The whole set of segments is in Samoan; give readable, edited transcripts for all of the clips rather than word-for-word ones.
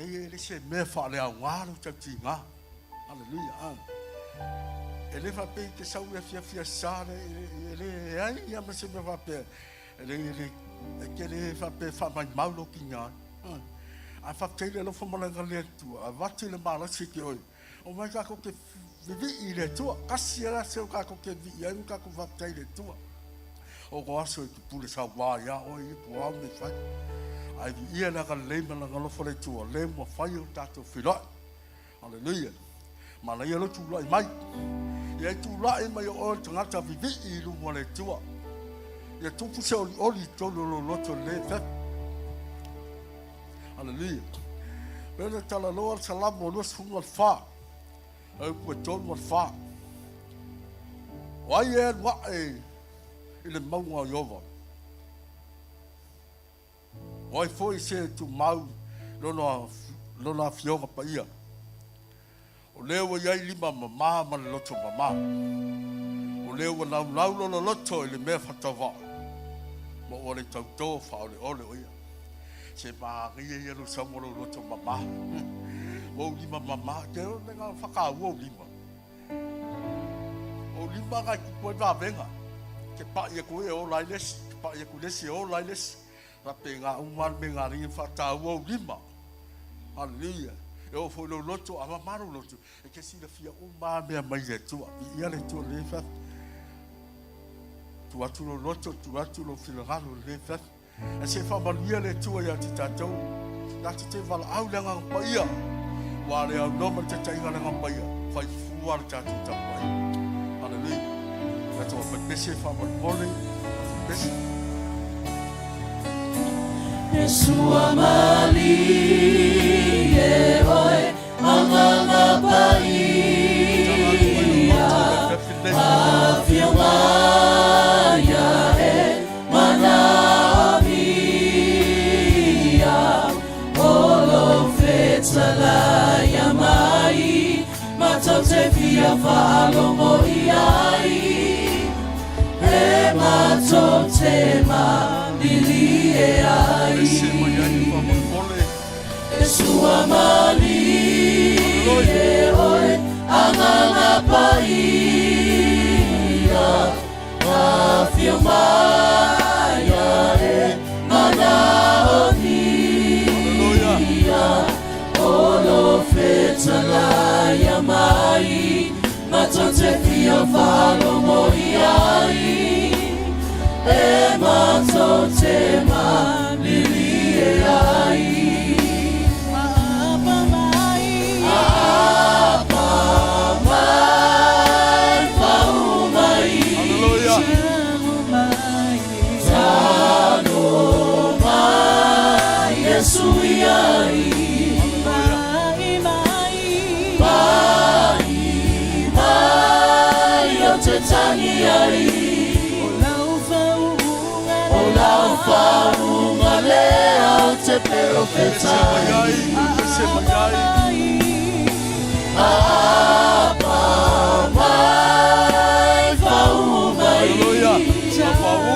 Leai, e le se mea faaleaoga lou tautiga. Aleluia. Ah. E le faapea i te sau i afiafi aso Sa, e leai lava ma se mea faapea. E le, e le, e te le faapea e faamaimau lou tiga. Ah. Ae faafetai i le alofa ma le agalelei o le Atua, avatu le malosi i te oe. Omai tatou te vivii i le Atua. Tasi lava le aso tatou te vivii ai ma tatou faafetai i le Atua. O ko aso e te pule sauā iā oe ia po o a mea e fai. Ae viia le agalelei ma le agalofa o le Atua, lea ua fai o tatou feiloai. Aleluia. Manaia lou tulai mai. Ia e tulai mai o oe le tagata vivii i luma o le Atua. Ia tupu se olioli i totonu o lou loto lelei e fefe. Aleluia. Pele talanoa le Salamo 24. E upu e 3 ma le 4. O ai e alu ae i le mauga o Ieova? O ai foi se tumau lona, lona afioga paia? O lea ua i ai lima mamā ma le loto mamā. O lea ua naunau lona loto i le mea faatauvaa, ma ua le tautō faaoleole o ia. Se mānaia ia lou sau ma lou loto mamā. Ua ou lima mamā, te o le ngā whakaua ou lima. O lima ngai kupu ai vavega. Ke paʻi aku e ola ai le isi, ke paʻi aku le isi e ola ai le isi. Faapena uma lava le mea na alii faataua ou lima. Haleluia. E oo foi lou loto, a mama lou loto, e te silafia uma lava mea mai le Atua. Viia le Atua i lenei afiafi. Tuu atu lou loto, tuu atu lou finagalo i lenei afiafi. Ae se i faamanuia le Atua ia te tatou. Tatou te valaau le Agaga Paia, ua le aunoa ma le taitaiga a le Agaga Paia, fai fua le tatou tapuaiga. Haleluia. Tatou afaipese faamolemole, afaipese. E sua malie oe Agaga Paia Afio mai ae manaomia O lou fetalaia mai Matou te fia faalogo i ai E matou te malilie ai E sua malie oe Agaga Paia Afio mai ae manaomia O lou fetalaia mai Matou te fia faalogo i ai E matou te malilie ai Aapa mai Aapa mai Pau mai Hallelujah. Talo mai Iesu iai Pai mai Pai mai Ou te tangi ai O lau faauuga O lau faauuga lea Ou te perofetai Aapa mai Faauuga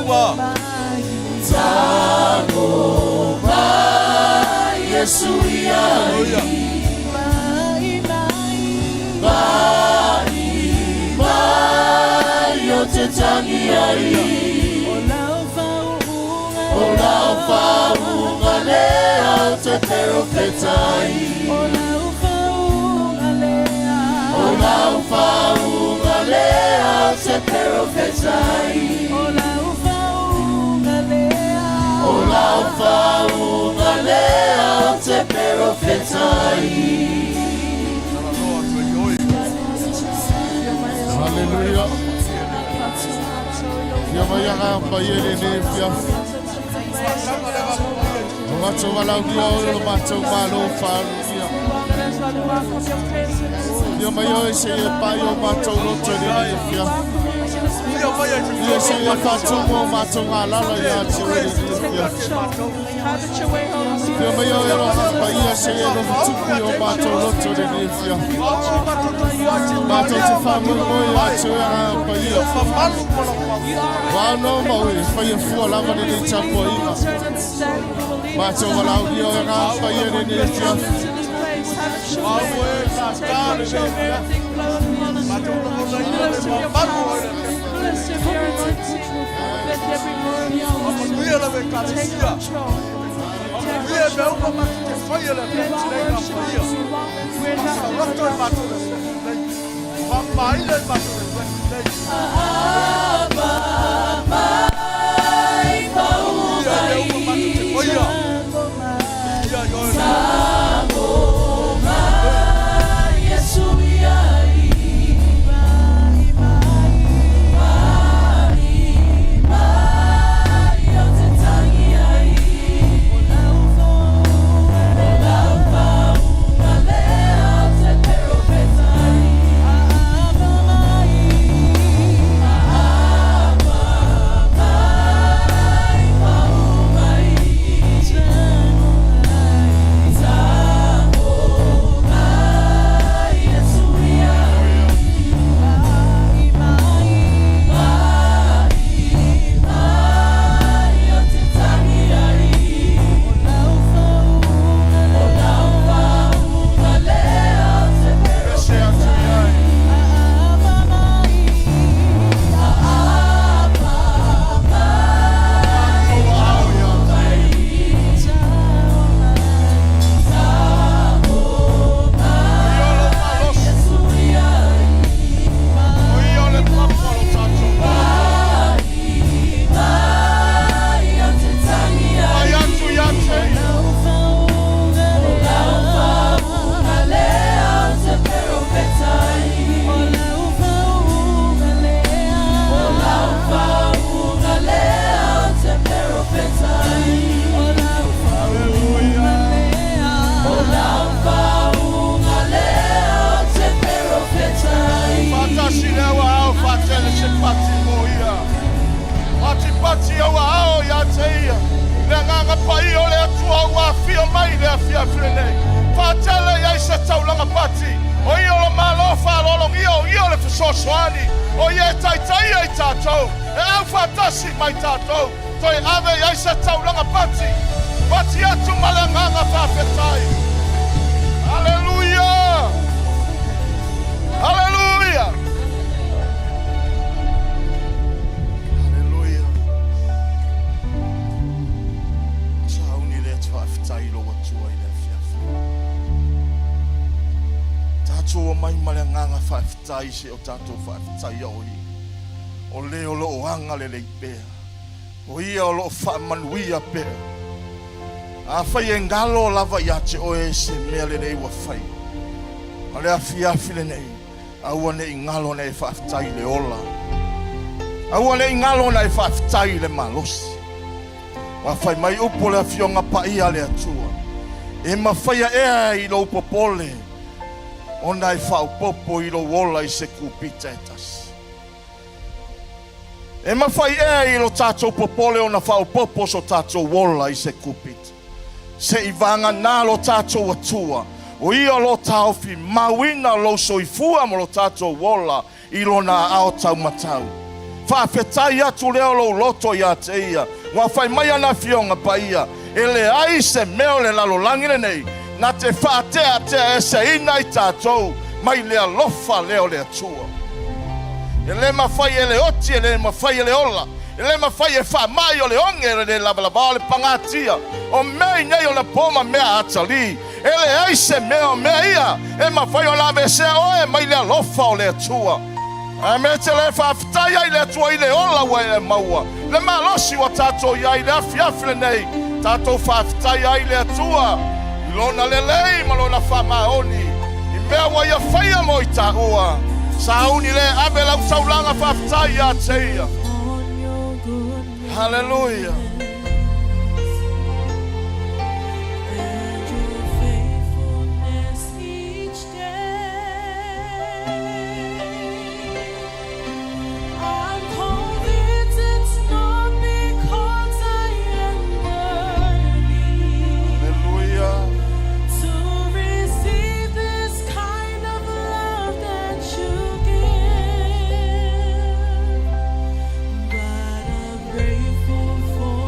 mai Tago mai Iesu iai Pai mai Pai mai Ou te tangi ai O lau faauuga O lau faauuga lea Ou te perofetai O lau faauuga lea O lau faauuga lea Ou te perofetai O lau faauuga lea O lau faauuga lea Ou te perofetai. Haleluia. Fia mai agaga paia i lenei afiafi. O matou valaaulia oe o lo matou Malo faaalugia. Fia mai oe se i e pai o matou loto i lenei afiafi. Ia se i e faatumu o matou galala ia te oe i lenei afiafi. Fia mai oe o agaga paia se i e lofotupu i o matou loto i lenei afiafi. Matou te faamoemoe ia te oe agaga paia. Ua aunoa ma oe, faia fua lava lenei tapuaiga. Matou valaaulia oe agaga paia i lenei afiafi. Have your way. Take control of everything. Blow upon us. Fill us with your power. Fill us with your anointing. Let there be more of your worship. Take control. Take control. Let to worship you. We're nothing without Afai e galo lava ia te oe se mea lenei ua fai. A le afiafi lenei, aua ne i galo na e faafetai le ola. Aua ne i galo na e faafetai le malosi. Ua fai mai upu le afioga paia le Atua. E mafaia ea i lou popole, ona e faaopoopo i lou ola i se kupita e tasi. E mafai ea i lo tatou popole ona faaopoopo so tatou ola i se kupita. Se i vagana lo tatou Atua, o ia lo taofi mauina lou soifua ma lo tatou ola i lona aao taumatau. Faafetai atu lea o lou loto ia te ia, ua fai mai ana afioga paia, e leai se mea o le lalolagi lenei, na te faateateaeseina i tatou mai le alofa lea o le Atua. E le mafai e le oti, e le mafai e le ola, e le mafai e faamai o le oge, e le lavalava o le pagatia, o mea i nei o le po ma mea atalī. E leai se mea o mea ia, e mafai ona aveesea oe mai le alofa o le Atua. Ae mea te le faafetai ai le Atua i le ola ua e maua, le malosi ua tatou iai le afiafi lenei, tatou faafetai ai le Atua i lona lelei ma lona faamaoni, i mea ua ia faia mo i taua. Sauni le ave lau taulaga faafetai ia te ia. Hallelujah. And your faithfulness each day. I'm convinced it's not because I am worthy Hallelujah. to receive this kind of love that you give, but I'm grateful for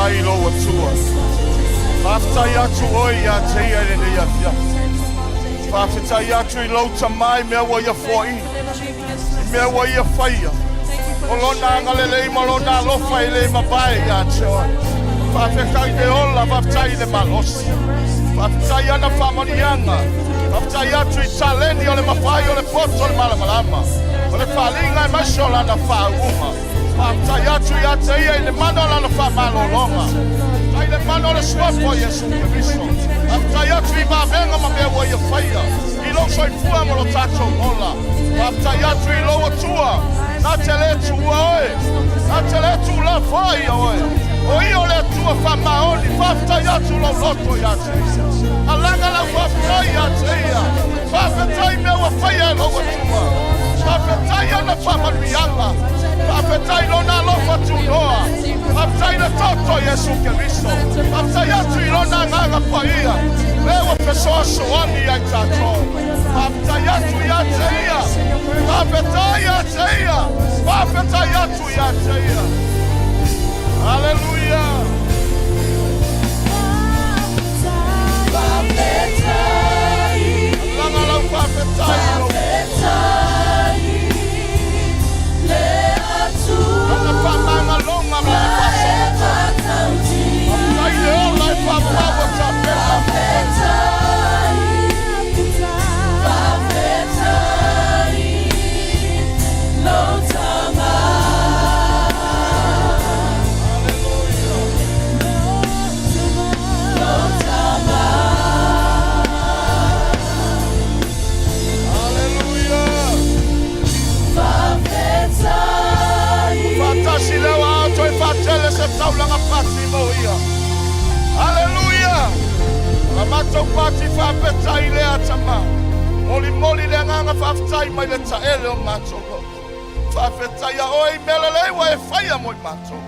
Faafetai i lou Atua. Faafetai atu oe ia te ia i lenei afiafi. Faafetai atu i lou tamai mea ua ia foaiina, i mea ua ia faia. O lona agalelei ma lona alofa e le mavae ia te oe. Faafetai i le ola, faafetai i le malosi. Faafetai ana faamanuiaga. Faafetai atu i taleni o le mafai o le poto o le malamalama. O le faaaliga aemaise o lana faauuga. Faafetai atu ia te ia i le mana o lana faamalologa. Faafetai i le mana o le suafa o Iesu Keriso. Faafetai atu i vavega ma mea ua ia faia i lou soifua ma lo tatou ola. Faafetai atu i lou Atua, na te le tuua oe, na te le tuulafoai oe. O ia o le Atua faamaoni, faafetai atu lou loto ia te ia. Alaga lau faafetai ia te ia. Faafetai mea ua faia e lou Atua. Faafetai ana faamanuiaga. Faafetai lona alofa tunoa. Faafetai le toto o Iesu Keriso. Faafetai atu i lona agaga paia. Lea ua fesoasoani ia i tatou. Faafetai atu ia te ia. Faafetai ia te ia. Faafetai atu ia te ia. Haleluia. Alaga lau faafetai i lou Lana faamagaloga ma lana faasoa. Faafetai le ola e paopao ua tapena. Haleluia. Faatasi lea ua ato e faatele se taulaga pati mo ia. Haleluia. La matou pati faafetai lea tama. Molimoli le agaga faafetai mai le taele o matou loto. Faafetai a oe i mea lelei ua e faia mo i matou.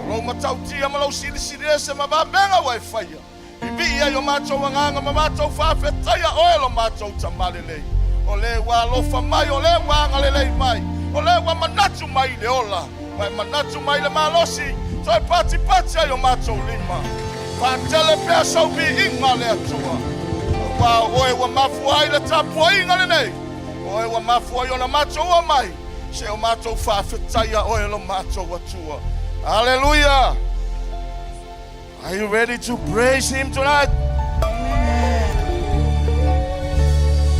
O lou matautia ma lou silisili ese ma vavega ua e faia. Vivii ai o matou agaga ma matou faafetaia oe lo matou Tama lelei. O le ua alofa mai, o le ua agalelei mai, o le ua manatu mai i le ola, ma e manatu mai i le malosi, toe patipati ai o matou lima. Faatele pea sou viiga le Atua. Aua o oe ua mafua ai le tapuaiga lenei, o oe ua mafua ai ona matou omai, se o matou faafetaia oe lo matou Atua. Aleluia! Are you ready to praise him tonight?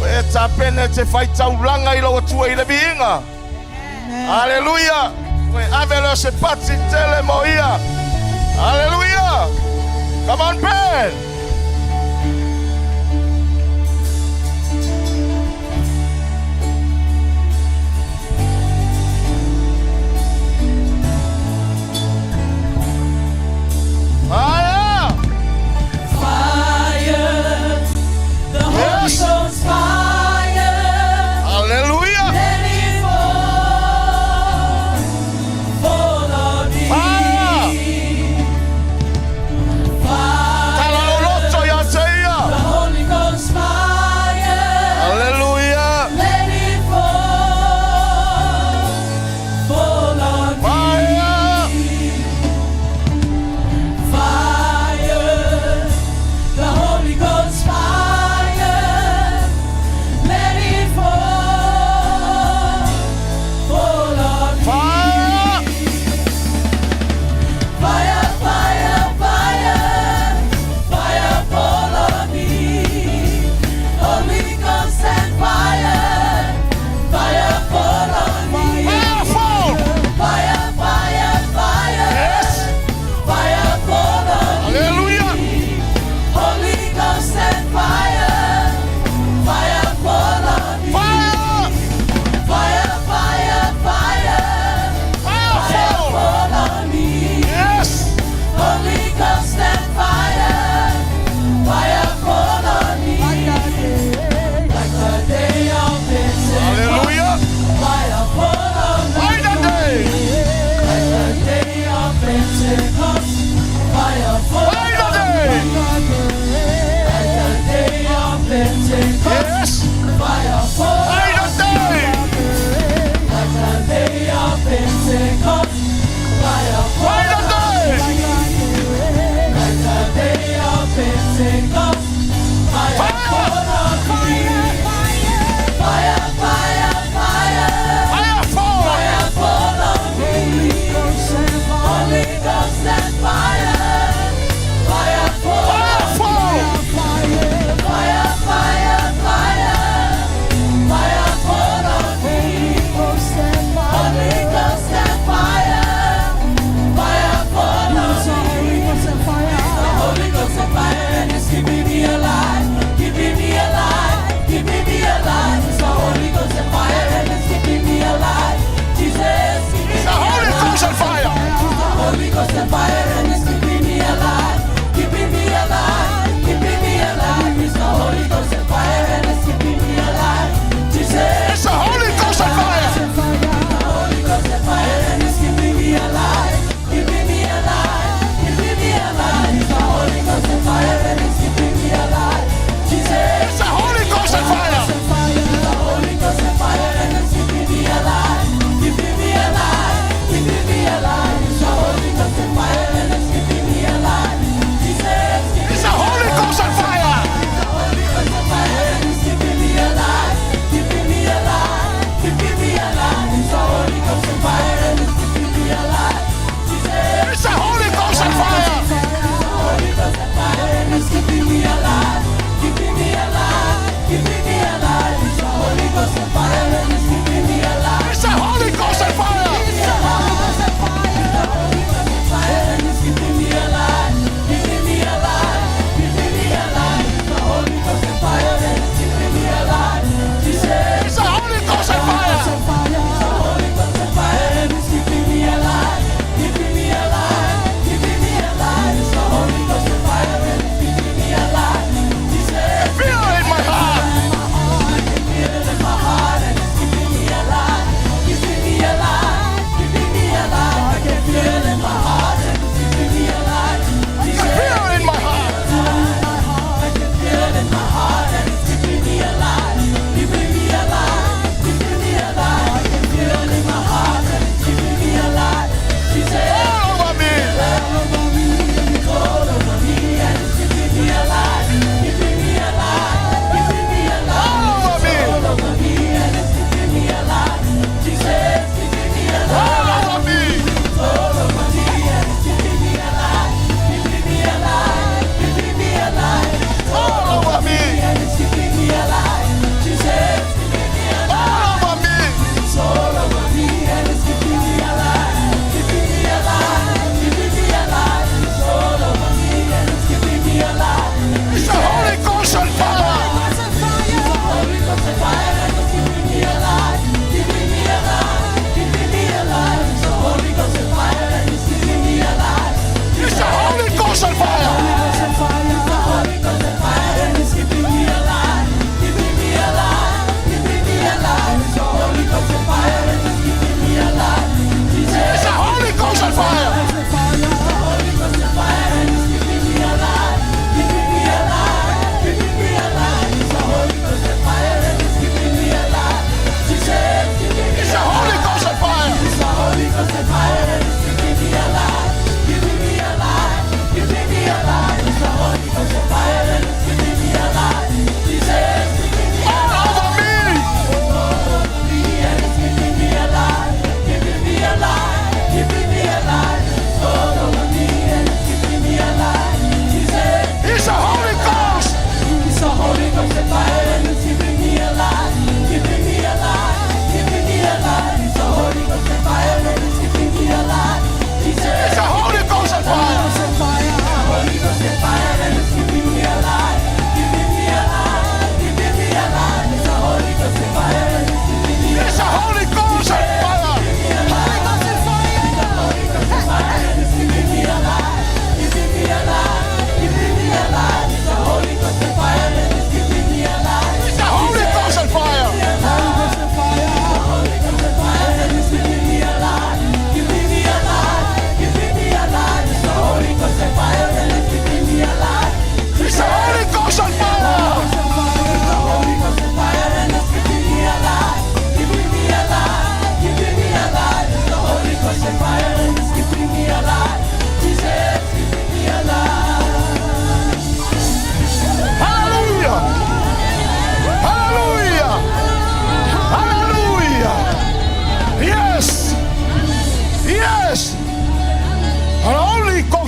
Ua e tapena e te whai taulanga i lau Atua i le viiga. Haleluia! Ua e ave lea o se pati tele mo ia. Haleluia! Come on, band! Fire! Fire, the Holy Yes. Ghost fire. Hallelujah! Let it fall, fall on me. Fire! Fire, Talaloloa!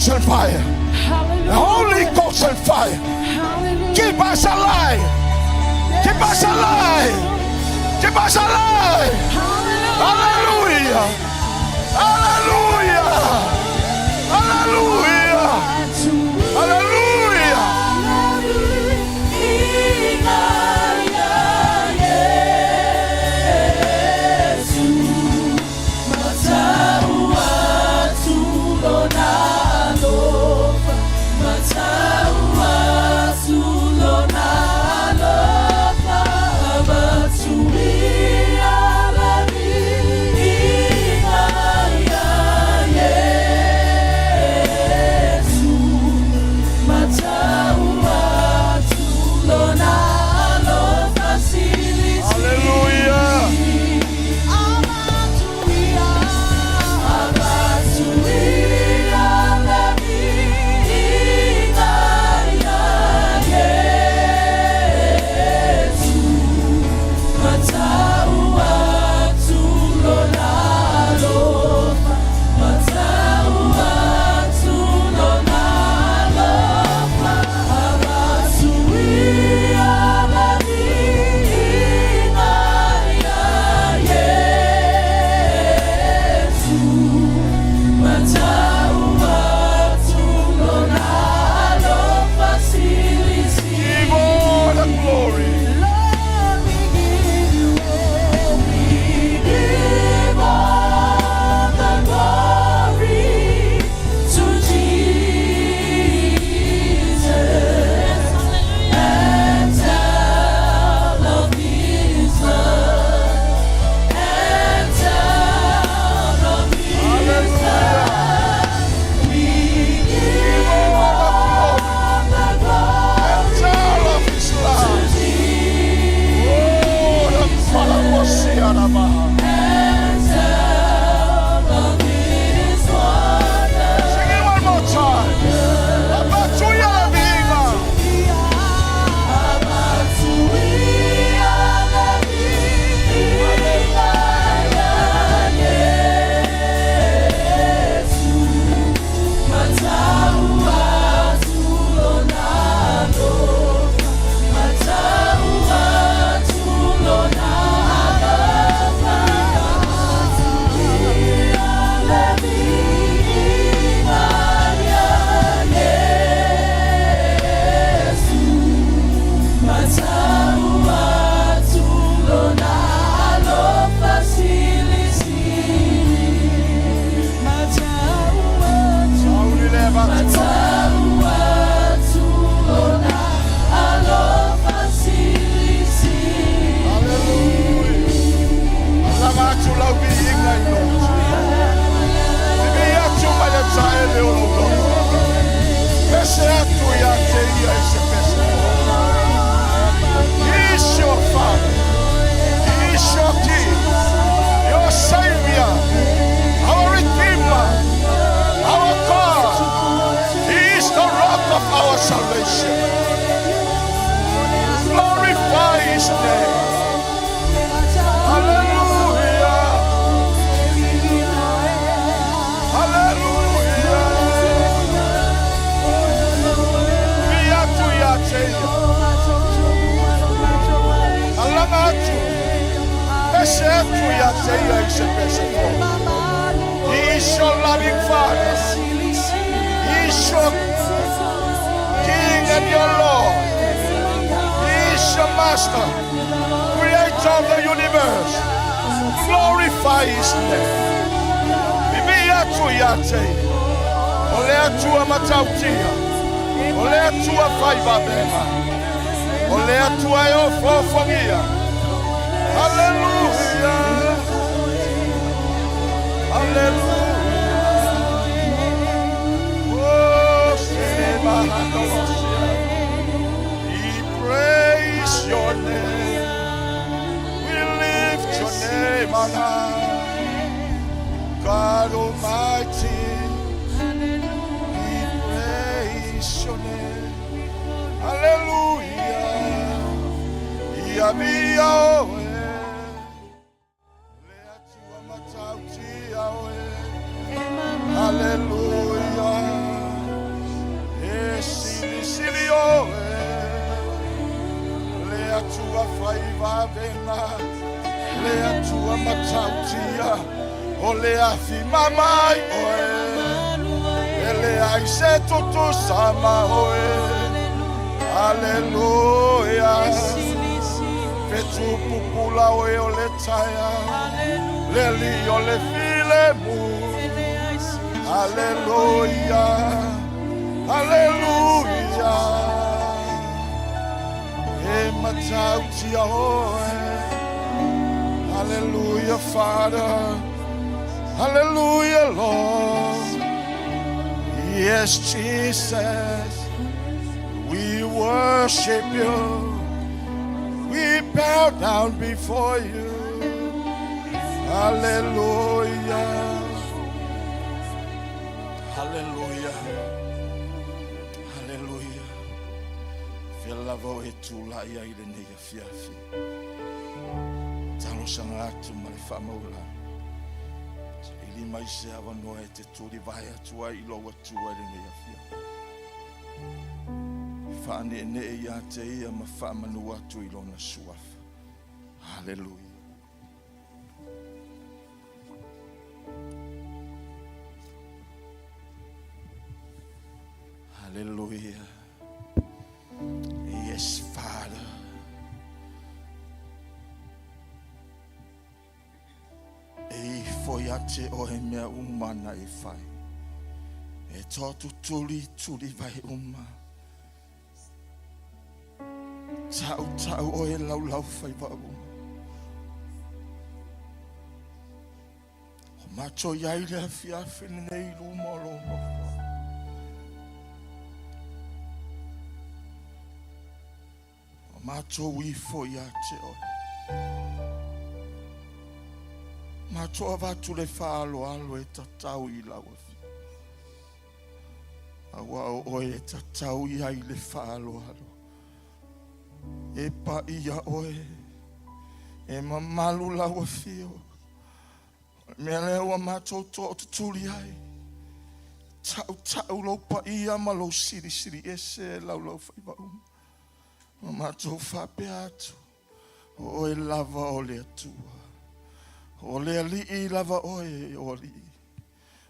Ghost and fire. The Holy Ghost and fire. Keep us alive. Keep us alive. Keep us alive. Hallelujah. Hallelujah. Hallelujah. Hallelujah. Hallelujah. Give all the glory. Give all the glory. And tell of his love. Oh, the Palabosianaba. Sing it one more time. Abatuya la viva. Lama atu lau viiga i lou. Vivi atu mai le taele o lou loto. Pese atu ia te ia i se pese. He is your Father. He is your King. Your Savior. Our Redeemer. Our God. He is the rock of our salvation. Glorify His name. Hallelujah. Hallelujah. Vi atu ia te ia. Alaga atu. Pese atu ia te ia i se pese fou. He is your loving Father. He is your King and your Lord. He is your Master, Creator of the universe. Glorify His name. Vivi atu ia te ia. O le Atua matautia. O le Atua faivavega. O le Atua e ofoofogia. Hallelujah. Hallelujah. Oh, Seba Handolosia. We praise your name. We lift your name on high. God Almighty, we praise your name. Hallelujah. Ia mia oe. Le Atua matautia oe. Hallelujah. Ma matautia o le afi mamai oe. E leai se tutusa ma oe. Aleluia. Fetu pupula oe o le taeao. Le alii o le filemu. Aleluia. Aleluia. E matautia oe. Hallelujah, Father. Hallelujah, Lord. Yes, Jesus. We worship you. We bow down before you. Hallelujah. Hallelujah. Hallelujah. Fia lava o e tulai ai lenei afiafi. Talosaga atu ma le faamaualalo. Saili mai se avanoa e te tulivae atu ai i lou Atua i lenei afiafi. Faaneenee ia te ia ma faamanu atu i lona suafa. Hallelujah. Hallelujah. Yes, Father. E ifo ia te oe mea uma na e fai. E toatutuli tuli vai uma. Tau tau oe laulau faiva uma. O matou i ai le afiafi lenei i luma o lou nofoa. O matou ifo ia te oe. Matou avatu le faaaloalo e tatau i lau afioga. Aua o oe e tatau i ai le faaaloalo. E paia oe, e mamalu lau afio. O le mea lea ua matou tootutuli ai. Tautau lou paia ma lou silisili ese e laulau faiva uma. Ma matou faapea atu, o oe lava o le Atua. O le Alii lava oe o alii.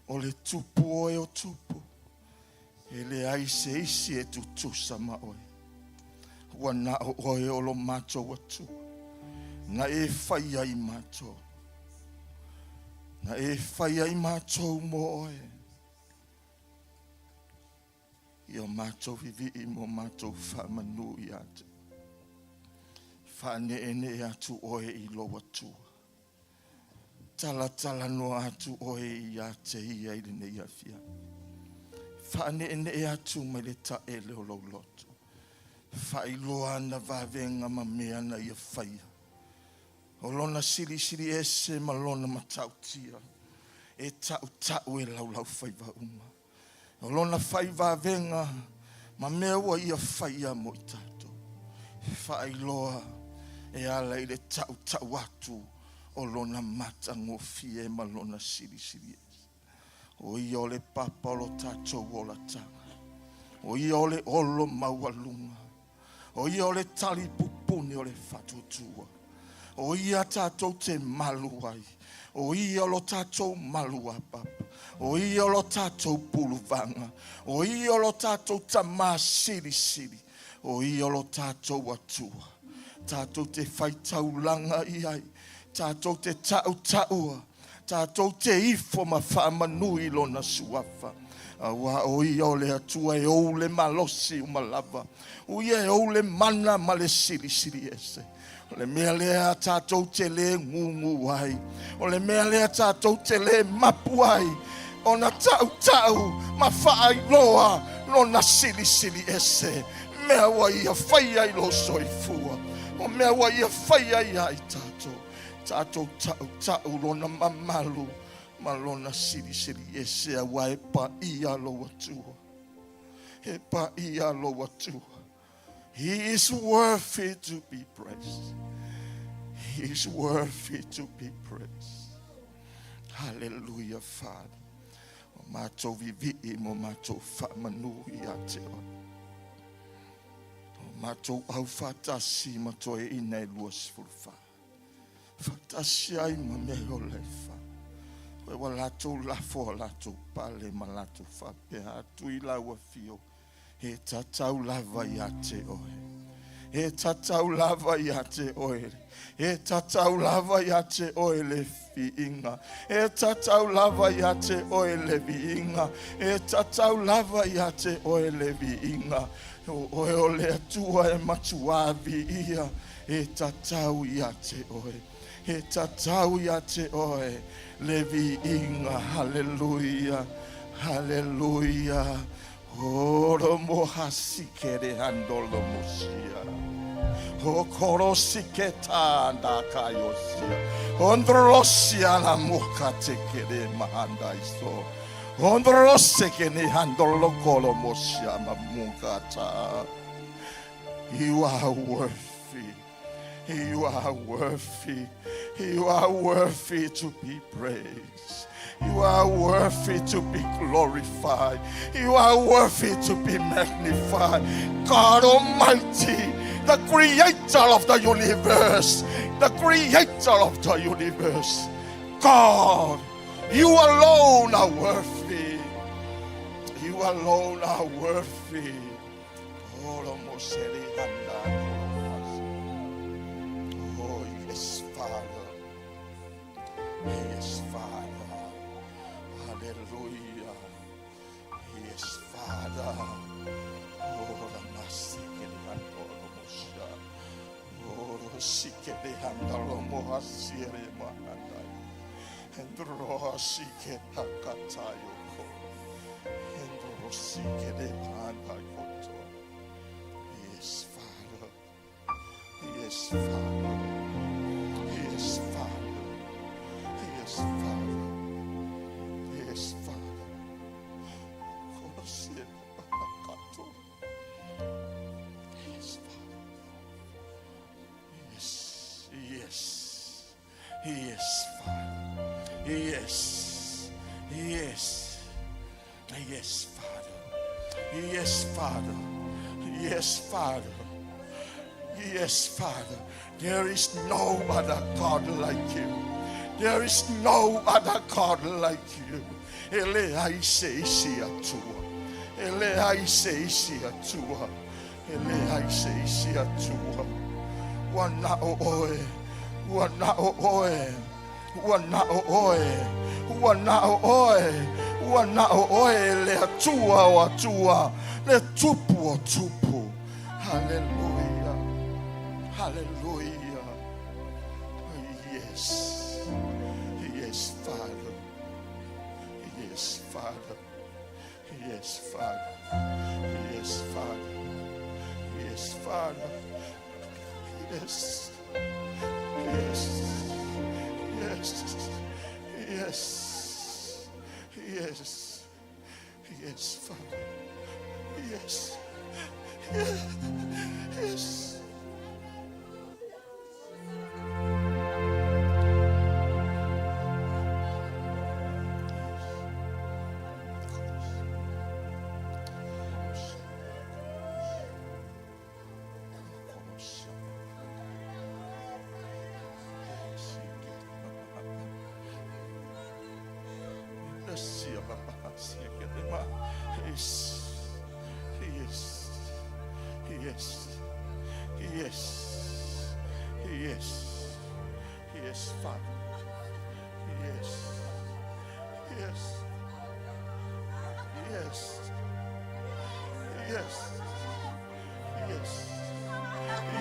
O le Tupu oe o tupu. E leai se isi e tutusa ma oe. Ua na o oe o lo matou Atua. Na e faia i matou. Na e faia i matou mo oe. I o matou vivii mo matou faamanu ia te. Faaneenee atu oe i lou Atua. Talatalanoa atu oe ia te ia i lenei afiafi. Faaneenee atu mai le taele o lou loto. Faailoa ana vavega ma mea na ia faia. O lona silisili ese ma lona matautia. E tautau e laulau faiva uma. O lona fai vavega ma mea ua ia faia mo i tatou. Faailoa e ala i le tautau atu o lona matagofie ma lona silisili ese. O ia o le papa o lo tatou olataga. O ia o le olo maualuga. O ia o le talipupuni o le faatuatua. O ia tatou te malu ai. O ia o lo tatou malu apapa. O ia o lo tatou puluvaga. O ia o lo tatou tamā silisili. O ia o lo tatou Atua. Tatou te faitaulaga i ai. Tatou te tautaua. Tatou te ifo ma faamanu i lona suafa. Aua o ia o le Atua e ou le malosi uma lava. O ia e ou le mana ma le silisili ese. O le mea lea tatou te le gugu ai. O le mea lea tatou te le mapu ai. Ona tautau ma faailoa lona silisili ese. Mea ua ia faia i lou soifua. O mea ua ia faia ia i tatou. Tatou tautau lona mamalu ma lona silisili ese aua e paia lou Atua. E paia lou Atua. He is worthy to be praised. He is worthy to be praised. Hallelujah, Father. O matou vivii mo matou faamanu ia te oe. O matou aufaatasi ma toeaiina e 24. Faatasi ai ma mea e ola e fa. Oe ua latou lafo a latou pale ma latou faapea atu i lau afio, e tatau lava ia te oe. E tatau lava ia te oe. E tatau lava ia te oe le viiga. E tatau lava ia te oe le viiga. E tatau lava ia te oe le viiga. O oe o le Atua e matua viia. E tatau ia te oe. E tatau ia te oe le viiga. Haleluia. Haleluia. Oro mo hasikere andolo mosia. O korosi ke tanda kayosia. Ondrosia la muka te kere mahanda iso. Ondrose ke ne handolo kolo mosia mamukata. You are worthy. You are worthy. You are worthy to be praised. You are worthy to be glorified. You are worthy to be magnified. God Almighty, the creator of the universe, the creator of the universe. God, you alone are worthy. You alone are worthy. Oh, yes, Father. Yes, Father. Hallelujah. Yes, Father. Oh, la masikele andolo mosha. Oh, sikele andolo mohasiere mahandai. Endro sike hakatayoko. Endro sikele pandakoto. Yes, Father. Yes, Father. Yes, Father. Yes, Father. Yes, Father. Yes, Father. Yes, yes, yes, Father. Yes, yes, yes, Father. Yes, Father. Yes, Father. Yes, Father. There is no other God like you. There is no other God like you. Ele ai se isi atua. Ele ai se isi atua. Ele ai se isi atua. Ua na o oe. Ua na o oe. Ua na o oe. Ua na o oe. Ua na o oe le atua o atua. Le tupu o tupu. Hallelujah. Hallelujah. Yes. Yes, Father. Yes, Father. Yes, Father. Yes, Father. Yes, Father. Yes. Yes. Yes. Yes. Yes. Yes, Father. Yes. Yes. Yes. Yes. Yes. Yes. Yes. Yes. Yes, Father. Yes. Yes. Yes. Yes. Yes.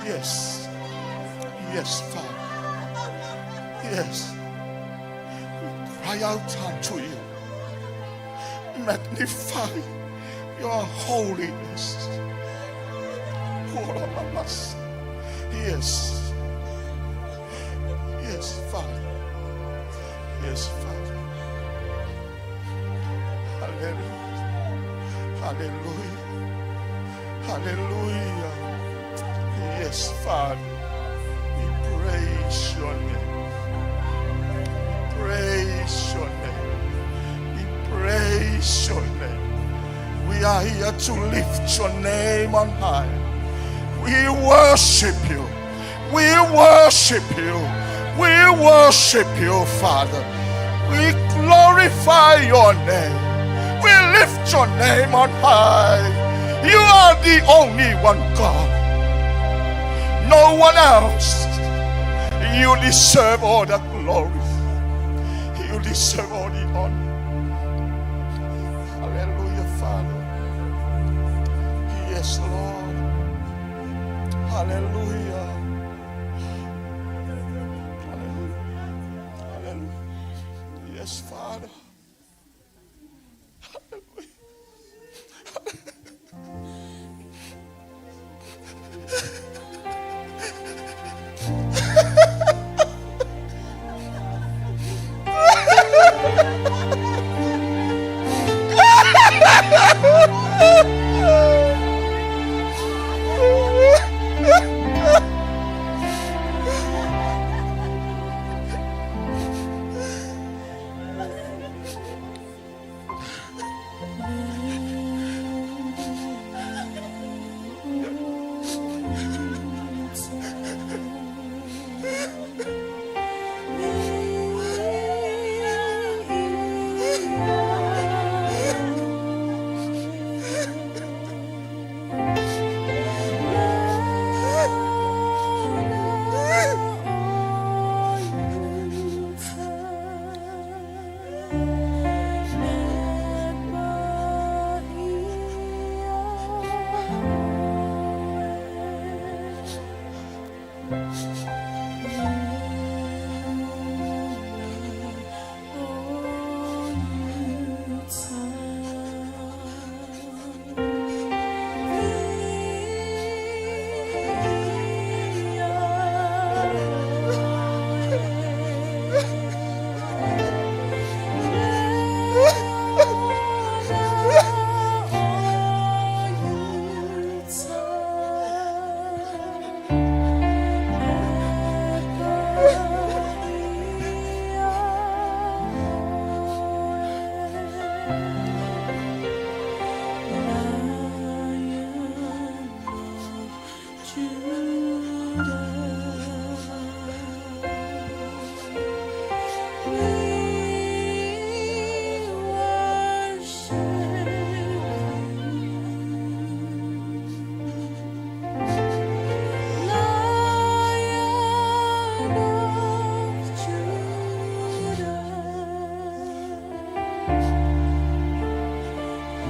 Yes. Yes, Father. Yes. We cry out unto you. Magnify your holiness. Yes. Yes, Father. Yes, Father. Hallelujah. Hallelujah. Hallelujah. Yes, Father. We praise your name. We praise your name. We praise your name. We are here to lift your name on high. We worship you. We worship you. We worship you, Father. We glorify your name. We lift your name on high. You are the only one God. No one else. You deserve all the glory. You deserve all the honor. Hallelujah, Father. Yes, Lord. Hallelujah. Hallelujah. Hallelujah. Yes, Father. Hallelujah.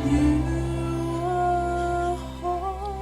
You are holy.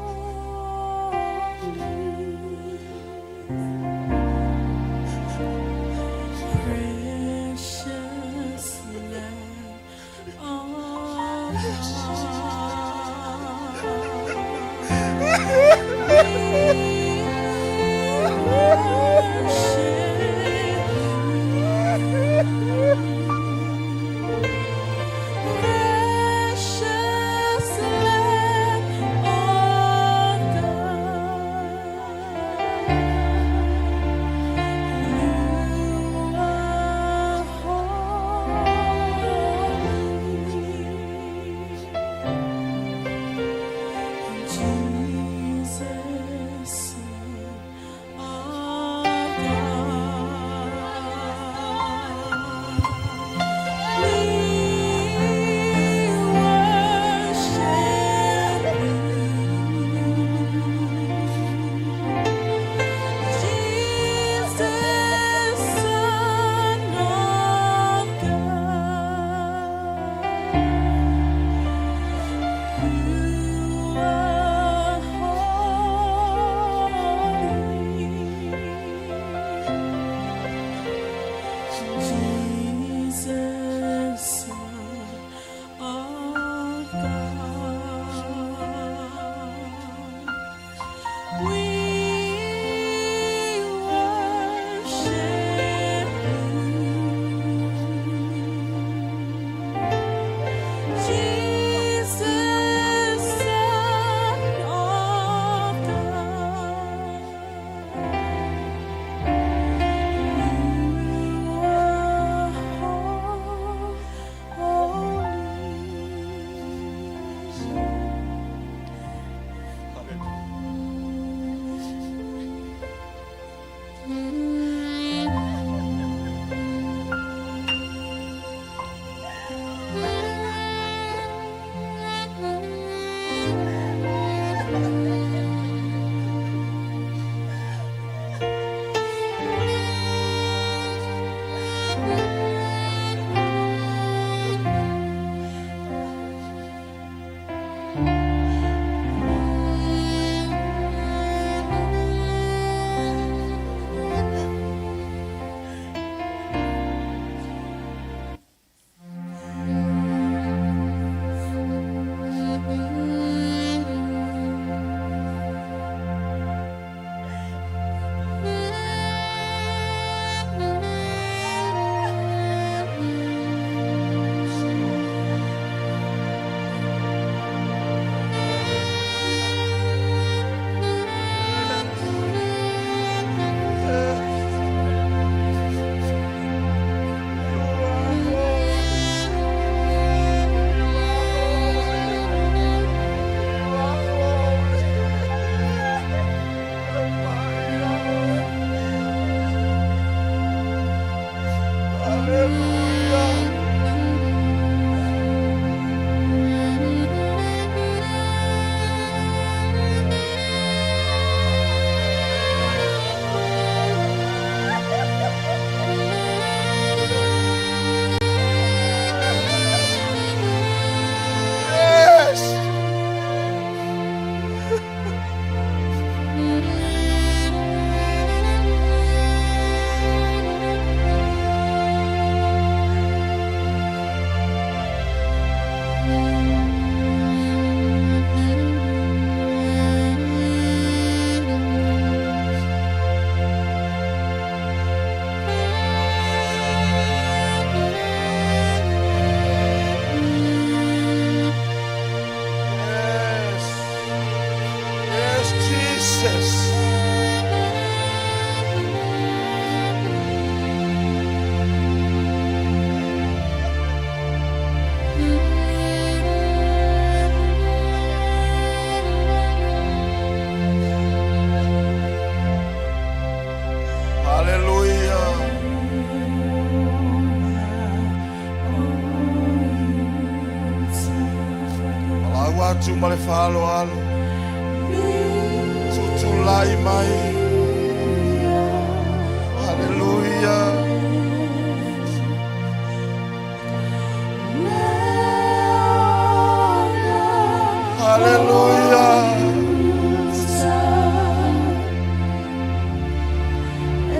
Hallelujah. Yes. Yes. Yes, Jesus. Hallelujah. Palau atu ma le faaaloalo. Tutulai mai. Hallelujah. Hallelujah.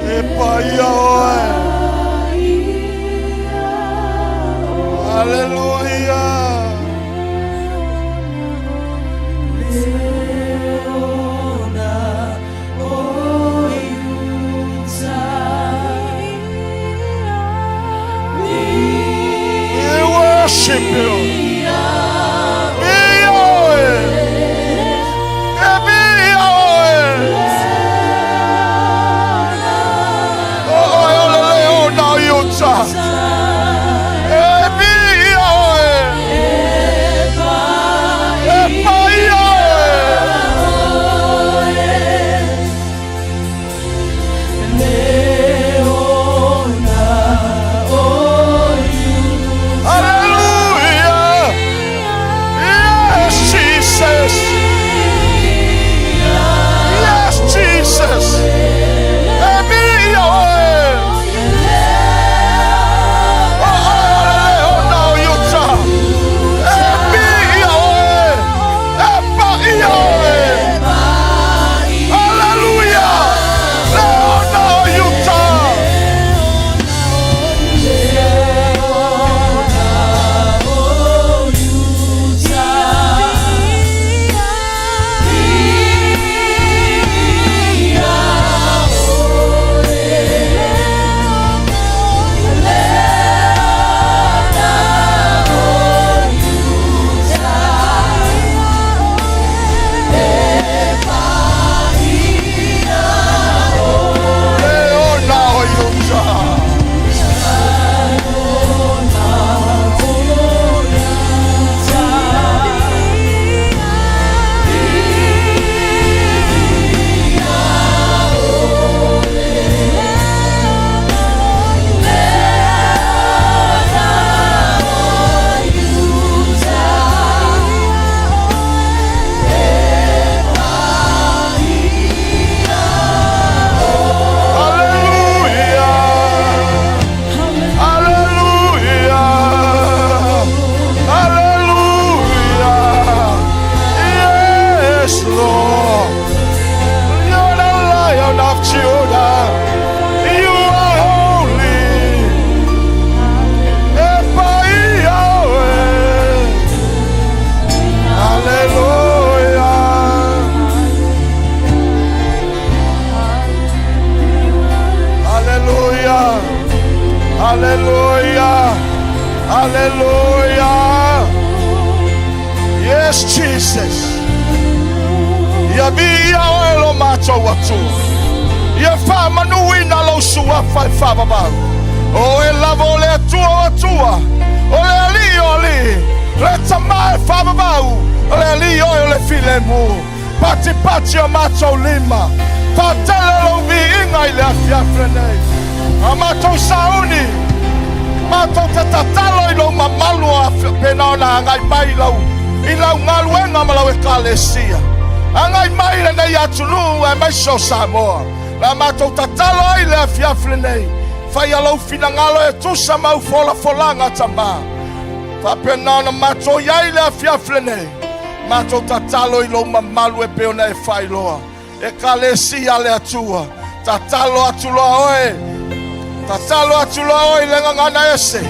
E paia oe. Hallelujah. We worship you. Be Yahweh. Be Yahweh. Oh, oh, oh, now you Be Yahweh. E Yahweh. Hallelujah. Yes, Jesus. Yes, Jesus. Be Yahweh. Oh, oh, now you Be Yahweh. Be Yahweh. Hallelujah. Leona Utah. Leona Utah. Hallelujah. Hallelujah. Hallelujah. Yes, Lord. You're the Lion of Judah. You are holy. Yahweh. Hallelujah. Hallelujah. Hallelujah. Hallelujah. Yes, Jesus. Ia viia oe lo matou Atua. Ia faamanuina lou suafa e faavavau. O e lava o le Atua o Atua. O le Alii o Alii. Le Tamā e faavavau. O le Alii oe o le filemu. Patipati o matou lima. Faatele lou viiga i le afiafi lenei. A matou sauni. Faapena ona agai mai lau, i lau galuega ma lau ekalesia. Agai mai lenei atunuu aemaise o Samoa. La matou tatalo ai le afiafi lenei. Faia lou finagalo e tusa ma au folafolaga Tama. Faapena ona matou i ai le afiafi lenei. Matou tatalo i lou mamalu e pei ona e faailoa. Ekalesia a le Atua, tatalo atu loa oe, tatalo atu loa oe i le gagana ese.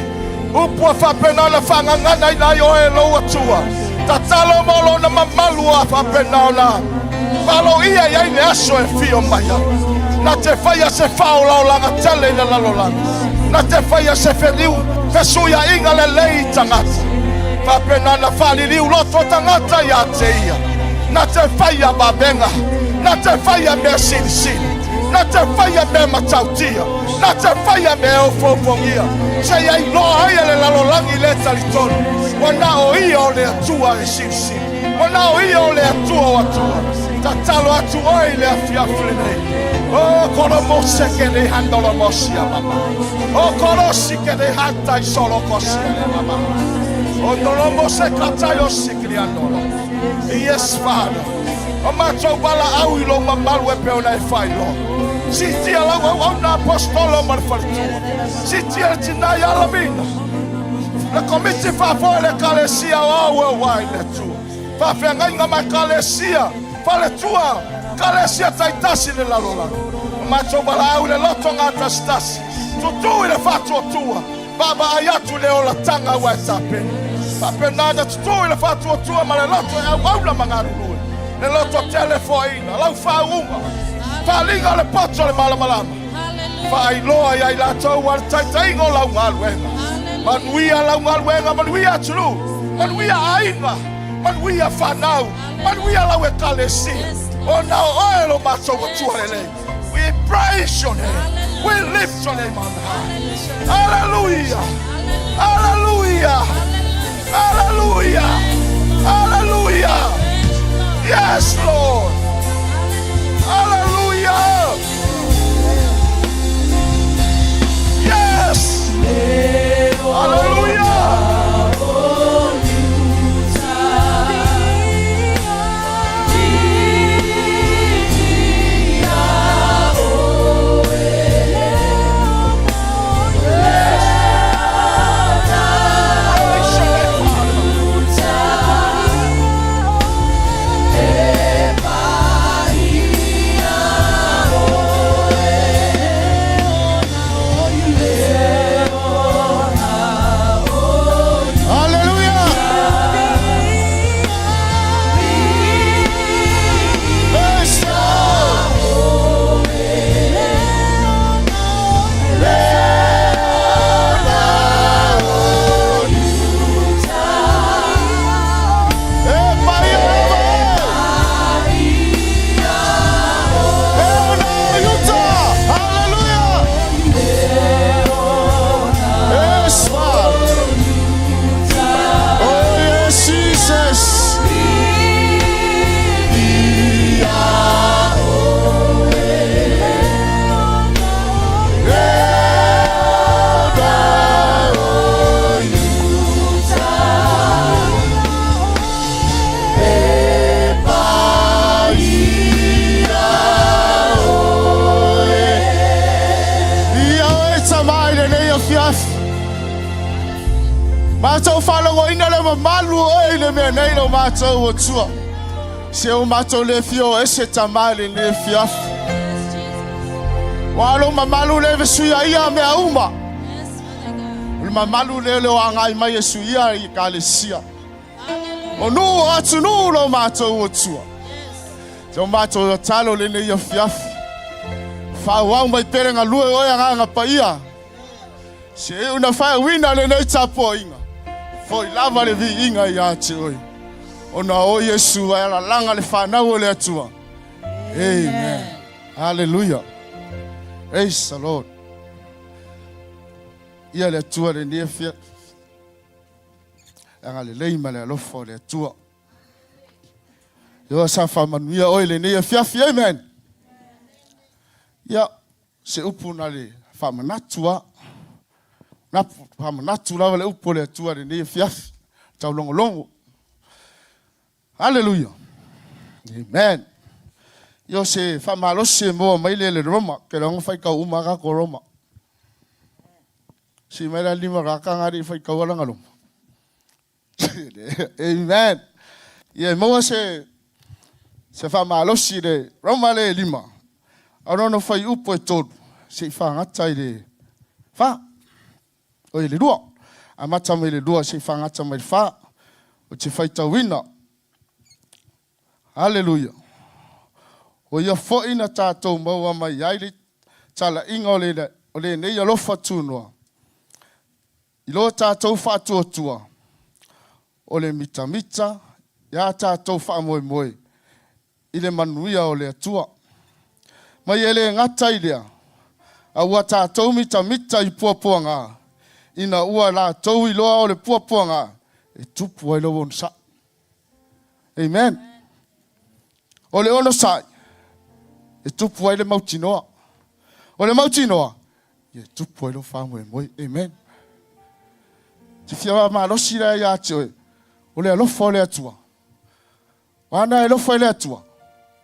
Upu a faapena ona faagaganaina ai oe e lou Atua. Tatalo mo lona mamalu a faapena ona valoia i ai le aso e fio mai ai. Na te faia se faaolaolaga tele i le lalolagi. Na te faia se feliu fesuiaiga lelei i tagata. Faapena ona faaliliu loto tagata ia te ia. Na te faia vavega, na te faia mea silisili, na te faia mea matautia, na te faia mea ofoofogia, seia iloa ai e le lalolagi le talitonu, ua na o ia o le Atua e silisili, ua na o ia o le Atua o Atua. Tatalo atu oe i le afiafi lenei. O koro mose ke le handolo mosia mama. O koro si ke le hata i solo kosia le mama. O ndolo mose katai o sikli andolo. Yes, Father. O matou valaau i lou mamalu e pei ona e faailoa. Siitia lau auauna apostolo ma le faletua. Siitia le tina ia Lamina. Le komiti faafoe le ekalesia o au e oa i le Atua. Faafeagaiga ma ekalesia, faletua, ekalesia taitasi i le lalolagi. O matou valaau i le loto gatasitasi. Tutū i le faatuatua. Vaavaai atu i le olataga ua e tapena. Faapena ona tutū i le faatuatua ma le loto e auauna ma galulue, le loto tele foaiina, lau faauuga, faaaliga o le poto o le malamalama. Faailoa ia i latou ua le taitaiga o lau galuega. Manuia lau galuega, manuia atunuu, manuia aiga, manuia fanau, manuia lau ekalesia. Ona o oe lo matou Atua lelei. We praise your name. We lift your name on high. Hallelujah. Hallelujah. Hallelujah. Hallelujah. Yes, Lord. Hallelujah. Yes. Hallelujah. Hallelujah! Praise the Lord! E paia lava e! E ona o Iuta! Hallelujah! Yes, Father! Oh, yes, Jesus! Ia oe tama i lenei afiafi. Matou faalogoina le mamalu o oe i le mea nei lo matou Atua. Se o matou le fia o ese tama i lenei afiafi. Ua lo mamalu le vesuia ia mea uma. O le mamalu lea le o agai mai e suia i ekalesia. O nuu o atunuu lo matou Atua. Se o matou tatalo lenei afiafi. Faaauau mai pea le galue oe Agaga Paia. Se iu na faauina lenei tapuaiga, foi lava le viiga ia te oe. Ona o Iesu ae alalaga le fanau o le Atua. Amen. Hallelujah. Praise the Lord. Ia le Atua lenei afia. Agalelei ma le alofa o le Atua. Ioa sa faamanuia oe lenei afiafi. Amen. Ia, se upu na le faamanatu a. Na faamanatu lava le upu o le Atua lenei afiafi. Taulogologo. Haleluia. Amen. Ia o se faamalosi e maua mai lea i le Roma, ke logo faitau uma lava tatou Roma. Sii mai la le lima kaka nga alii faitaua lana Roma. Amen. Ia e maua se se faamalosi i le Roma lea e lima, a ono fuaiupu e tolu seia fagata i le fa. O i le lua. Amata mai le lua seia fagata mai le fa. Ou te faitauina. Aleluia. O ia foi na tatou maua mai ai le talaiga o le o lenei alofa tunoa i lo tatou faatuatua o le mitamita iā tatou faamoemoe i le manuia o le Atua. Mai e le gata i lea, a ua tatou mitamita i puapuaga, ina ua latou iloa o le puapuaga e tupu ai lou onosai. Amen. O le onosai e tupu ai le mautinoa. O le mautinoa e tupu ai lou faamoemoe. Amen. Te fia malosi lea ia te oe, o le alofa o le Atua. Aua ana e alofa i le Atua,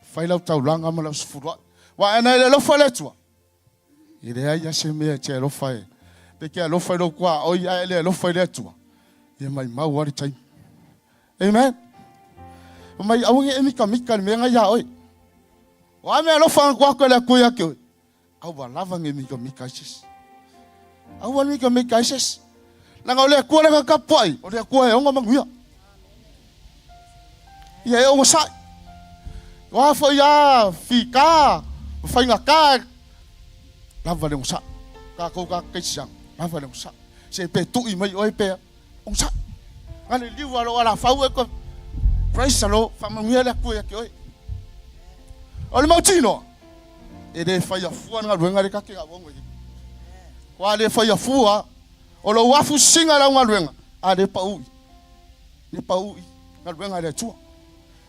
fai lau taulaga ma lau sefuluai. Aua ana e le alofa i le Atua, e leai lava se mea e te alofa ai. Pe te alofa i lou tuaoi ae le alofa i le Atua, ia maumau lava le taimi. Amen. Fai mai, aua ne i e mitamita i le mea lena ia oe. O a mea alofa na tuu atu e le Atua ia te oe, Aua lava ne i mikamika ai se isi. Aua ne i mikamika ai se isi. Leaga o le Atua lea na tapuai, o le Atua e ona manuia. Ia e onosai. O a foi a fita ma faigata, lava le onosai. Tatou tagata kerisiano, lava le onosai. Se pe tui mai oe pe onosai. Na le liu a lou alafau e koe. Praise the Lord, faamanuia le Atua ia te oe. O le mautinoa, E le faia fua le galuega lea ta te galuega ai. Ua le faia fua. O lou afu sisiga i lau galuega, a le pau i. Le pau i galuega a le Atua.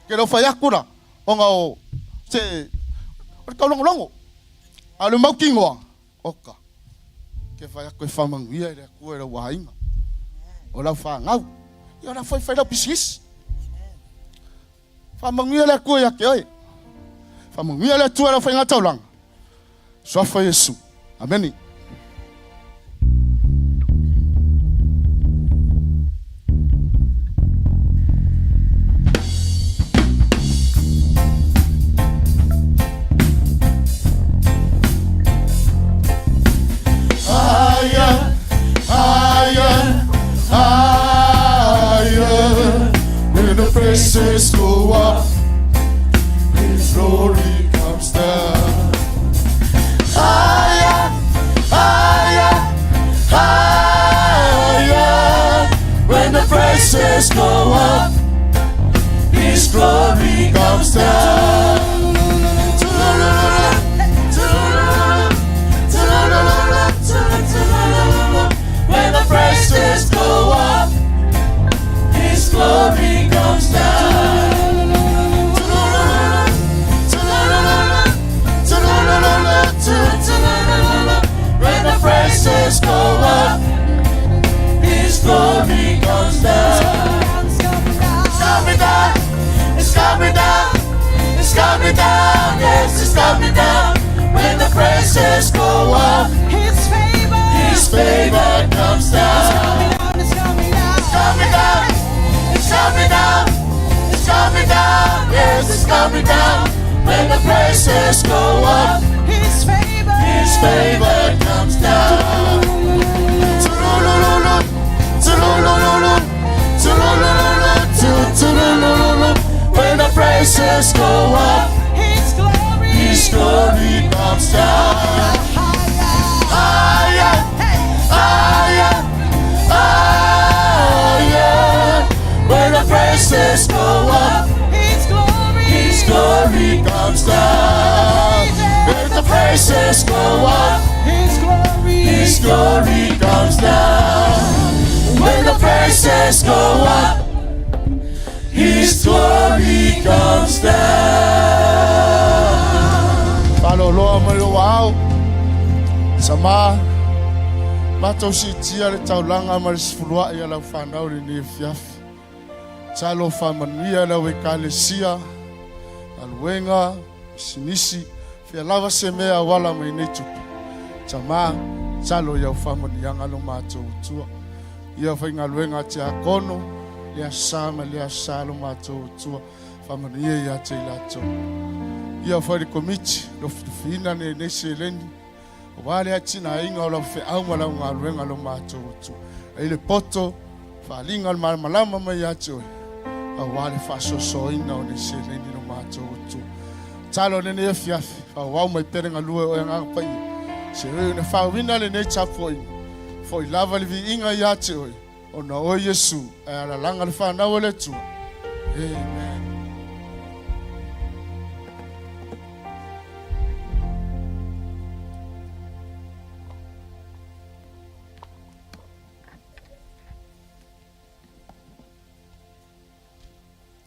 Ke le o fai atu la, ona o se, o le taulogologo. A o le mautinoa, oka, ke fai atu e faamanuia e le Atua i lau aiga, o lau fanau, ia o la foi fai lau pisinisi. Faamanuia le Atua ia te oe. Faamanuia le Atua i lau faiga taulaga. Suafa Iesu. Amene. Higher, higher, higher. When the praises go up, His glory comes down. Higher, higher, higher. When the praises go up, His glory comes down. When the praises go up, His glory comes down. When the praises go up, His glory comes down. It's coming down. It's coming down. It's coming down. Yes, it's coming down. When the praises go up, His favor, His favor comes down. It's coming down. It's coming down. It's coming down. It's coming down. Yes, it's coming down. When the praises go up, His favor, His favor comes down. When the praises go up, His glory, His glory comes down. Higher, higher, higher. When the praises go up, His glory, His glory comes down. When the praises go up, His glory, His glory comes down. When the praises go up, His glory comes down. Faaloloa mai lou ao, sama, matou siitia le taulaga ma le sefuluai a lau fanau i lenei afiafi. Talo faamanuia lau Ekalesia, galuega, pisinisi, fia lava se mea auala mai nei tupe. Tama, talo i au faamanuiaga lo matou Atua. Ia faigaluega a tiakono, le Aso Sa ma le Aso Sa lo matou Atua. Faamanuia ia te i latou. Ia foi le komiti, lo filofiina lenei seleni, aua le atinaeina o lau feau ma lau galuega lo matou Atua. Ai le poto, faaaliga o le malamalama mai ia te oe, aua le faasoasoaina o nei seleni lo matou Atua. Talo lenei afiafi, faaauau mai pea le galue o oe Agaga Paia, se ui ona faauina lenei tapuaiga, foi lava le viiga ia te oe, ona o oe Iesu, ae alalaga le fanau a le Atua. Amen.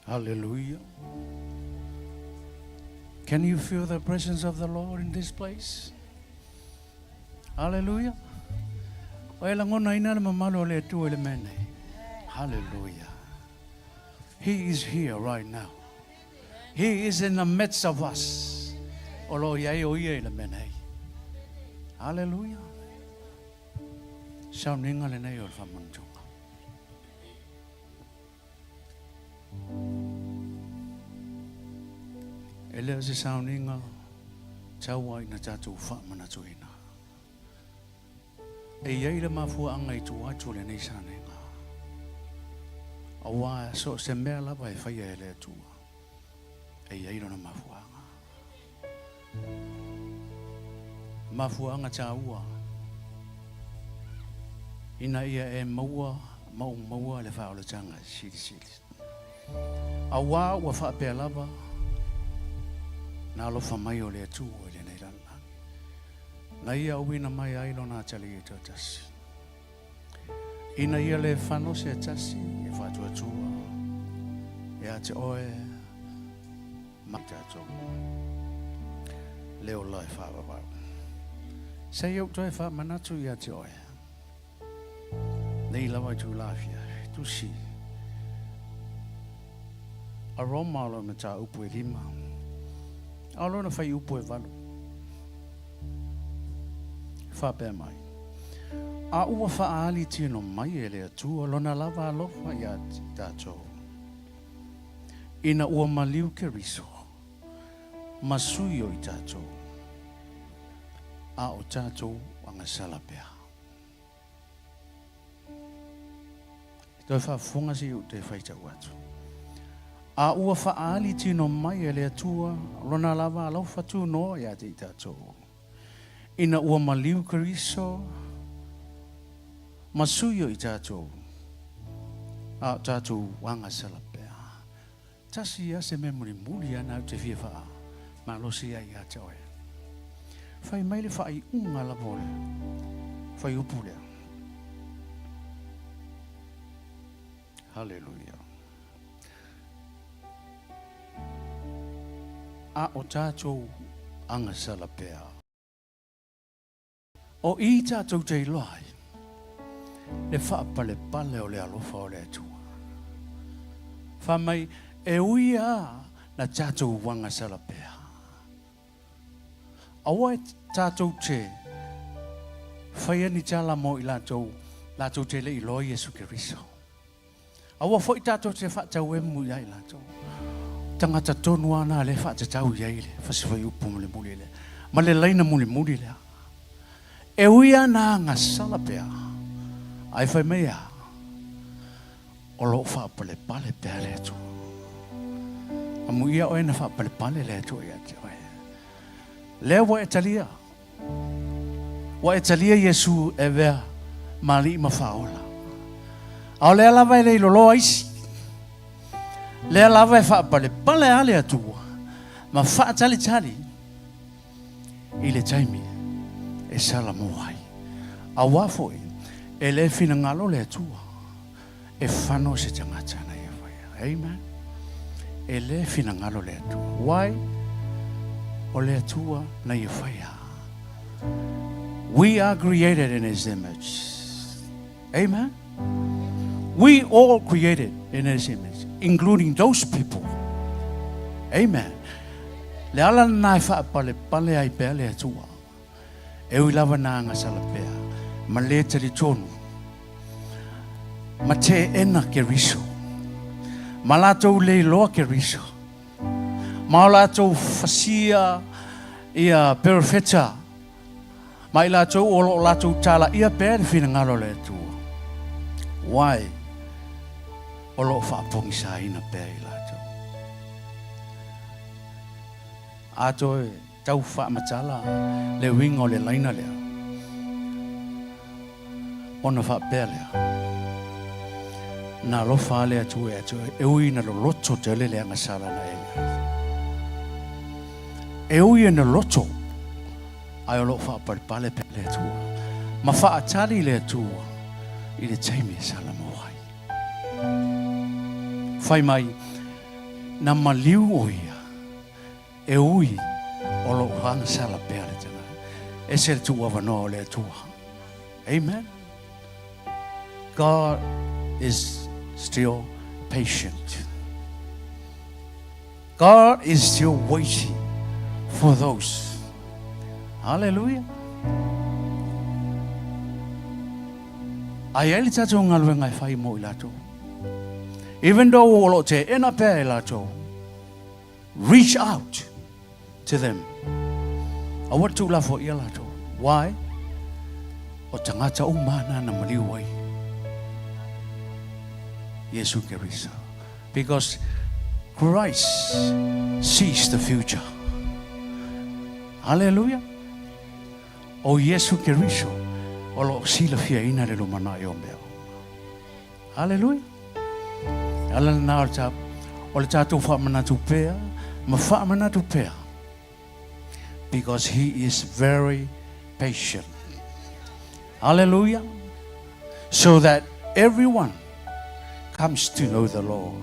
Hallelujah. Can you feel the presence of the Lord in this place? Hallelujah. O e langona ina le mamalu o le Atua i le mea nei. Hallelujah. He is here right now. He is in the midst of us. O lo iai o ia i le mea nei. Hallelujah. Sauniga lenei o le faamanatuga. E le o se sauniga taua ina tatou faamanatuina. E i ai le mafuaaga i tua atu o lenei sauniga, aua so o se mea lava e faia e le Atua, e i ai lona mafuaaga. Mafuaaga taua ina ia e maua ma ou maua le faaolataga silisili. Auā ua faapea lava na alofa mai o le Atua i lenei lalolagi, na ia auina mai ai lona atalii e toatasi, ina ia le fano se tasi e faatuatua ia te oe ma tatou le ola e faavavau. Se i ou toe faamanatu ia te oe, nei lava i tūlāfia, tusi a Roma o lona mataupu e lima, a o lona faiupu e valu. Faapea mai, A ua faaali tino mai e le Atua lona lava alofa iā tatou, ina ua maliu Keriso ma sui o i tatou, a o tatou agasala pea. Toe faafofoga se i ou toe faitau atu. A ua faaali tino mai e le Atua lona lava alofa tunoa ia te i tatou, ina ua maliu Keriso ma sui o i tatou, a o tatou agasala pea. Tasi ia se mea mulimuli ana ou te fia faa malosi ai ia te oe. Fai mai le faaiuga lava o le fuaiupu lea. Haleluia. A o tatou agasala pea. O i tatou te iloa ai le faapalepale o le alofa o le Atua. Fai mai, e ui a na tatou agasala pea. Aua e tatou te faia ni tala mo i latou, latou te le i iloa Iesu Keriso. Aua foi tatou te faatauemu ia i latou. Tagata tonu lava na lea e faatatau i ai le fasi fuaiupu mulimuli lea, ma le laina mulimuli lea. E ui lava na agasala pea, ae fai mai a, o lo o faapalepale pea le Atua. Amuia oe na faapalepale le Atua ia te oe. Lea ua e talia. Ua e talia Iesu e avea ma Alii ma Faaola. A o lea lava e le iloloa isi. Lea lava e faapalepale a le Atua ma faatalitali i le taimi e salamo ai. Auā foi e le finagalo le Atua e fano se tagata na ia faia. Amen. E le finagalo le Atua. Why? O le Atua na ia faia. We are created in His image. Amen. We all created in His image. including those people. Amen. Le ala lena e faapalepale ai pea le Atua. E ui lava na agasala pea, ma lē talitonu, ma teena Keriso, ma latou le iloa Keriso, ma o latou fasia ia perofeta, ma i latou o lo o latou talaia pea le finagalo o le Atua. Why? O lo o faapogisaina pea i latou. A toe tau faamatala le uiga o le laina lea, ona faapea lea, Na alofa lava le Atua ia te oe, e ui ina loloto tele le agasala na e i ai. E ui ina loto, ae o lo o faapalepale pea le Atua, ma faatali le Atua i le taimi e salamau ai. Fai mai, na maliu o ia, E ui o lo o agasala pea le tagata, ese le tuuavanoa o le Atua. Amen. God is still patient. God is still waiting for those. Hallelujah. Ai ai le tatou galuega e fai mo i latou. Even though o lo o teena pea e latou, Reach out to them. Aua le tuulafoaia latou. Why? O tagata uma na na maliu ai Iesu Keriso. Because Christ sees the future. Hallelujah. O Iesu Keriso o lo o silafiaina le lumanai o mea uma. Haleluia! E ala lena o le ta, o le tatou faamanatu pea ma faamanatu pea. Because he is very patient. Hallelujah. So that everyone comes to know the Lord.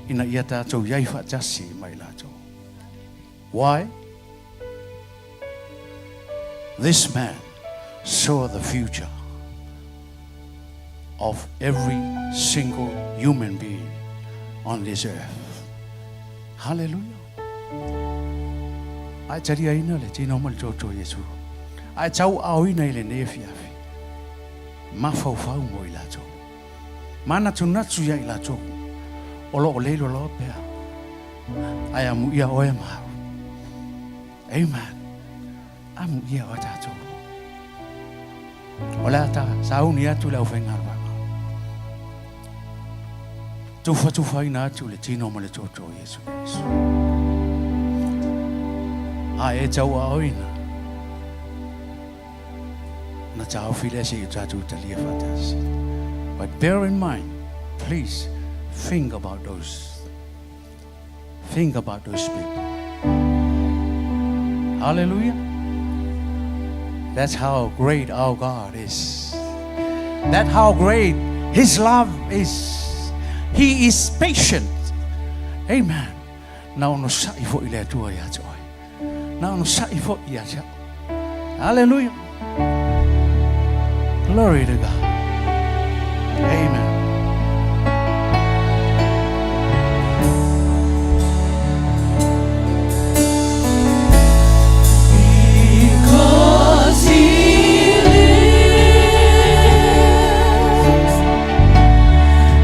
Ina ia tātou iai whaatasi mai lātou. Why? This man saw the future of every single human being on this earth. Hallelujah. Ae taliaina le tino ma le toto Iesu. Ae tau aoina i lenei afiafi. Mafaufau mo i latou. Manatunatu ia i latou. O lo o leilo loa pea. Ae amuia oe ma au. Amen. Amuia oe tatou. O le a ta sauni atu le aufaigaluega. Tufatufaina atu le tino ma le toto o Iesu Keriso. A e tauaaoina ona taofi lea seia o tatou talia faatasi. But bear in mind, please think about those. Think about those people. Hallelujah. That's how great our God is. That's how great His love is. He is patient. Amen. Na onosai foi le Atua ia te oe. Na onosai foi ia te au. Hallelujah. Glory to God. Amen. Because he lives,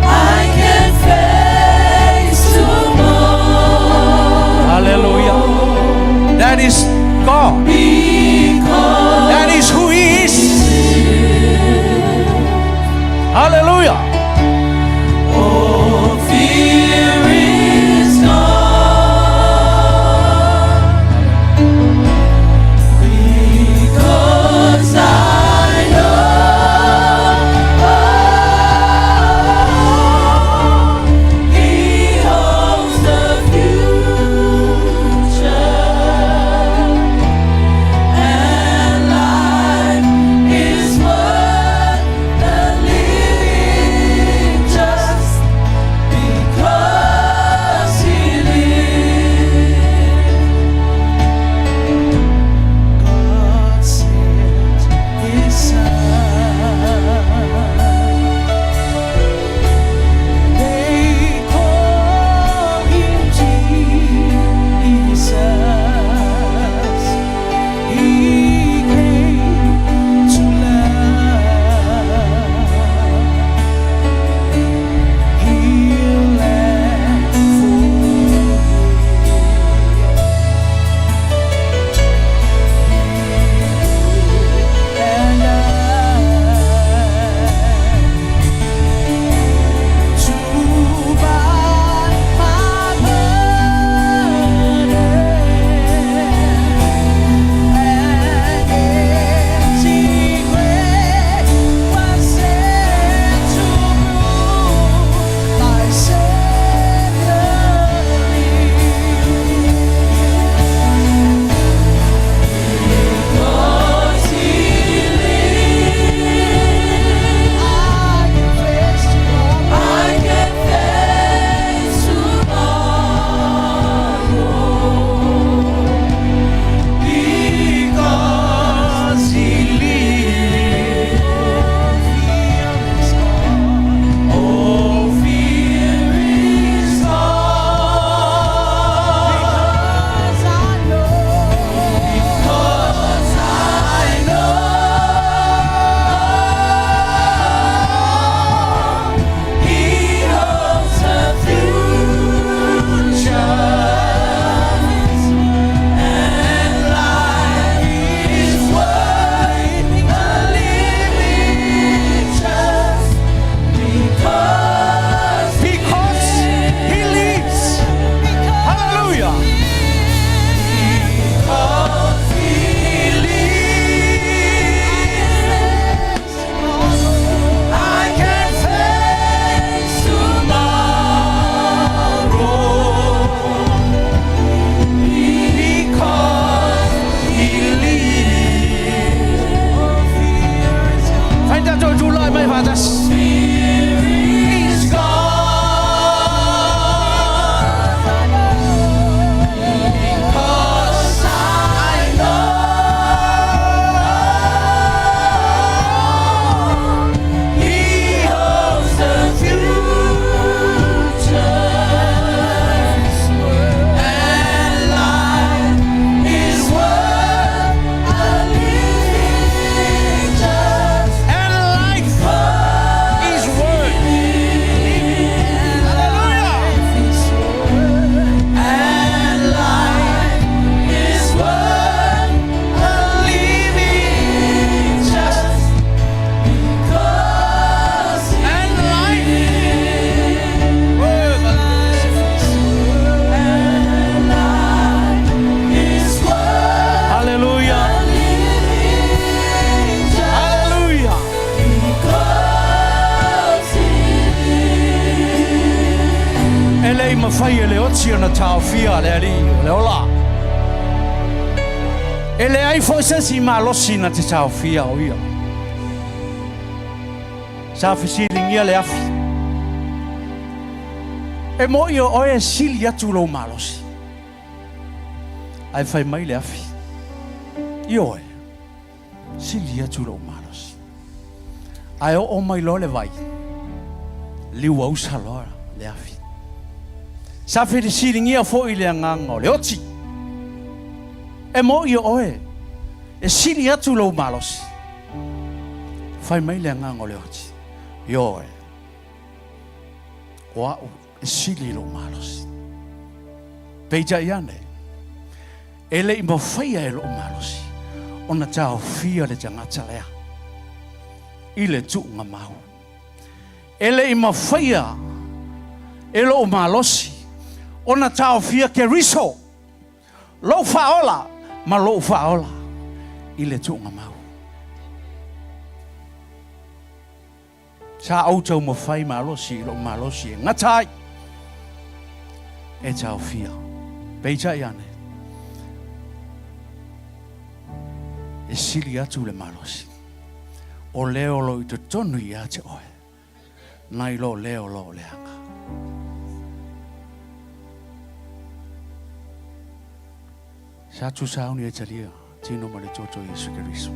I can face tomorrow. Hallelujah. That is God. Because That is who He is. Hallelujah. all fear is gone. Because I know He holds the future, and life is worth the living. mafai e le oti ona taofia le Alii o le ola. E leai foi se isi malosi na te taofia o ia. Sa fesiligia le afi. E mo'i o oe e sili atu lou malosi. Ae fai mai le afi. Ioe, sili atu lou malosi. Ae oo mai loa le vai, liuausa loa le afi. Sa felisiligia foi le agaga o le oti. E mo'i o oe, e sili atu lou malosi. Fai mai le agaga o le oti. Ioe, o a'u e sili lou malosi. Peitai ane, e le i mafaia e lou malosi ona taofia le tagata lea i le tuugamau. E le i mafaia e lou malosi ona taofia Keriso, lou faaola ma lou faaola i le tuugamau. Sa ou taumafai malosi i lou malosi e gata ai e taofia. Peitai ane, e sili atu le malosi o lea o lo o i totonu ia te oe, nai lo lea o lo o leaga. Sa tusauni e talia tino ma le toto Iesu Keriso.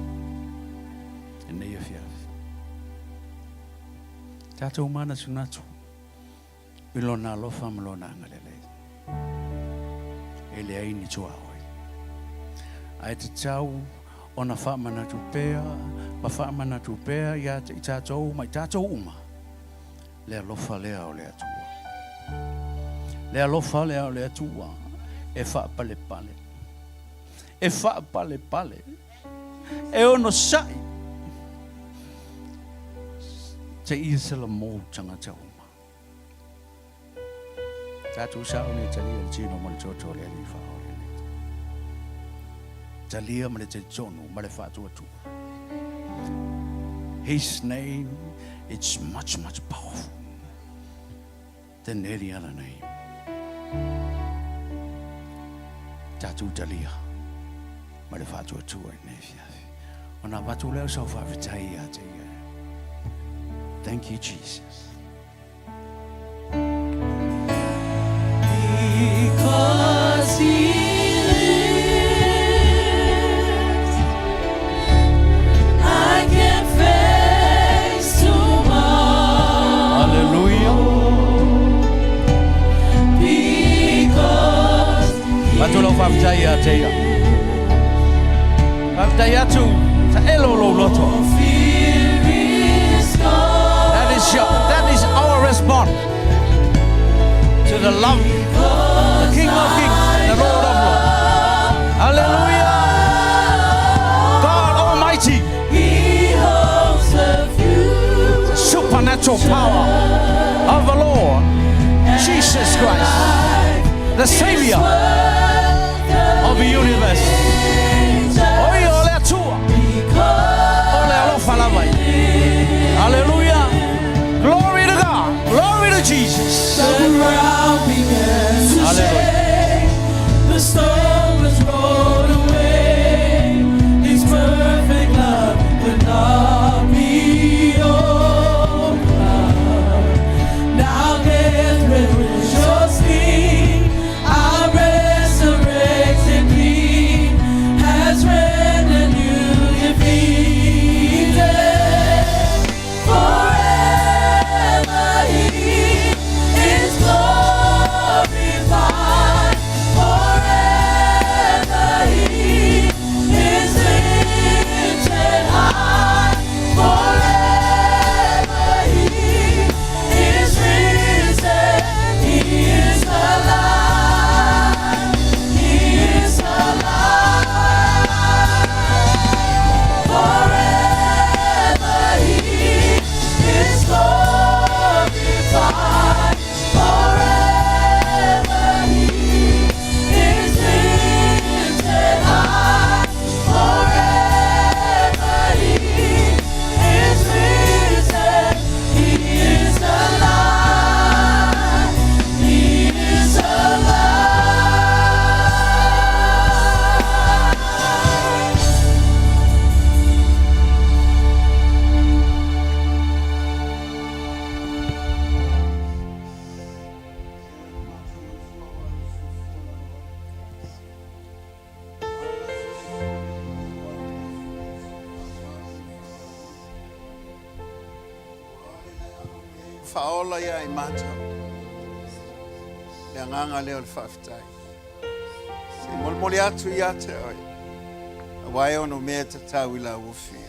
E nei afiafi. Tatou manatunatu i lona alofa ma lona agalelei. E leai ni tuaoi. Ae tatau ona faamanatu pea ma faamanatu pea ia i tatou ma i tatou uma le alofa lea o le Atua. Le alofa lea o le Atua e faapalepale. E faapalepale. E onosai. Seia selamou tagata uma. Tatou sauni e talia le tino ma le toto o le Alii faaola nei. Talia ma le talitonu ma le faatuatua. His name it's much much powerful than any other name. Tatou talia ma le faatuatua i lenei afiafi. Ona avatu lea o sau faafetai ia te ia. Thank you Jesus. Because he lives, I can face tomorrow. Hallelujah. Because Avatu lau faafetai ia te ia. Faafetai atu ta elo lou loto. fear is gone. That is our response to the love, the King of Kings, the Lord of Lords. Hallelujah. God Almighty, He holds the future. supernatural power of the Lord Jesus Christ, the Savior of the universe. O ia o le Atua, o le alofa lava ia. Hallelujah. Glory to God. Glory to Jesus. The ground began to Hallelujah. shake. The storm was rolled away. His perfect love could not be overcome. Now death, where is your sting? Our resurrected King has rendered you defeated. Faaola ia i matou. Le agaga lea o le faafetai. Se i molimoli atu ia te oe, aua e ono mea tatau i lau afio.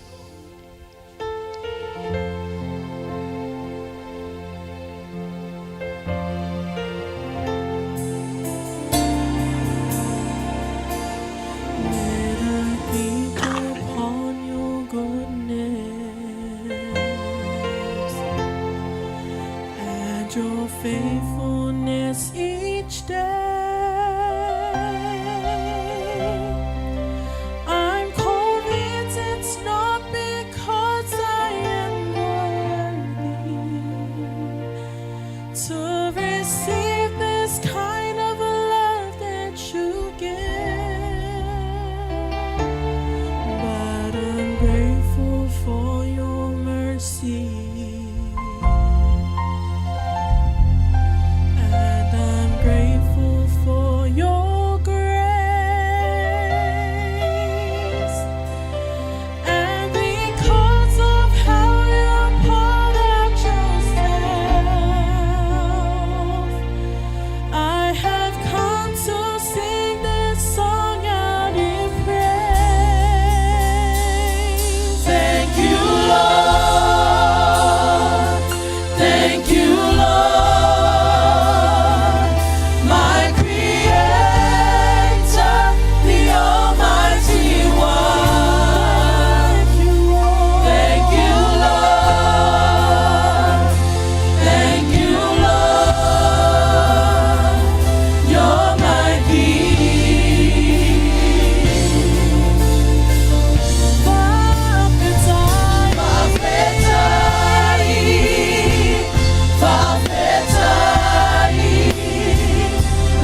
When I think upon your goodness and your faithfulness each day, I'm convinced it's not because I am worthy to receive this kind of love that you give. But I'm grateful for your mercy. And I'm grateful for your grace. And because of how you poured out yourself, I have come to sing this song out in praise. Thank you, Lord. Thank you, Lord. My Creator, the Almighty One. Thank you, Lord. Thank you, Lord. You're my King. Faafetai, faafetai,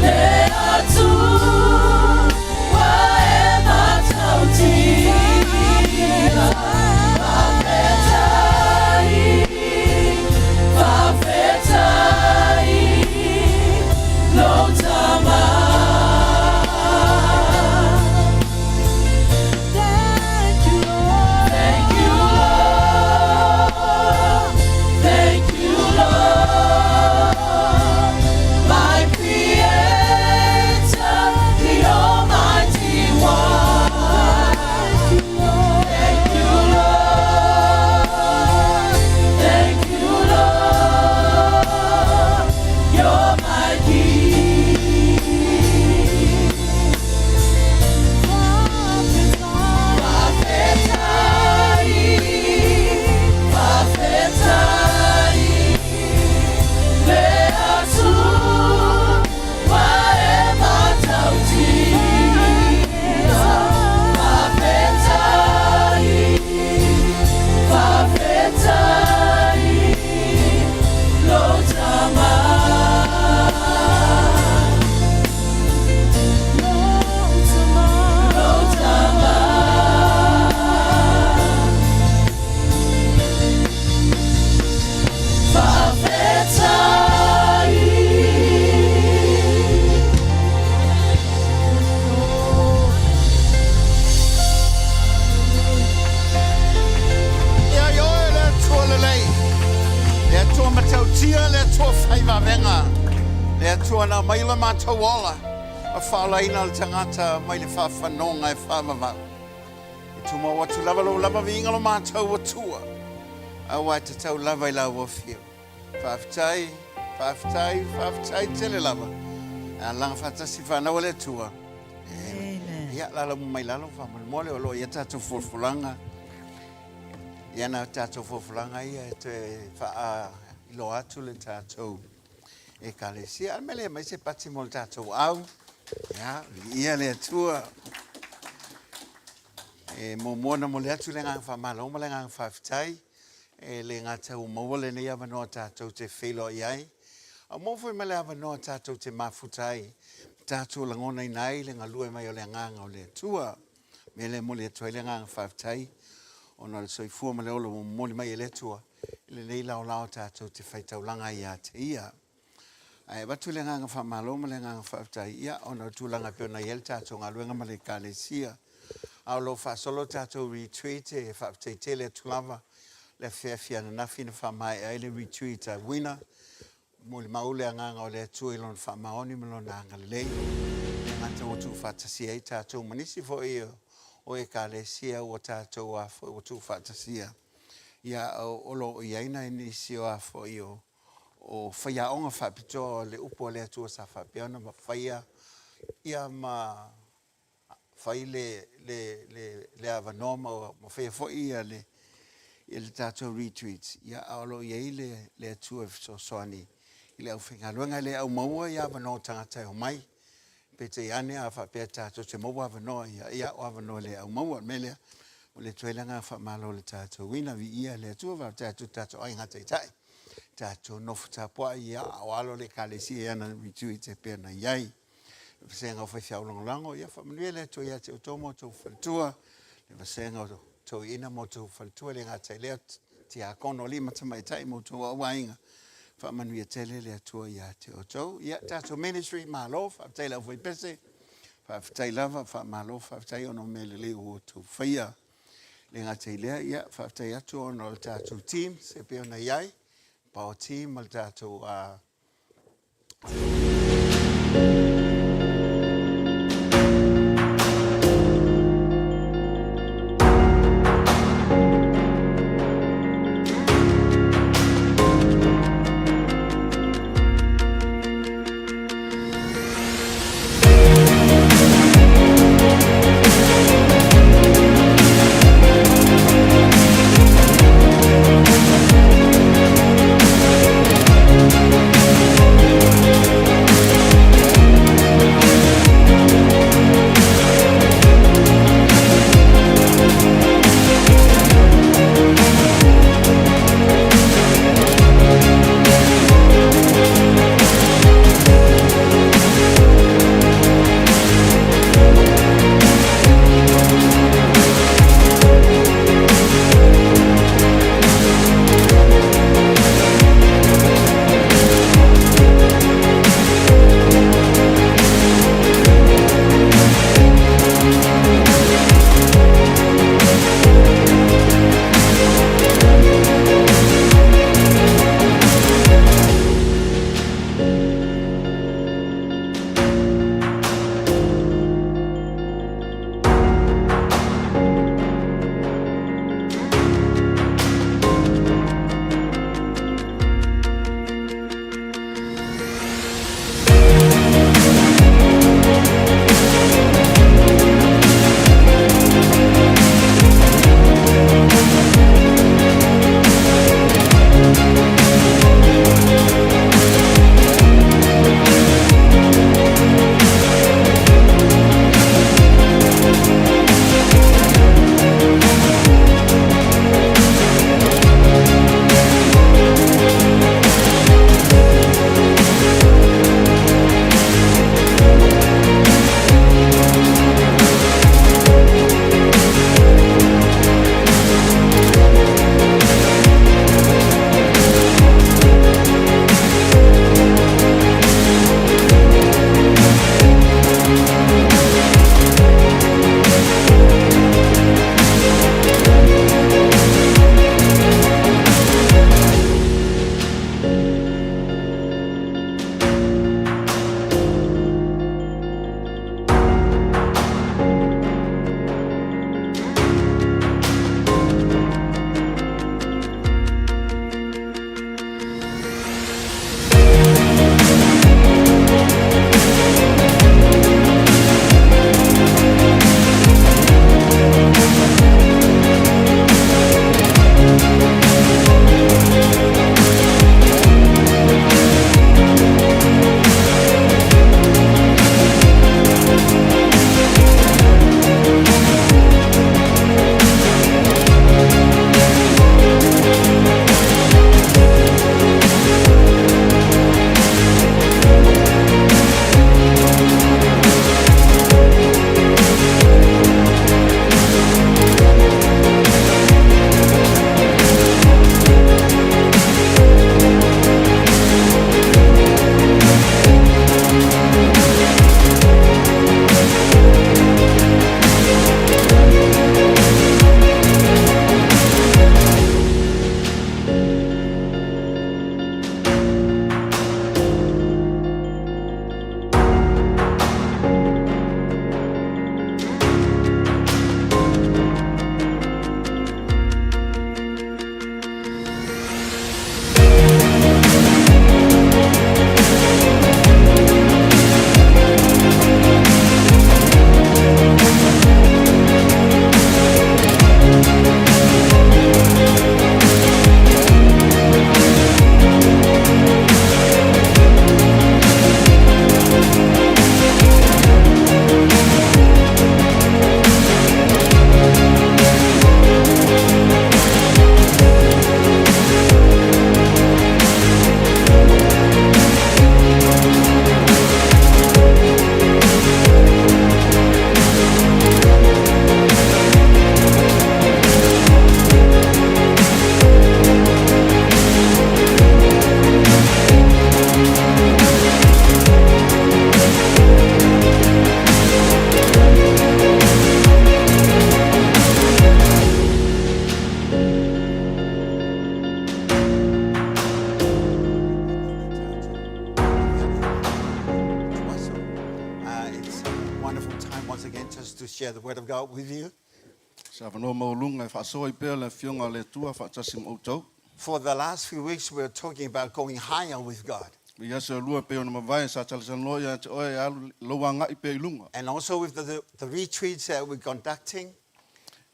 le Atua e matautia. Faafetai, faafetai, lou Tama. Thank you, Lord. Thank you, Lord. Thank you, Lord. My Creator, the Almighty One. Thank you, Lord. Thank you, Lord. You're my King. Faafetai, faafetai, le Atua e matautia. Faafetai, faafetai, lou Tama. Lou Tama. Faafetai. Ia i oe le Atua lelei, le Atua matautia, le Atua faivavega, le Atua na aumai lo matou ola, ma faaolaina le tagata mai le faafanoga e faavavau. E tumau atu lava lou lava viiga lo matou Atua, aua e tatau lava i lau afio. Faafetai, faafetai, faafetai tele lava. A laga faatasi fanau a le Atua. Amen. Ia, lala mai lalo faamolemole o lo o i ai tatou folafolaga. Ia na tatou folafolaga ia e toe faailoa atu le tatou ekalesia. A o le mea lea, aumai se pati mo le tatou au. Ia, viia le Atua. E muamua ona momoli atu le agaga faamalo ma le agaga faafetai e le gata ua maua lenei avanoa tatou te feiloai ai, a ua maua foi ma le avanoa tatou te mafuta ai, tatou lagonaina ai le galue mai o le agaga o le Atua. O le mea lea e momoli atu ai le agaga faafetai ona o le soifua ma le ola ua momoli mai e le Atua i lenei laolao tatou te faitaulaga ai ia te Ia. Ae avatu le agaga faamalo ma le agaga faafetai, ia, ona o le tulaga e pei ona i ai le tatou galuega ma le Ekalesia. A o lo o faasolo le tatou retreat, e faafetai tele atu lava. le afiafi ananafi na faamaea ai le retreat a Winner. Molimau le Agaga o le Atua i Lona faamaoni ma Lona agalelei. E le gata ua tuufaatasia ai tatou ma nisi foi o Ekalesia ua tatou a foi ua tuufaatasia, ia o lo o i ai nai nisi o a foi o o faiaoga faapitoa o le Upu a le Atua sa faapea ona faia ia ma fai le, le, le, le avanoa ma, ma faia foi ia le, ia le tatou retreat, ia, a o lo o i ai le, le Atua e fesoasoani i le aufaigaluega. E le aumaua ia avanoa o tagata e omai. Peitai ane a faapea tatou te maua avanoa, ia, ia o avanoa le aumaua. O le mea lea, o le Atua ai le agaga faamalo i le tatou ina, viia le Atua, faafetai atu i le tatou aiga taitai, tatou nofo tapuai, ia, a o alo le Ekalesia i ana retreat e pei ona i ai. Le vasega o faifeau lagolago, ia faamanuia le Atua ia te outou ma outou faletua, le vasega o toeaiina ma outou faletua, e le gata i lea, tiakono, alii ma tamaitai ma outou auaiga, faamanuia tele le Atua ia te outou. Ia, tatou ministry, malo, faafetai i le aufaipese, faafetai lava, faamalo, faafetai ona o mea lelei ua outou faia. E le gata i lea, ia, faafetai atu ona o le tatou teams e pei ona i ai, power team ma le tatou uh, share the Word of God with you. Se avanoa maualuga e faasoa ai pea le Afioga a le Atua faatasi ma outou. For the last few weeks we were talking about going higher with God. I aso e lua e pei ona mavae sa talatalanoa ia te oe e alu lou agaʻi pea i luga. And also with the the retreats that we're conducting.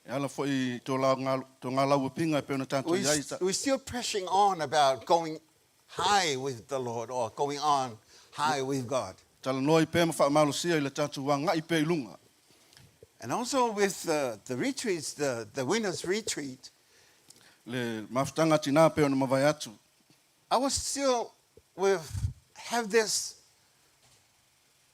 E ala foi i tō ngā lauapiga e pei ona tātou We i ai. we're still pressing on about going high with the Lord or going on high with God. Talanoa ai pea ma faamalosia i le tatou agaʻi pea i luga. And also with the the retreats, the the winners retreat. Le mafutaga tinā pei ona mavae atu. I was still with have this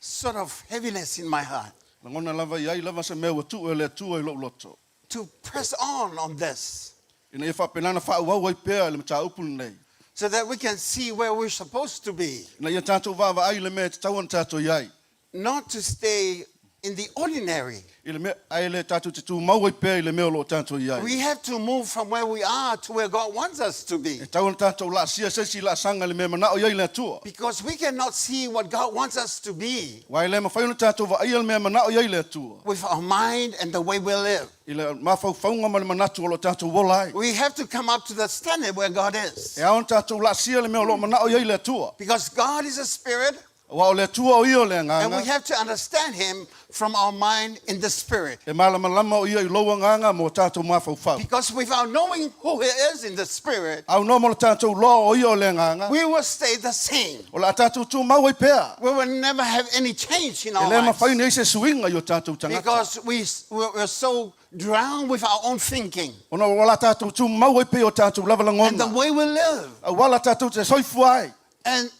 sort of heaviness in my heart. Lagona lava i ai lava se mea ua tuu e le Atua i lou loto. To press on on this. Ina ia faapena ona faaauau ai pea i le mataupu lenei. So that we can see where we're supposed to be. Ina ia tātou vaavaai i le mea e tatau ona tātou i ai. Not to stay in the ordinary. I le mea, ae le tātou te tumau ai pea i le mea o lo o tātou i ai. We have to move from where we are to where God wants us to be. E tatau ona tātou laasia se isi laasaga i le mea e manao i ai le Atua. Because we cannot see what God wants us to be. Aua e le mafai ona tātou vaaia le mea e manao i ai le Atua. With our mind and the way we live. I le mafaufauga ma le manatu o lo o tātou ola ai. We have to come up to the standard where God is. E ao ona tātou laasia le mea o lo o manao i ai le Atua. Because God is a spirit. Aua o le Atua o ia o le And we Agaga. have to understand him from our mind in the spirit. E malamalama o ia i lou agaga mo tātou mafaufau. Because without knowing who he is in the spirit, Aunoa mo le tātou loa o ia o le Agaga. we will stay the same. O le a tātou tumau ai pea. We will never have any change in E our le lives. mafai ona i ai se suiga i o tātou tagata. Because we, we're so drowned with our own thinking. Ona ua la tātou tumau ai pea i o tātou lava lagona. And the way we live. Aua la tātou te soifua ai. And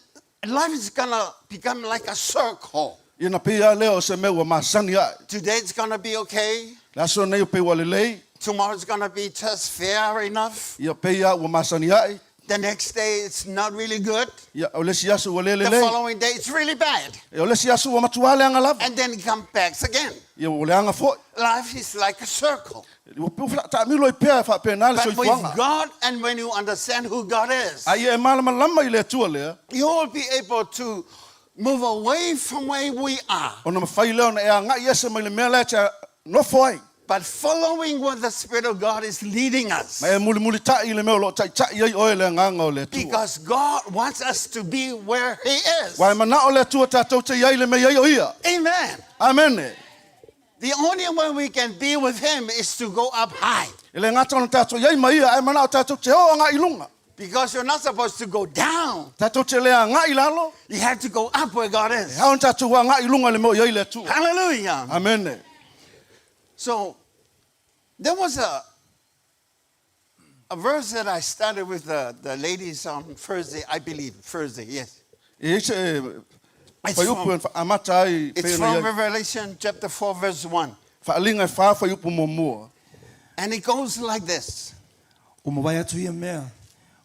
life is gonna become like a circle. Ia na pei lava lea o se mea ua masani ae. Today it's gonna be okay. Le aso nei o pei ua lelei. Tomorrow it's gonna be just fair enough. Ia pei lava ua masani ae. The next day it's not really good. Ia, o le isi aso ua le The lelei. following day it's really bad. Ia, o le isi aso ua matua leaga lava. And then it comes back again. Ia, ua leaga foi. Life is like a circle. Ua pei ua taamilo ai pea e faapena le But with soifuaga. God and when you understand who God is, A ia e malamalama i le Atua lea. you will be able to move away from where we are. Ona mafai lea ona e agai ese mai le mea lea e te nofo ai. But following what the Spirit of God is leading us. Ma e mulimulitai i le mea o lo o taitai ai oe le Agaga o le Atua. Because God wants us to be where He is. Aua e manao le Atua tatou te i ai i le mea i ai o Ia. Amen. Amene. The only way we can be with Him is to go up high. E le gata ona tatou i ai ma Ia, ae manao tatou te o agai i luga. Because you're not supposed to go down. Tatou te le agai i lalo. You have to go up where God is. E ao ona tatou agai i luga i le mea o i ai le Atua. Hallelujah. Amene. So there was a a verse that I started with the, the ladies on Thursday, I believe, Thursday, yes. E i se fuaiupu e amata ai It's from Revelation chapter 4 verse 1. Faaaliga e fa fuaiupu muamua. And it goes like this. Ua mavae atu ia mea,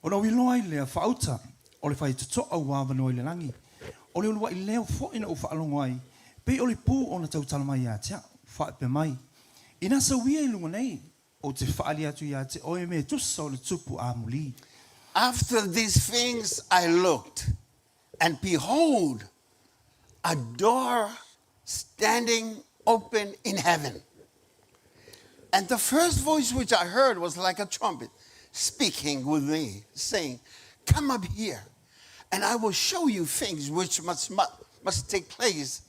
ona ou iloa ai lea faauta o le faitotoa ua avanoa i le lagi. O le uluaʻi leo foʻi na ou faalogo ai, pei o le pū ona tautala mai iā te a'u, faapea mai, Inā sau ia i luga nei, ou te faaali atu iā te oe me tusa o le tupu amulī. After these things I looked, and behold, a door standing open in heaven. And the first voice which I heard was like a trumpet speaking with me, saying, Come up here, and I will show you things which must, must take place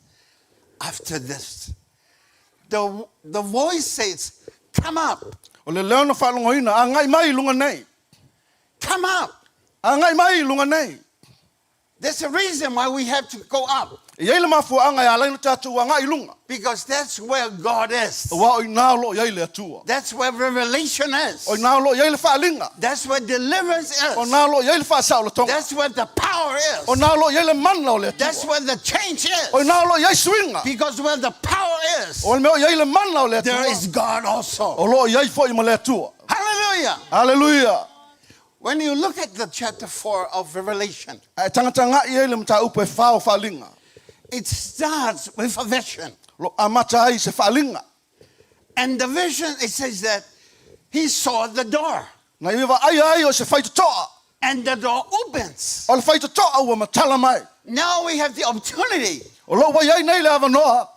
after this. The, the voice says, Come up. O le leo na faalogoina, Agai mai i luga nei. Come up. Agai mai i luga nei. There's a reason why we have to go up. E i ai le mafuaaga e ala ai ona tatou agai i luga. Because that's where God is. Aua o i ina o lo o i ai le Atua. That's where revelation is. O i ina o lo o i ai le faaaliga. That's where deliverance is. O ina o lo o i ai le faasaolotoga. That's where the power is. O ina o lo o i ai le mana o le Atua. That's where the change is. O ina o lo o i ai suiga. Because where the power is. O le mea o i ai le mana o le Atua. There is God also. O lo o i ai foi ma le Atua. Hallelujah. Hallelujah. When you look at the chapter 4 of Revelation. A e tagatagai ai le mataupu e fa o Faaaliga. It starts with a vision. Lo amata ai i se faaaliga. And the vision it says that he saw the door. Na ia vaaia ai o se faitotoa. And the door opens. O le faitotoa ua matala mai. Now we have the opportunity. O lo ua i ai nei le avanoa.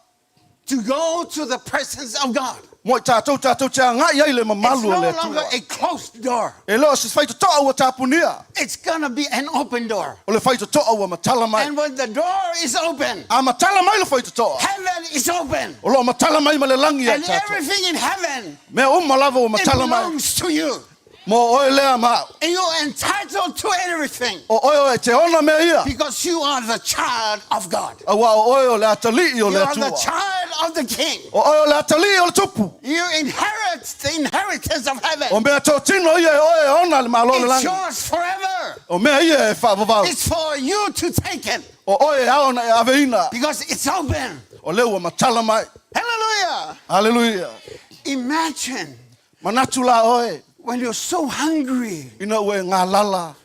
To go to the presence of God. Mo i tātou, tātou te agai ai le It's mamalu o no le longer Atua. a closed door. E le o se faitotoa ua tapunia. It's gonna be an open door. O le faitotoa ua matala mai. And when the door is open, A matala mai le faitotoa. heaven is open. O loo matala mai ma le lagi ia And tātou. everything in heaven, Mea uma lava ua it matala mai. belongs to you. Mo oe lea ma au. And you're entitled to everything O oe o e te ona mea ia. because you are the child of God. Auā o oe o le atalii o You le are the Atua. child of the King. O oe o le atalii o le Tupu. You inherit the inheritance of O heaven. mea totino ia e oe e ona le malo o le It's langi. yours forever. O mea ia e whaavavau. It's for you to take it O oe e ao na e aveina. because it's open. O lea ua matala mai. Hallelujah. Hallelujah. Imagine Manatu la oe. when you're so hungry Ina ua e ngā lala.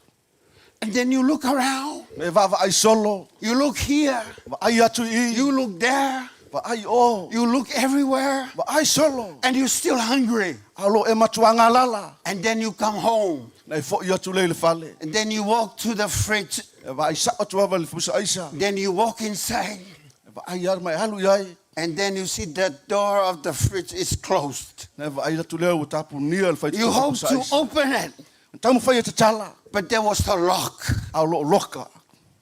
and then you look around, E vaavaai solo. you look here, Vaai atu i. you look there, Vaai o. you look everywhere, Vaai solo. and you're still hungry. A o loo e matua ngā lala. And then you come home Na e fo'i atu lea i le fale. and then you walk to the fridge, E vaai sao atu ava i le pusa aisa. then you walk inside, E vaai ara ma e alu i ai. and then you see the door of the fridge is closed. Na e vaai atu lea ua tapunia le You faitotoa hope pusa to aisa. open it, Taumafai e tatala. but there was a lock. A o loo loka.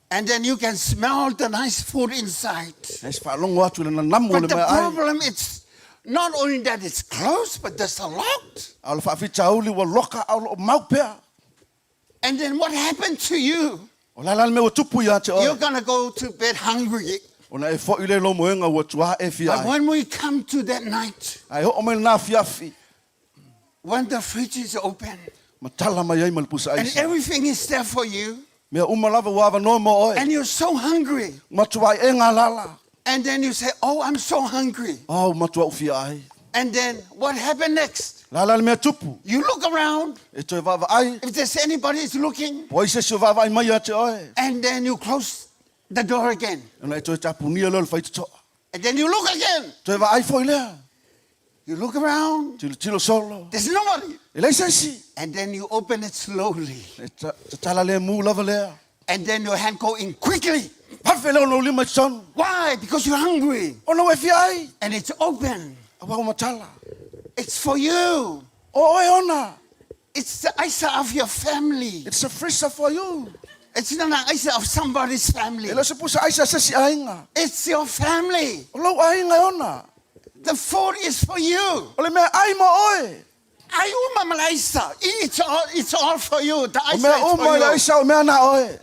And then you can smell the nice food inside. Na e se faalogo atu i le nanamu o But le the meaai. problem is not only that it's closed, but there's a lock. A o le faafitauli ua loka a o loo mau pea. And then what happened to you? O le a la le mea ua tupu ia te You're oe. gonna go to bed hungry. Ona e fo'i lea i lou moega ua tuā e fia But ai. when we come to that night, Ae oo mai lenā afiafi. when the fridge is open Matala mai ai ma le pusa and aisa. everything is there for you, Mea uma lava ua avanoa mo oe. and you're so hungry, Matua e ngā lala. and then you say, Oh, I'm so hungry. Oh, matua u fia ai. And then what happened next? La la le mea tupu. You look around, E toe vaavaai. if there's anybody is looking, Po ai se isi o vaavaai mai ia te oe. and then you close the door again. Ona e toe tapunia lea o le faitotoa. And then you look again. Toe vaai foi lea. You look around, Tilotilo solo. there's nobody. E leai se isi. And then you open it slowly. E tatala lemu lava lea. And then your hand go in quickly. Pafe lea o lou lima i totonu. Why? Because you're hungry. Ona ua e fia ai. And it's open. Auā ua matala. It's for you. O oe ona. It's the aisa of your family. It's a freezer for you. It's not an aisa of somebody's family. E le o se pusa aisa a se isi aiga. It's your family. O lou aiga e ona. The food is for you. O le meaai mo oe. Ai uma ma le aisa. It's all, it's all for you. The O aisa mea is for uma i le you. aisa o mea na oe.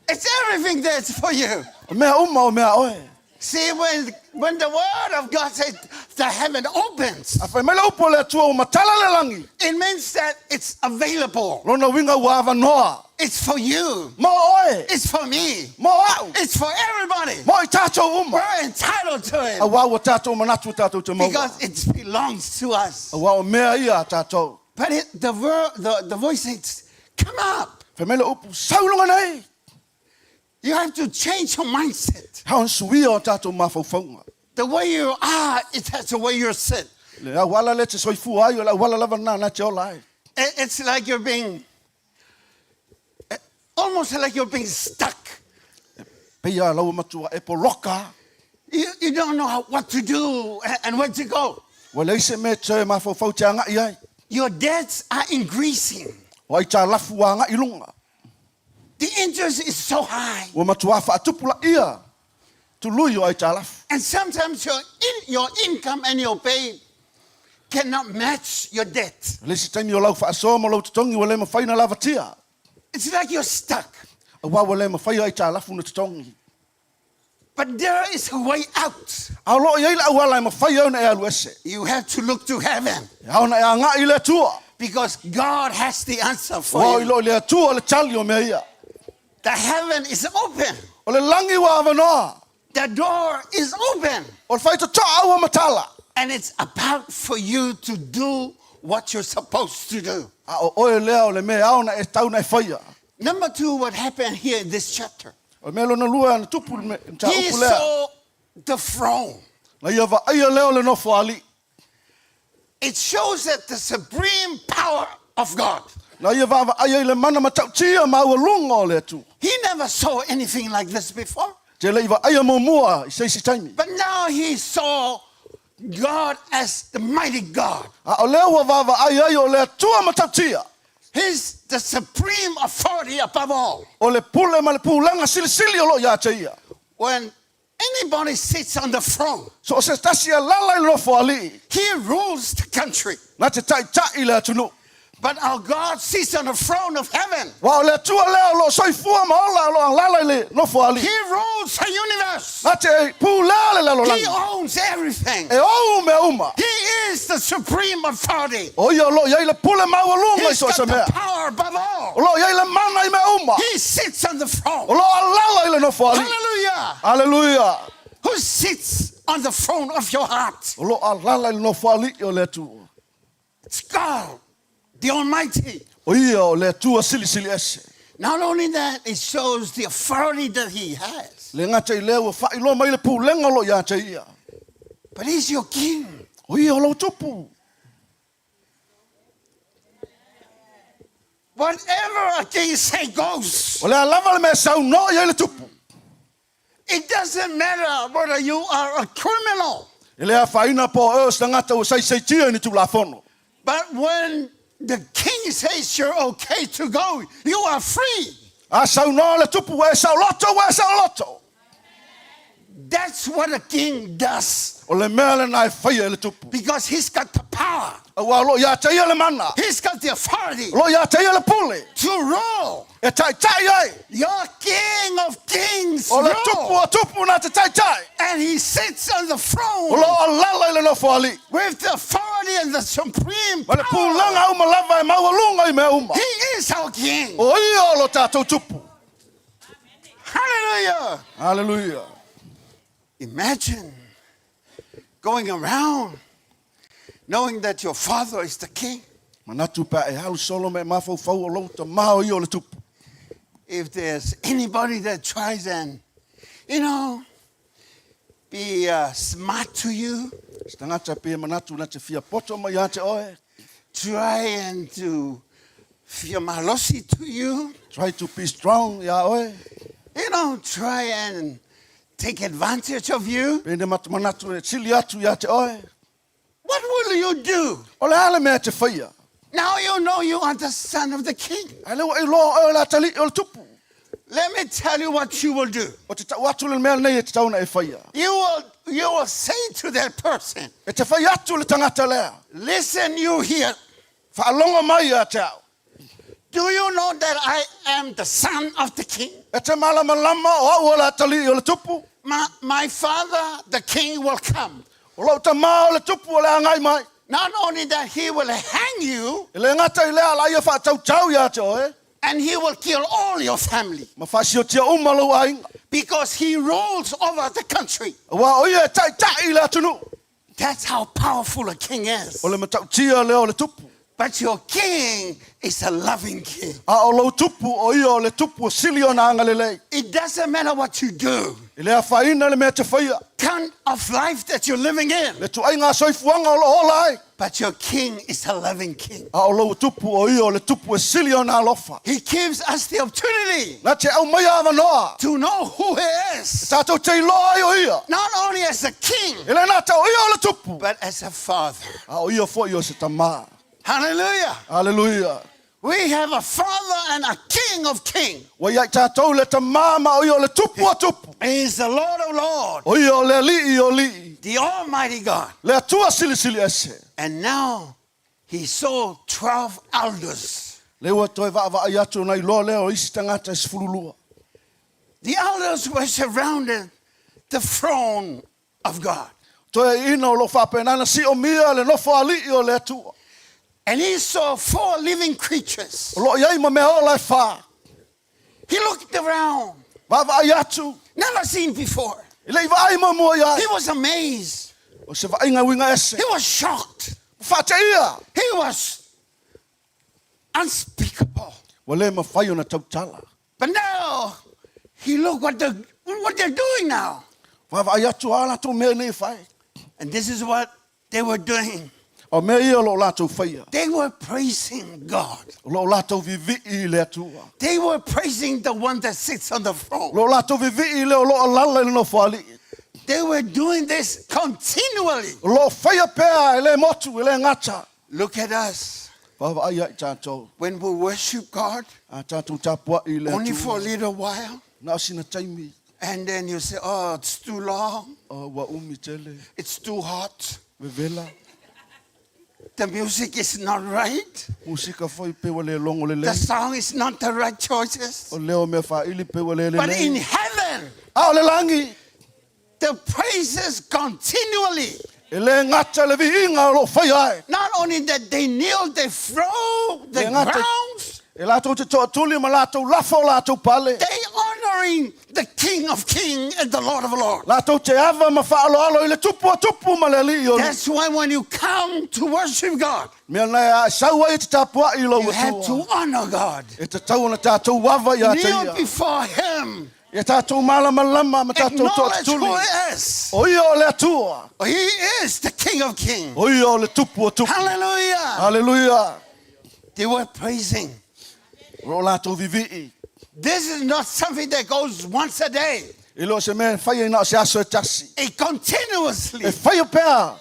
It's everything that's for you. O mea uma o mea oe. See, when, when the word of God says the heaven opens, A fai mai le upu a le Atua ua matala le lagi. it means that it's available. Lona uiga ua avanoa. It's for you. Mo oe. It's for me. Mo au. It's for everybody. Mo i tātou uma. We're entitled to it Auā ua tātou manatu o tātou te maua. because it belongs to us. Auā o mea ia a tātou. But it, the, ver, the, the voice says, come up. Fai mai le upu, sau i luga nei. You have to change your mindset. Hao na suia o tātou mafaufauga. The way you are, it has the way you sit. Le auala lea e te soifua ai, o le auala lava lena na te ola ai. It- It's like you're being, eh, almost like you're being stuck. Pei a lau ua matua e poloka. You, you don't know how, what to do and, and where to go. Ua leai se mea e toe mafaufau te agai ai. Your debts are increasing. O aitalafu ua agai i luga. The interest is so high. Ua matuā faatupulaia tului o aitalafu. And sometimes your, in, your income and your pay cannot match your debt. O le isi taimi o lau faasoa ma lou totogi ua le mafai ona lavatia. It's like you're stuck. Auā ua le mafai aitalafu ona totogi. But there is a way out. A o loo i ai le auala e mafai ai ona e alu ese. You have to look to heaven E ao ona e agai i le Atua. because God has the answer for Ua o i you. loo i le Atua le tali o mea ia. The heaven is open. O le lagi ua avanoa. The door is open. O le faitotoa ua matala. And it's about for you to do what you're supposed to do. A o oe lea o le mea e ao ona e tau ona e faia. Number two, what happened here in this chapter? O le mea lona lua na tupu le He mataupu lea. saw the throne. Na ia vaaia lea o le nofoalii. It shows that the supreme power of God. Na ia vaavaaia i le mana matautia ma aualuga o le Atua. He never saw anything like this before. Te le i vaaia muamua i se isi taimi. But now he saw God as the mighty God. A o lea ua vaavaai ai o le Atua matautia. He's the supreme authority above all. O le pule ma le pulega silisili o lo o ia te ia. When anybody sits on the throne, So o se tasi e alaala i le nofoalii. He rules the country. Na te taitai le atunuu. But our God sits on the throne of heaven. Aua o le Atua lea o lo o soifua ma ola o lo o alaala i le nofoalii. He rules the universe. Na te pulea le He lalolagi. owns everything. E ou mea uma. He is the supreme authority. O ia o lo o i ai le pule maualuga i He's so o got se mea. the power above all. O lo o i ai le mana i mea uma. He sits on the throne. O lo o alaala i le nofoalii. Hallelujah. Aleluia. Who sits on the throne of your heart? O lo o alaala i le nofoalii o le Atua. It's God, the Almighty. O ia o le Atua silisili ese. Not only that, it shows the authority that he has. Le gata i lea ua faailoa mai le pulega o lo o ia te ia. But he's your king. O ia o lou tupu. Whatever a king say goes. O le a lava le mea e saunoa i ai le tupu. It doesn't matter whether you are a criminal. E le afaina po o oe o se tagata ua saisaitia i ni tulafono. But when the king says you're okay to go, you are free. A saunoa le tupu, ua e saoloto, ua e saoloto. That's what a king does. O le mea lena e faia e le tupu. Because he's got the power. Aua o lo o ia te ia le mana. He's got the authority. O lo o ia te ia le pule. To rule. E taitai ai. Your king of kings O le tupu rule. o tupu na te taitai. And he sits on the throne. O lo o alaala i le nofoalii. With the authority and the supreme Ma le power. pulega uma lava e maualuga i mea uma. He is our king. O ia o lo tatou tupu. Hallelujah. Hallelujah. Imagine going around knowing that your father is the king. Manatu pe a e alu solo ma e mafaufau o lou tamā o ia o le tupu. If there's anybody that tries and, you know, be uh, smart to you. Se tagata pe manatu na te fia poto mai ia te oe. Try and to fia malosi to you. Try to be strong ia oe. You know, try and take advantage of you. Pe ne manatu e sili atu ia te oe. What will you do? O le a le mea e te faia? Now you know you are the son of the king. A lea ua e iloa o oe o le atalii o le tupu. Let me tell you what you will do. O te tau atu le mea lenei e tatau ona e faia. You will, you will say to that person. E te fai atu le tangata lea. Listen you here. Faalogo mai ia te au. Do you know that I am the son of the king? E te malamalama o au o le atalii o le tupu. My, my father, the king, will come. O lou tamā o le tupu o le a agai mai. Not only that, he will hang you. E le gata i lea, o le a ia faatautau ia te oe. And he will kill all your family. Ma faasiotia uma lou aiga. Because he rules over the country. Aua o ia e taitai i le atunuu. That's how powerful a king is. O le matautia lea o le tupu. But your king is a loving king. A o lou tupu, o ia o le tupu e sili ona agalelei. It doesn't matter what you do. E le afaina le mea e te faia. Kind of life that you're living in. Le tuaiga soifuaga o lo o ola ai. But your king is a loving king. A o lou tupu, o ia o le tupu e sili ona alofa. He gives us the opportunity. Na te aumaia avanoa. To know who he is. E tatou te iloa ai o ia. Not only as a king. E le gata o ia o le tupu. But as a father. A o ia foi o se tamā. Hallelujah. Hallelujah. We have a father and a king of king. Ua i ai tatou le tamā ma o ia o le tupu o tupu. He is the Lord of lords. O ia o le Alii o alii. The Almighty God. Le Atua silisili ese. And now he saw 12 elders. Lea ua toe vaavaai atu ona iloa lea o isi tagata e 12. The elders were surrounded the throne of God. Toeaiina o lo o faapena ona siomia le nofo alii o le Atua. And he saw four living creatures. O lo o i ai ma mea ola e fa. He looked around. Vaavaai atu. Never seen before. E le i vaai muamua i ai. He was amazed. O se vaaiga uiga ese. He was shocked. Ua faateia. He was unspeakable. Ua le mafai ona tautala. But now, he look what the, what they're doing now. Vaavaai atu a latou mea nei e fai. And this is what they were doing. O mea ia o lo o latou faia. They were praising God. O lo o latou vivii i le Atua. They were praising the one that sits on the throne. O lo o latou vivii i le o lo o alala i le Nofoalii. They were doing this continually. O lo o faia pea e le motu, e le gata. Look at us. Vaavaai ia i tatou. When we worship God, A tatou tapuai i le only for a Atua. little while, Na o sina taimi. and then you say, oh, it's too long. Oh, ua umi tele. It's too hot. Vevela. The music is not right. Musika foi pe ua le logo The lelei. song is not the right choices. O leo o mea faaili pe ua le But in lelei. heaven, A o le lagi, the praises continually. e le gata le viiga o lo o faia ai. Not only that they kneel, they throw the Le gata- grounds. E latou te toatuli ma latou lafo o latou pale. They honoring the King of Kings and the Lord of Lords. Latou te ava ma faaaloalo i le Tupu o tupu ma le Alii o alii. That's why when you come to worship God, Mea na e sau ai e te tapuai i lou you have Atua. to honor God. E tatau ona tatou ava ia te Kneel ia. before Him. Ia tatou malamalama ma tatou Acknowledge who toatuli. He is. O ia o le Atua. He is the King of Kings. O ia o le Tupu o tupu. Hallelujah. Hallelujah. They were praising. O lo latou vivii. This is not something that goes once a day. E le o se mea e faia ina o se aso e tasi. It continuously. E faia pea.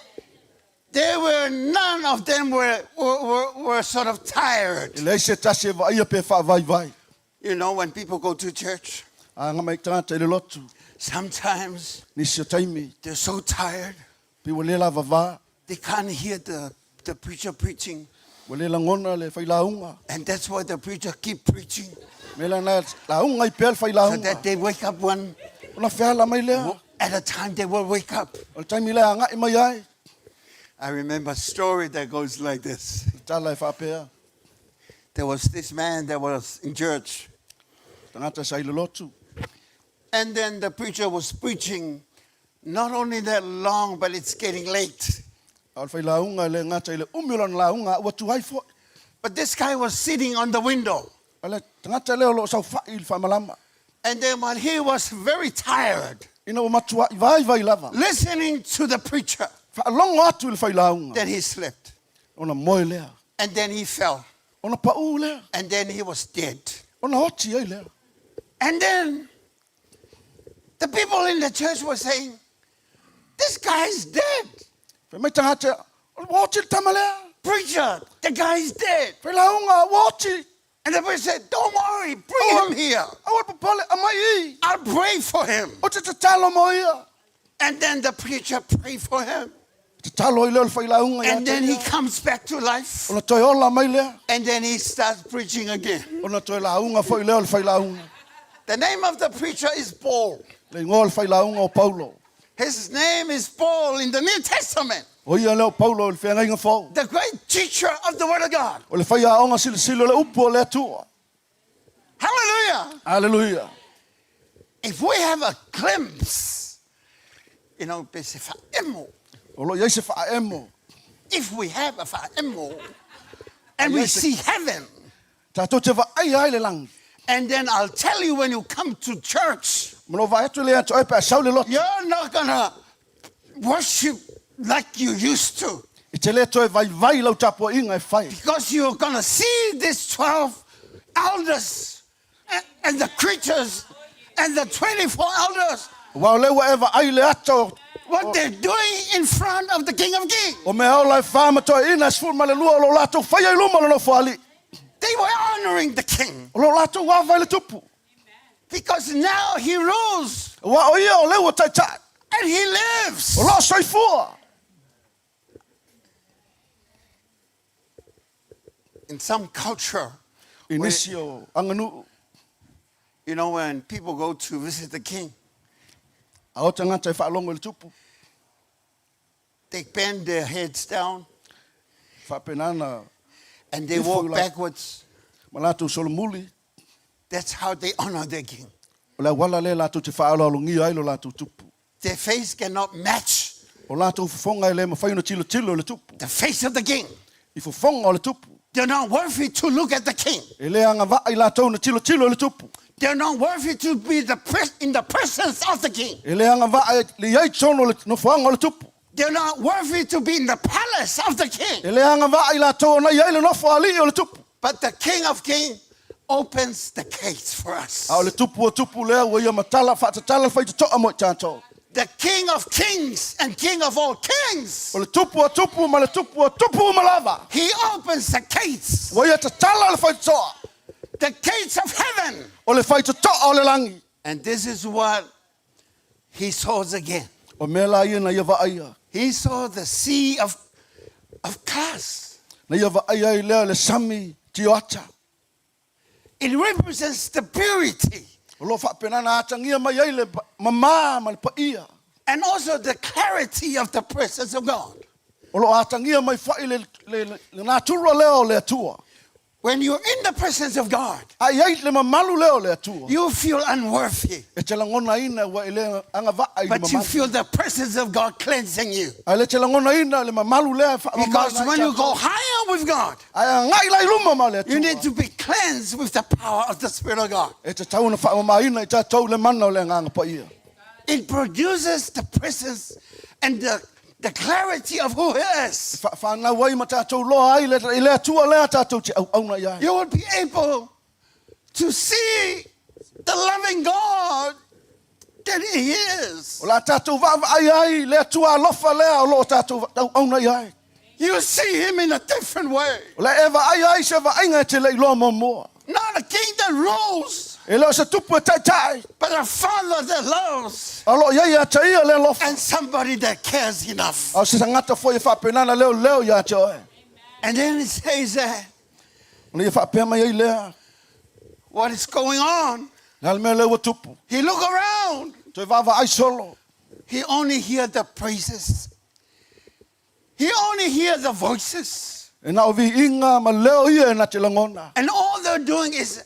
There were none of them were, were, were, were sort of tired. E leai se tasi e vaaia pe faavaivai. You know, when people go to church, A agai mai tagata i le lotu. sometimes Nisi o taimi. they're so tired, Pei ua le lavavā. they can't hear the, the preacher preaching. Ua le lagona le failauga. And that's why the preacher keep preaching. Mea la na lauga ai pea le So failauga. that they wake up one Ona feala mai lea. at a time they will wake up. O le taimi lea agai mai ai. I remember a story that goes like this. Le tala e faapea. There was this man that was in church. Tagata sa i le lotu. And then the preacher was preaching not only that long, but it's getting late. A o le failauga e le gata i le umi o lana lauga, a ua tuai foi. But this guy was sitting on the window. A le tagata lea o lo o saofai i le faamalama. And then when he was very tired, Ina ua matuai vaivai lava. listening to the preacher, Faalogo atu i le failauga. then he slept. Ona moe lea. And then he fell. Ona paū lea. And then he was dead. Ona oti ai lea. And then the people in the church were saying, This guy's dead. Fai mai tagata, Ua oti le tama lea. Preacher, the guy's dead. Failauga, ua oti. And the preacher said, Don't worry, bring him here. Aua le popole, aumai i. I'll pray for him. Ou te tatalo mo ia. And then the preacher prayed for him. Tatalo ai lea o le failauga ia And te then he ia. comes back to life. Ona toe ola mai lea. And then he starts preaching again. Ona toe lauga foi lea o le failauga. The name of the preacher is Paul. Le igoa o le failauga o Paulo. His name is Paul in the New Testament. O ia lea o Paulo i le feagaiga fou. The great teacher of the Word of God. O le faiaoga silasila o le upu o le Atua. Hallelujah. Aleluia. If we have a glimpse, you know, pe se faaemo. O lo o i ai se faaemo. If we have a faaemo and we see heaven. Tatou te vaaia ai le lagi. And then I'll tell you when you come to church. Ma lou vaai atu lea atu ai pe a sau le lotu. You're not gonna worship like you used to. E te le toe vaivai lau tapuaiga e fai. Because you're gonna see these 12 elders and the creatures and the 24 elders. Aua o lea ua e vaai le ata o. What they're doing in front of the King of Kings. O mea ola e fa ma toeaiina e 12 o lo o latou faia i luma o le Nofoalii. They were honoring the King. O lo o latou ava i le Tupu. Because now he rules. Aua o ia o lea ua taitai. And he lives. O lo o soifua. In some culture. I nisi o aganuu. You know when people go to visit the king. A o tagata e faalogo i le tupu. They bend their heads down. Faapena na. And they walk backwards. Ma latou solomuli. That's how they honor their king. O le auala lea latou te faaaloalogia ai lo latou tupu. Their face cannot match. O latou fofoga e le mafai ona tilotilo i le tupu. The face of the king. I fofoga o le tupu. They're not worthy to look at the king. E le agavaa i latou na tilotilo i le tupu. They're not worthy to be the in the presence of the king. E le agavaa e le i ai totonu o le nofoaga o le tupu. They're not worthy to be in the palace of the king. E le agavaa i latou ona i ai le nofo a alii o le tupu. But the King of Kings opens the gates for us. A o le Tupu o tupu lea ua ia matala, faatatala le faitotoa mo i tatou. The King of Kings and King of all kings. O le Tupu o tupu ma le Tupu o tupu uma lava. He opens the gates. Ua ia tatala le faitotoa. The gates of heaven. O le faitotoa o le lagi. And this is what he saw again. O mea la ia na ia vaaia. He saw the sea of, of glass. Na ia vaaia ai lea le sami tioata. It represents the purity. O lo o faapena na atagia mai ai le mamā ma le paia. And also the clarity of the presence of God. O lo o atagia mai fo'i le, le, le, le natura lea o le Atua. When you're in the presence of God, A i ai le mamalu lea o le Atua. you feel unworthy. E te lagonaina ua e le agavaa i le But you mamalu. feel the presence of God cleansing you. Ae le te lagonaina le mamalu lea e faamama Because when you go higher with God, Ae agai la i luma ma le Atua. you need to be cleansed with the power of the Spirit of God. E tatau ona faamamaina i tatou le mana o le Agaga Paia. It produces the presence and the, the clarity of who He is. E faawhanau ai ma tatou loa ai le, i le Atua lea tatou te auauna i ai. You will be able to see the loving God that He is. O la tatou vaavaai ai le Atua alofa lea o loo tatou auauna i ai. You see Him in a different way. O le e vaai ai se vaaiga e te le i loa muamua. Not a king that rules. E le o se tupu e taitai. But a father that loves. A o loo iai ia te ia le alofa. And somebody that cares enough. A o se tagata foi e faapena na leoleo ia te oe. And then it says that. Ona ia faapea mai ai lea. What is going on? Le a le mea lea ua tupu. He look around. Toe vaavaai solo. He only hear the praises. He only hear the voices. E na o viiga ma leo ia e na te lagona. And all they're doing is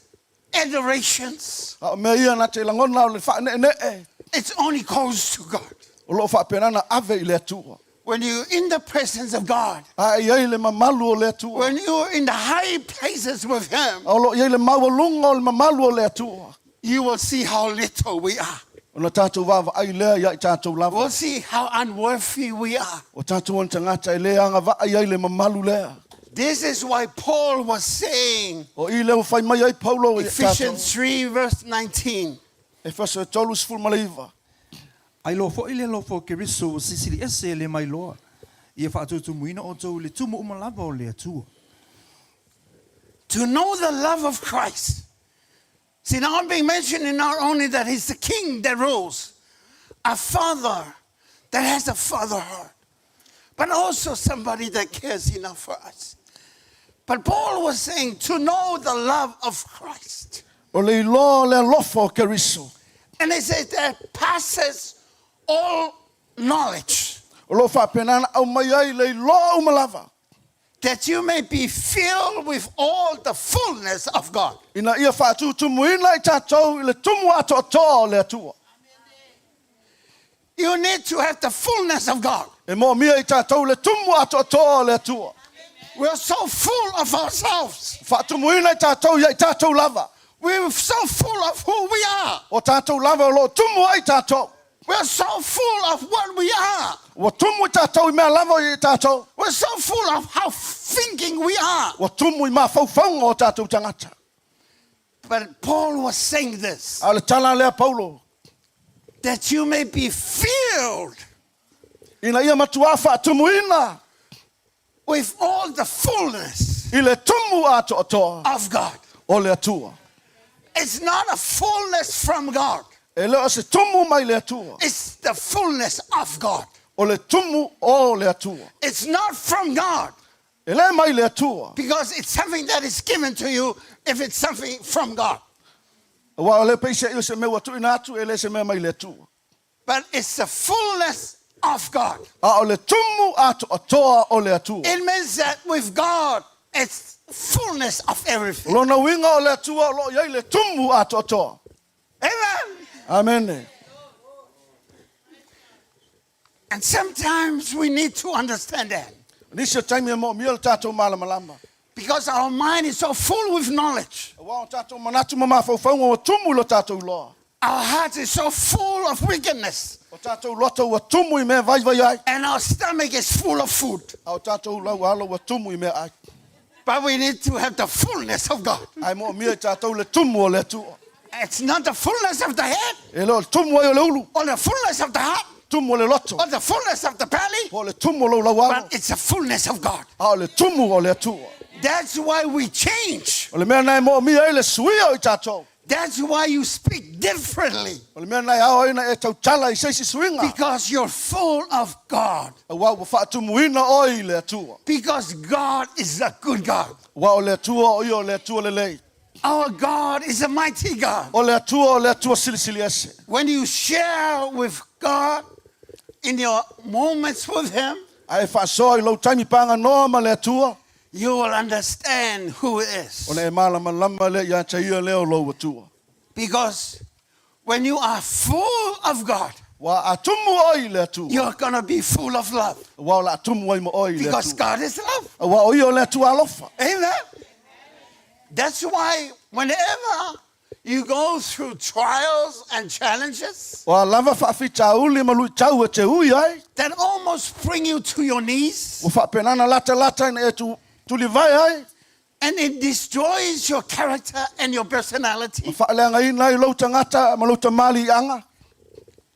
adorations. A o mea ia na te lagona o le faaneenee. It's only goes to God. O loo faapena na ave i le Atua. When you're in the presence of God. A e i ai le mamalu o le Atua. When you're in the high places with Him. A o loo i ai le maualuga o le mamalu o le Atua. You will see how little we are. Ona tatou vaavaai lea ia i tatou lava. We'll see how unworthy we are. O tatou ona tagata e le agavaa i ai le mamalu lea. This is why Paul was saying. O i lea ua fai mai ai Paulo ia tatou. Ephesians 3 verse 19. Efeso e 39. Ai loa foʻi le alofa o Keriso ua silisili ese e le mailoa, ia faatutumuina outou i le tumu uma lava o le Atua. To know the love of Christ. See, now I'm being mentioned in not only that he's the king that rules, a father that has a father heart, but also somebody that cares enough for us. But Paul was saying to know the love of Christ. O le iloa o le alofa o Keriso. And he says that passes all knowledge. O lo o faapena ona aumai ai le iloa uma lava. That you may be filled with all the fullness of God. Ina ia faatutumuina i tatou i le tumu atoatoa o le Atua. You need to have the fullness of God. E moomia i tatou le tumu atoatoa o le Atua. We are so full of ourselves. Faatumuina i tatou ia i tatou lava. We are so full of who we are. O tatou lava o lo o tumu ai tatou. We are so full of what we are. Ua tumu i tatou i mea lava i tatou. We're so full of how thinking we are. Ua tumu i mafaufauga o tatou tagata. But Paul was saying this. A o le tala lea Paulo. That you may be filled. Ina ia matuā faatumuina. With all the fullness. I le tumu atoatoa. Of God. O le Atua. It's not a fullness from God. E le o se tumu mai le Atua. It's the fullness of God. O le tumu o le Atua. It's not from God. E le mai le Atua. Because it's something that is given to you if it's something from God. Aua o le peisa i o se mea ua tuuina atu e le se mea mai le Atua. But it's the fullness of God. A o le tumu atoatoa o le Atua. It means that with God, it's fullness of everything. O lona uiga o le Atua o lo o i ai le tumu atoatoa. Amen. Amene. And sometimes we need to understand that. Nisi o taimi e moomia le tatou malamalama. Because our mind is so full with knowledge. Aua o tatou manatu ma mafaufauga ua tumu i lo tatou iloa. Our heart is so full of wickedness. O tātou loto ua tumu i mea vaivai ai. And our stomach is full of food. A o tātou lau alo ua tumu i mea ai. But we need to have the fullness of God. Ae moomia i tātou le tumu o le Atua. It's not the fullness of the head. E le o le tumu ai o le ulu. Or the fullness of the heart. Tumu o le loto. Or the fullness of the belly. Po o le tumu o lou laualo. But it's the fullness of God. A o le tumu o le Atua. That's why we change. O le mea lena e moomia ai le suia o i tātou. That's why you speak differently. O le mea lena e ao ai ona e tautala i se isi suiga. Because you're full of God. Aua ua faatumuina oe i le Atua. Because God is a good God. Aua o le Atua o ia o le Atua lelei. Our God is a mighty God. O le Atua o le Atua silisili ese. When you share with God in your moments with Him. A e faasoa i lou taimi paganoa ma le Atua. You will understand who He is. Ona e malamalama lea ia te ia lea o lou Atua. Because when you are full of God. Ua a tumu oe i le Atua. You're gonna be full of love. Aua o le a tumu ai ma oe i le Atua. Because God is love. Aua o ia o le Atua alofa. Amen. That's why whenever you go through trials and challenges. O a lava faafitauli ma luitau e te ui ai. That almost bring you to your knees. Ua faapena ona latalata ina e tulivae ai. And it destroys your character and your personality. Ma faaleagaina ai lou tagata ma lou tamaliiaga.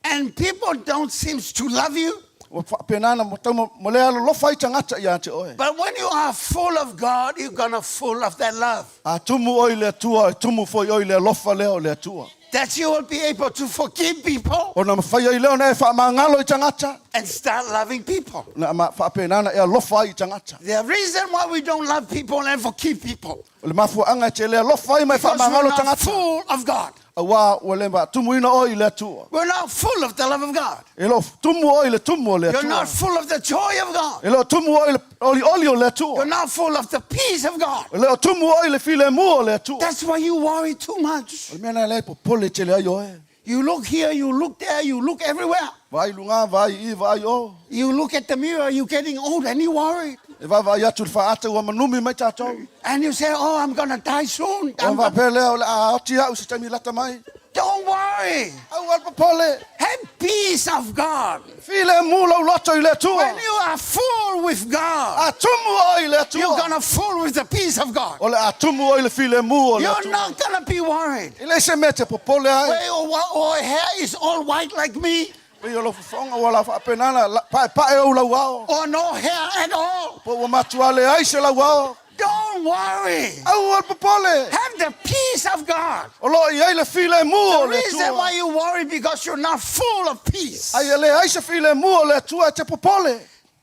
And people don't seems to love you. Ua faapena ona tau ma le alolofa ai tagata ia te oe. But when you are full of God, you're gonna full of that love. A tumu oe i le Atua, e tumu foi oe i le alofa lea o le Atua. That you will be able to forgive people. Ona mafai ai lea ona e faamagalo i tagata. And start loving people. Na faapena ona e alofa ai i tagata. The reason why we don't love people and forgive people. O le mafuaaga e te le alofa ai ma e Because we're faamagalo not tagata. full of God. Aua ua le faatumuina oe i le Atua. We're not full of the love of God. E le o tumu oe i le tumu o le You're Atua. not full of the joy of God. E le o tumu oe i le olioli o le Atua. You're not full of the peace of God. E le o tumu oe i le filemu o le Atua. That's why you worry too much. O le mea lena lea e popole tele ai oe. You look here, you look there, you look everywhere. Vaai i luga, vaai i i, vaai o. You look at the mirror, you're getting old and you worry. E vaavaai atu i le faata ua manumi mai tatou. And you say, oh, I'm gonna die soon. Ona faapea lea, o le a oti au i se taimi lata mai. Don't worry. Aua le popole. Have peace of God. Filemu lou loto i le Atua. When you are full with God. A tumu oe i le Atua. You're gonna full with the peace of God. O le a tumu oe i le filemu o le Atua. You're not gonna be worried. E leai se mea e te popole ai. Where your hair is all white like me. Pei o lou fofoga ua la faapena ona paepae ou lauao. Or no hair at all. Po ua matua leai se lauao. Don't worry. Aua le popole. Have the peace of God. O lo o i ai le filemu o le The Atua. reason why you worry because you're not full of peace. Ai e leai se filemu o le Atua e te popole.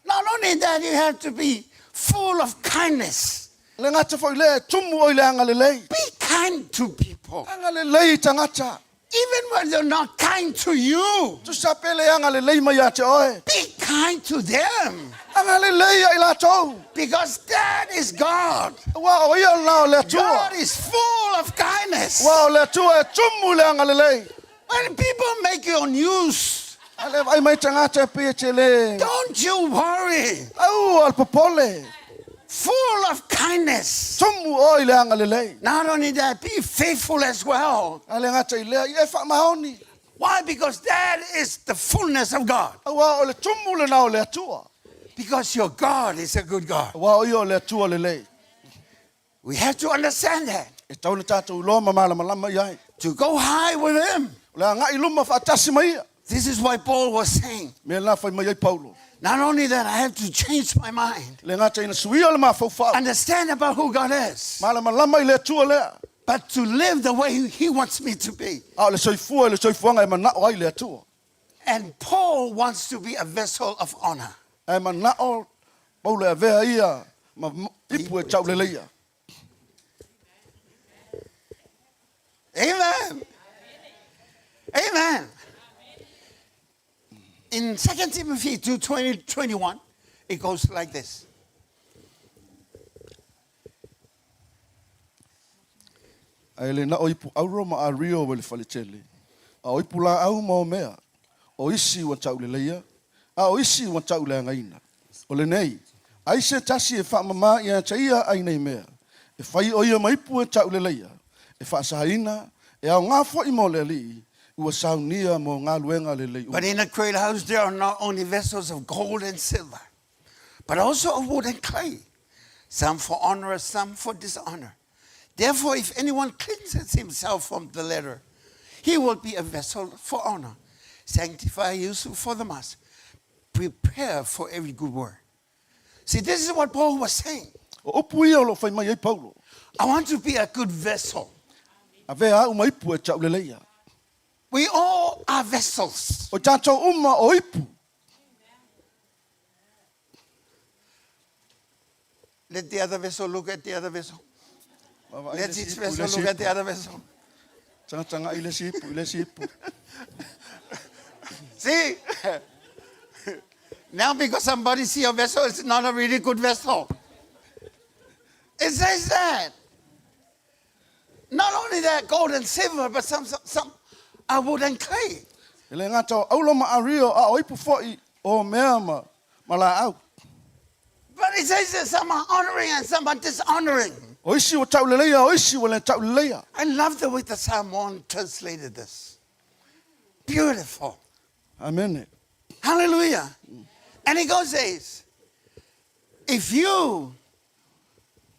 Not only that, you have to be full of kindness. Le gata foi lea e tumu oe i le agalelei. Be kind to people. Agalelei i tagata. Even when they're not kind to you. Tusa pe le agalelei mai ia te oe. Be kind to them. Agalelei ia i latou. Because that is God. Aua o ia lena o le Atua. God is full of kindness. Aua o le Atua e tumu i le agalelei. When people make your news. A le vaai mai tagata e pei e te le. Don't you worry. Aua le popole. Full of kindness. Tumu oe i le agalelei. Not only that, be faithful as well. A le gata i lea, ia e faamaoni. Why? Because that is the fullness of God. Aua o le tumu lena o le Atua. Because your God is a good God. Aua o ia o le Atua lelei. We have to understand that. E tatau ona tatou iloa ma malamalama i ai. To go high with him. O le agai i luma faatasi ma ia. This is why Paul was saying. Mea lena fai mai ai Paulo. Not only that, I have to change my mind. Le gata ina suia le mafaufau. Understand about who God is. Malamalama i le Atua lea. But to live the way he wants me to be. A o le soifua i le soifuaga e manao ai le Atua. And Paul wants to be a vessel of honor. Ae manao Paulo e avea ia ma ipu e tauleleia. Amen. Amen. In 2 Timothy 2 20, 21, it goes like this. Ae le na o ipu auro ma ario i le faletele, a o ipu laau ma o mea, o isi ua tauleleia, a o isi ua tauleagaina. O lenei, ai se tasi e faamama ia te ia ai nei mea, e fai o ia ma ipu e tauleleia, e faasahaina, e aoga foi mo le Alii, Ua saunia mo galuega lelei uma. But in a great house there are not only vessels of gold and silver, but also of wood and clay, some for honor, some for dishonor. Therefore, if anyone cleanses himself from the latter, he will be a vessel for honor, sanctify useful for the master, prepare for every good work. See, this is what Paul was saying. O upu ia o lo o fai mai ai Paulo. I want to be a good vessel. Avea au ma ipu e tauleleia. We all are vessels. O tatou uma o ipu. Let the other vessel look at the other vessel. Let each vessel look at the other vessel. Tagatagai le isi ipu i le isi ipu. See? Now because somebody see a vessel, it's not a really good vessel. It says that. Not only that, gold and silver, but some, some, some are wood and clay. E le gata o aula ma ario, a o ipu fo'i o mea ma, ma laau. But it says that some are honoring and some are dishonoring. O isi ua tauleleia, o isi ua le tauleleia. I love the way the Samoan translated this. Beautiful. Amene. Hallelujah. And he goes says, if you,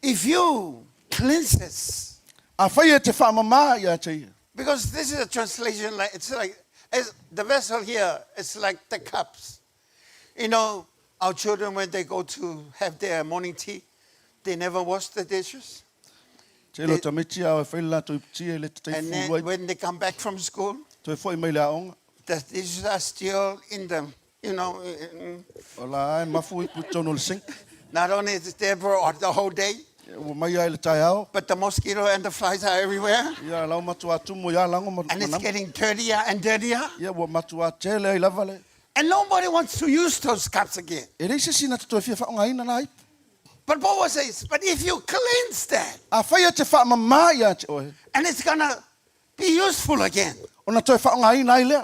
if you cleanses, Afai e te whaamama ia te ia. because this is a translation like it's like it's, the vessel here is like the cups. You know, our children when they go to have their morning tea, they never wash the dishes. Te lo tamaiti ao e whai le latou tia i le te And then fulu ai, when they come back from school, toe fo'i mai le aoga. the dishes are still in them, you know. O la e mafu ipu i tonu o le sink. Not only is it there for the whole day, Ua mai ai le taeao. but the mosquito and the flies are everywhere. Ia lau matua tumu ia lango ma And it's getting dirtier and dirtier. Ia ua matua tele ai lava le. And nobody wants to use those cups again. E leai se isi na te toe fia whaongaina nā ipu. But Paul says, but if you cleanse that, Afai e te whaamama ia te oe. And it's gonna be useful again. Ona toe whaongaina ai lea.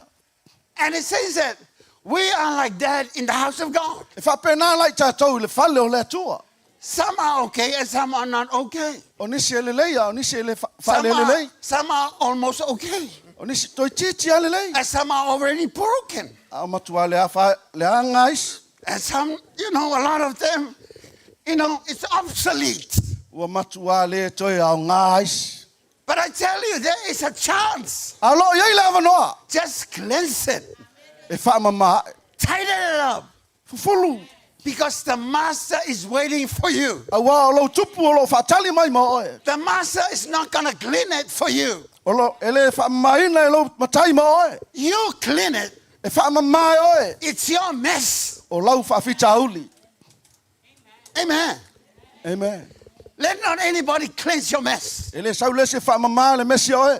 And it says that we are like that in the house of God. E whaapena lai tātou i le fale o le Atua. Some are okay and some are not okay. O nisi e lelei, a o nisi e le Some are, whaalelelei. some are almost okay. O nisi toi titi a lelei. And some are already broken. A o matua le a le a ngais. And some, you know, a lot of them, you know, it's obsolete. Ua matua le toe ao ngais. But I tell you, there is a chance. A lo iai le awanoa. Just cleanse it. E whaamama. Tighten it up. Fufulu. Because the master is waiting for you. Aua o lou tupu o lo whaatali mai mo oe. The master is not going to clean it for you. O lo ele whaamamaina e lou matai mo oe. You clean it. E whaamama e oe. It's your mess. O lau whaafitauli. Amen. Amen. Let not anybody cleanse your mess. E le sau le se whaamama le mesi oe.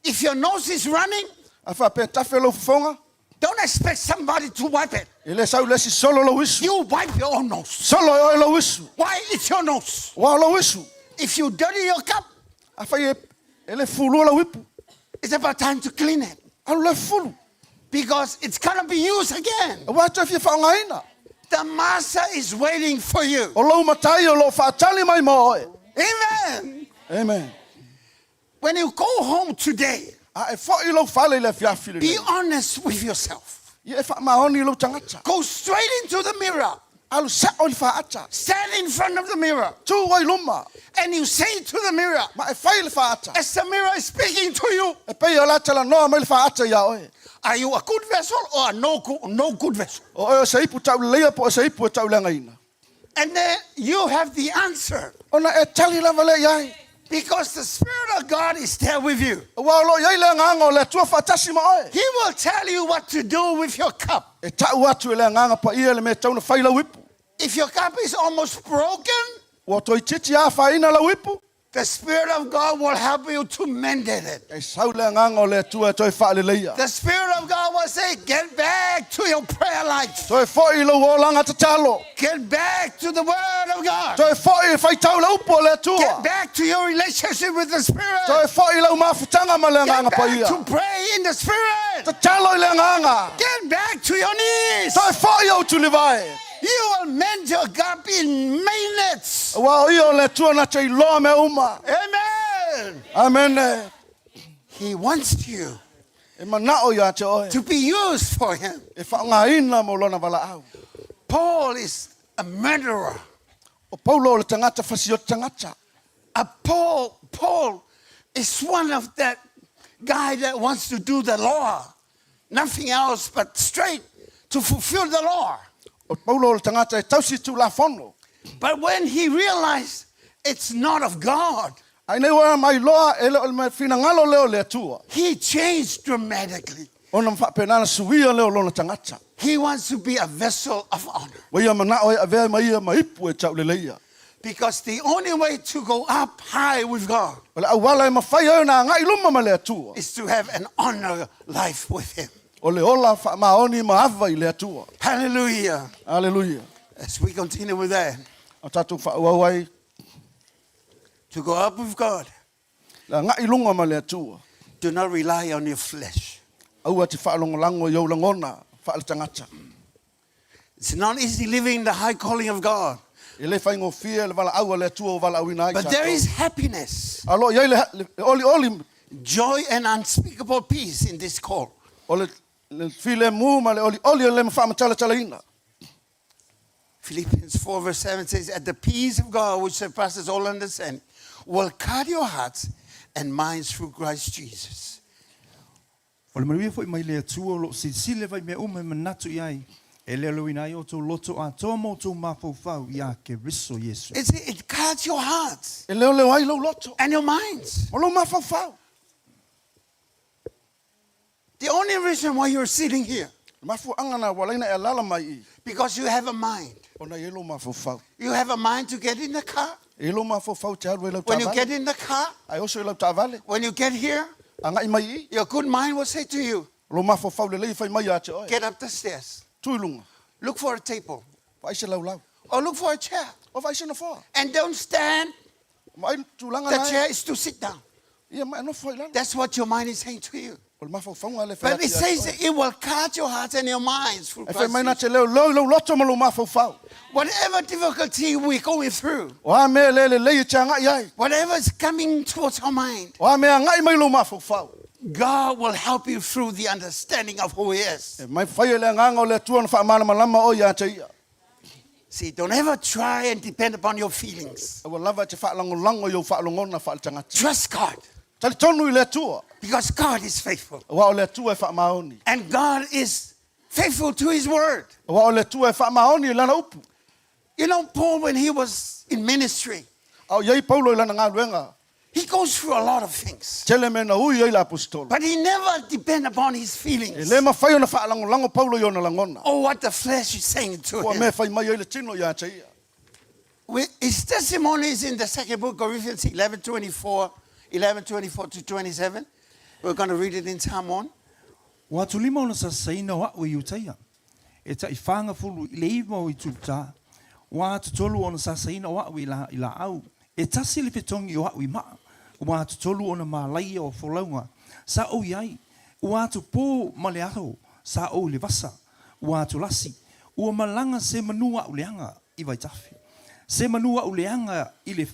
If your nose is running, A whaapea tafe lou fofoga. don't expect somebody to wipe it. E le sau le si solo lou isu. You wipe your own nose. Solo e oe lou isu. Why? It's your nose. Wa lou isu. If you dirty your cup, Afai e, e le fulua lau ipu. it's about time to clean it. Alu le fulu. Because it's going to be used again. Aua toe fia whaongaina. The master is waiting for you. O lou matai o lo whaatali mai mo oe. Amen. Amen. When you go home today, A e fo'i lou fale i le afiafi be lenei. honest with yourself. Ia e whaamaoni lou tagata. Go straight into the mirror. Alu sa'o i le faata. Stand in front of the mirror. Tu ai luma. And you say to the mirror, Ma e fai le faata. as the mirror is speaking to you, E pei o la tala noa mai le faata ia oe. are you a good vessel or a no good, no good vessel? O oe o se ipu tauleleia po o se ipu e tauleagaina. And then you have the answer. Ona e tali lava lea iai. Because the Spirit of God is there with you. Aua o lo o i ai le agaga o le Atua faatasi ma oe. He will tell you what to do with your cup. E ta'u atu e le agaga paia le mea e tatau ona fai lau ipu. If your cup is almost broken, Ua toeitiiti afaina lau ipu. The Spirit of God will help you to mend it. E sau le agaga o le Atua e toe faaleleia. The Spirit of God will say, get back to your prayer life. Toe fo'i i lou olaga tatalo. Get back to the Word of God. Toe fo'i e faitau le upu o le Atua. Get back to your relationship with the Spirit. Toe fo'i i lau mafutaga ma le Get agaga back paia. to pray in the Spirit. Tatalo i le agaga. Get back to your knees. Toe fo'i ou tulivae. You will mend your cup in minutes. Aua o ia o le Atua na te iloa mea uma. Amen. Amene. He wants you. E mana'o iā te oe. To be used for him. E faaaogāina mo lona valaau. Paul is a murderer. O Paulo o le tagata fasioti tagata. A Paul, Paul is one of that guy that wants to do the law. Nothing else but straight to fulfill the law. O Paulo o le tagata e tausi Tulafono. But when he realized it's not of God. A ina ua mailoa e le o le finagalo lea o le Atua. He changed dramatically. Ona faapena ona suia lea o lona tagata. He wants to be a vessel of honor. Ua ia mana'o e avea ma ia ma ipu e tauleleia. Because the only way to go up high with God. O le auala e mafai ai ona agai i luma ma le Atua. Is to have an honor life with him. O le ola faamaoni ma ava i le Atua. Hallelujah. Aleluia. As we continue with that. A tatou faaauau ai. To go up with God. Le agai i luga ma le Atua. Do not rely on your flesh. Aua te faalagolago i ou lagona faaletagata. It's not easy living the high calling of God. E le faigofie le valaau a le Atua ua valaauina ai But there is happiness. A o lo o i ai le olioli. Joy and unspeakable peace in this call. O le filemu ma le olioli e le faamatalatalaina. Philippians 4 verse 7 says, At the peace of God which surpasses all understanding will guard your hearts and minds through Christ Jesus. O le manuia foi mai le Atua o lo o silasila i mea uma e manatu i ai, e leoleoina ai outou loto atoa ma outou mafaufau iā Keriso Iesu. It's, it guards your hearts. E leoleo ai lou loto. And your minds. Ma lou mafaufau. The only reason why you're sitting here. Le mafuaaga na ua ala ai ona e alaala mai i i. Because you have a mind. Ona e i ai lou mafaufau. You have a mind to get in the car. E i ai lou mafaufau e te alu ai i lau When you taavale. get in the car. A e oso i lau taavale. When you get here. Agai mai i i. Your good mind will say to you. Lou mafaufau lelei e fai mai ia te oe. Get up the stairs. Tu i luga. Look for a table. Vaai se laulau. Or look for a chair. O vaai se nofoa. And don't stand. Ma ai tulaga The na e. chair is to sit down. Ia ma e nofo ai i lalo. That's what your mind is saying to you. O le mafaufauga lea e fai But atu it ia te says oe. that it will guard your heart and your minds through E fai Christ mai na Jesus. te leoleo i lou loto ma lou mafaufau. Whatever difficulty we're going through. O a mea le lelei e te agai ai. Whatever is coming towards our mind. O a mea agai mai i lou mafaufau. God will help you through the understanding of who He is. E mafai e le Agaga o le Atua ona faamalamalama oe ia te Ia. See, don't ever try and depend upon your feelings. Aua lava e te faalagolago i ou faalogona faaletagata. Trust God. Talitonu i le Atua. Because God is faithful. Aua o le Atua e faamaoni. And God is faithful to His word. Aua o le Atua e faamaoni i Lana upu. You know, Paul, when he was in ministry, A o i ai Paulo i lana galuega. He goes through a lot of things. Tele mea na ui ai le Aposetolo. But he never depend upon his feelings. E le mafai ona faalagolago Paulo i ona lagona. Or what the flesh is saying to Ua him. mea e fai mai ai le tino ia te ia. His testimony is in the second book, Corinthians 11, 24, 11, 24 to 27. We're going to read it in Samoan. Ua atulima ona sasaina o a'u e Iutaia, e ta'i fāgafulu i le iva o Itulutā, ua atutolu ona sasaina o a'u i la, i laau, e tasi le fetogi o a'u i maa, ua atutolu ona mālaia o folauga sa ou i ai, ua atupō ma le aho sa ou i le vasa, ua atulasi, ua malaga se manu a'u leaga i Vaitafe, se manu a'u leaga i le,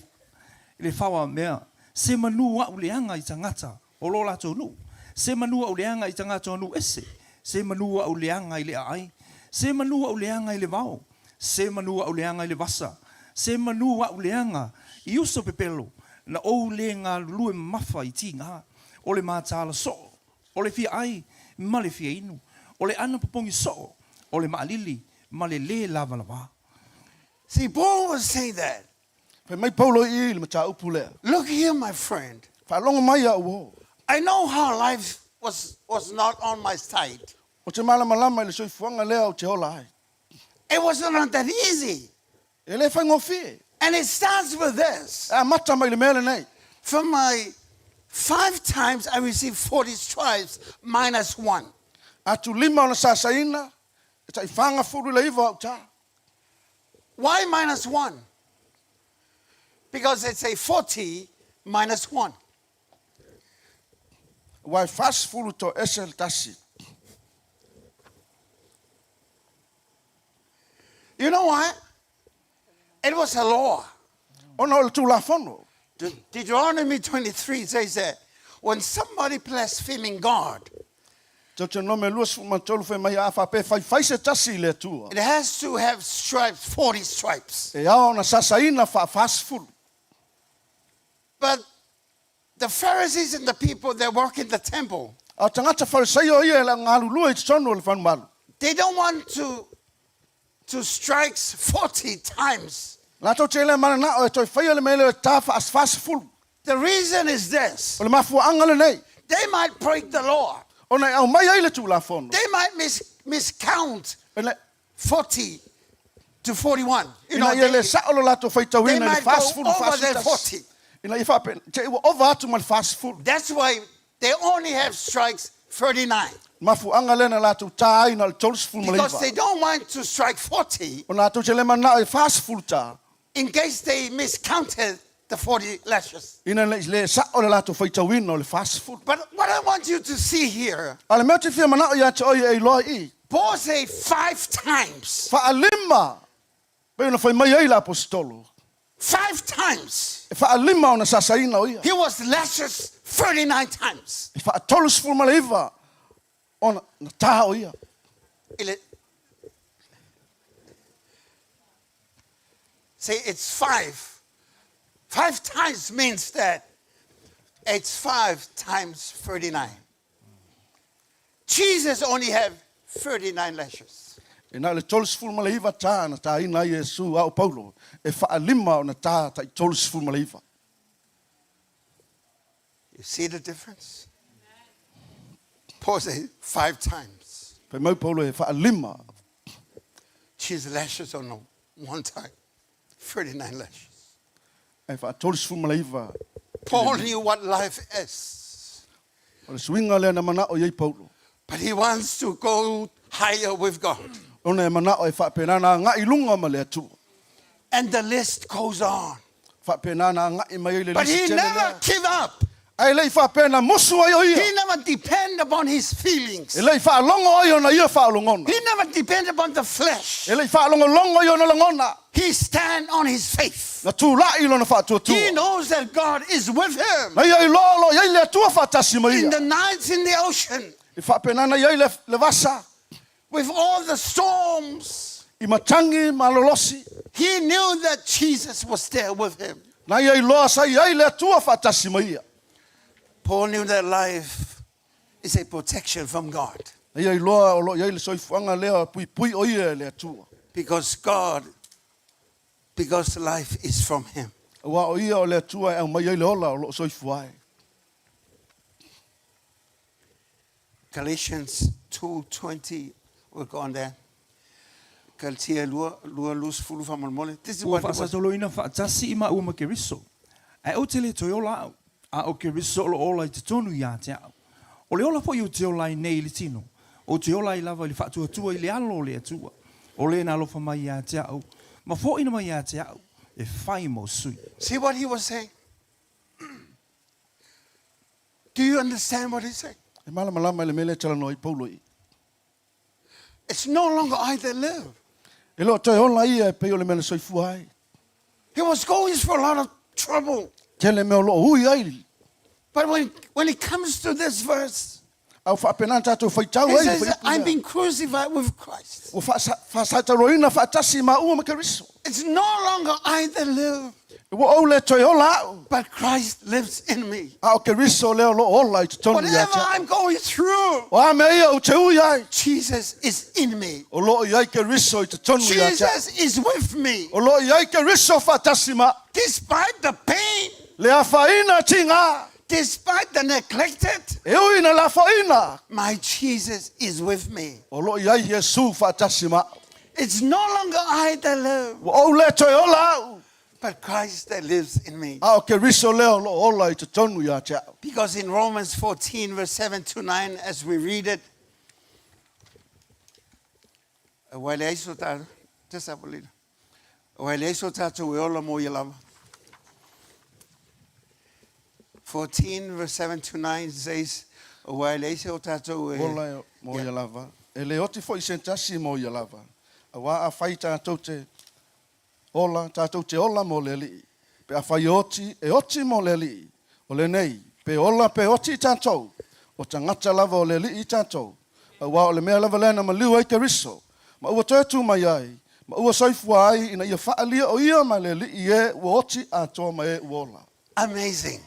i le faoa mea, se manu a'u leaga i tagata o lo latou nuu, se manu a'u leaga i tagata o nuu ese, se manu a'u leaga i le aai, se manu a'u leaga i le vao, se manu a'u leaga i le vasa, se manu a'u leaga i uso pepelo, na ou le galulue mamafa i tigā, o le mātāla soo, o le fia ai ma le fia inu, o le ana popogi soo, o le maalili ma le lē lavalavā. See, Paul was saying that. Fai mai Paulo i i le mataupu lea. Look here, my friend. Faalogo mai au o. I know how life was, was not on my side. Ou te malamalama i le soifuaga lea ou te ola ai. It was not that easy. E le faigofie. And it starts with this. E amata mai i le mea lenei. From my five times I received 40 stripes minus one. Atu lima ona sasaina, e tai fagafulu i le iva o au tā. Why minus one? Because it's a 40 minus one. Aua e 40 toese le tasi. You know why? It was a law. Ona o le Tulafono. Deuteronomy 23 says that when somebody blaspheming God, Deuteronome 23 fai mai a faapea e faifai se tasi i le Atua. It has to have stripes, 40 stripes. E ao ona sasaina faa-40. But the Pharisees and the people that work in the temple. A o tagata Farisaio ia e galulue i totonu o le fanumalu. They don't want to to strikes 40 times. Latou te le mananao e toe faia le mea lea e ta faa-40. The reason is this. O le mafuaaga lenei. They might break the law. Ona e aumai ai le Tulafono. They might mis miscount 40 to 41. You know, Ina ia le sao lo latou they faitauina i le might go 40, over their 41. 40. Ina ia faapena, te i ua ova atu ma le 40. That's why they only have strikes 39. Mafuaaga lea na latou ta ai na o le 39. Because they don't want to strike 40. Ona latou te le manao e 40 ta. In case they miscounted the 40 lashes. Ina ne i le sao le latou faitauina o le 40. But what I want you to see here. A o le mea ou te fia manao ia te oe e iloa i i. Paul say five times. Faalima, pei ona fai mai ai le Aposetolo. Five times. E faalima ona sasaina o ia. He was lashes 39 times. E faa-39 ona na tā o ia. I le Say it's five. Five times means that it's five times 39. Jesus only have 39 lashes. E na o le 39 tā na tāina ai e Iesu a o Paulo, e faalima ona tā tai 39. You see the difference? Paul say five times. Fai mai Paulo e faalima. Jesus lashes on one time. 39 lashes. E faa 39. Paul knew what life is. O le suiga lea na manao i ai Paulo. But he wants to go higher with God. Ona e manao e faapena na agai i lunga ma le Atua. And the list goes on. Faapena na agai mai ai le But lisi he tele never lea. give up. Ae le i faapea na musu ai o ia. He never depend upon his feelings. E le i faalogo ai ona ia faalogona. He never depend upon the flesh. E le i faalogologo ai ona lagona. He stand on his faith. Na tulai i lona faatuatua. He knows that God is with him. Na ia iloa o lo o i ai le Atua faatasi ma ia. In the nights in the ocean. I faapena na i ai le vasa. With all the storms. I matangi ma lolosi. He knew that Jesus was there with him. Na ia iloa sa i ai le Atua faatasi ma ia. Paul knew that life is a protection from God. Na ia iloa o lo o i ai le soifuaga lea puipui o ia e le Atua. Because God, because life is from him. Aua o ia o le Atua e aumai ai le ola o lo o soifua ai. Galatians 2:20 we'll go on there. Galatia lua, lua, 20 faamolemole. This is Ua what it was. faasatoloina faatasi i maua ma Keriso. Ae ou te le toe ola au, a o Keriso o lo o ola i totonu ia te au. O le ola foi ou te ola ai nei i le tino, ou te ola ai lava i le faatuatua i le alo o le Atua, o le na alofa mai ia te au, ma foaina mai ia te au, e fai mo sui. See what he was saying? Do you understand what he's saying? E malamalama i le mea lea e talanoa ai Paulo i. It's no longer I that live. E le o toe ola ia e pei o le mea na soifua ai. He was going through a lot of trouble. Tele mea o lo o ui ai. But when, when it comes to this verse, A ua faapena na tatou faitau he ai i le says, fuaiupu I'm lea. being crucified with Christ. Ua faasataroina faatasi maua ma Keriso. It's no longer I that live. Ua ou le toe ola au. But Christ lives in me. A o Keriso lea o lo o ola i totonu ia te Whatever au. I'm going through. O a mea ia ou te ui ai. Jesus is in me. O lo o i ai Keriso i totonu ia te au. Jesus is with me. O lo o i ai Keriso faatasi ma au. Despite the pain. Le afaina tiga. Despite the neglected. E ui na lafoina. My Jesus is with me. O lo o i ai Iesu faatasi ma au. It's no longer I that live. Ua ou le toe ola au. But Christ that lives in me. A o Keriso lea o lo o ola i totonu ia te au. Because in Romans 14 verse 7 to 9 as we read it. Aua e leai so ta, just have a little. Aua e leai so tatou e ola mo ia lava. 14 verse 7 to 9 says, Aua e leai se o tatou e... Ola mo ia lava. E le oti foi se tasi mo ia lava. Aua afai tatou te ola, tatou te ola mo le Alii. Pe afai e oti, e oti mo le Alii. O lenei, pe ola pe oti tatou, o tagata lava o le Alii tatou. Auā o le mea lava lea na maliu ai Keriso, ma ua toe tu mai ai, ma ua soifua ai ina ia faaalia o ia ma le Alii i e ua oti atoa ma e ua ola. Amazing.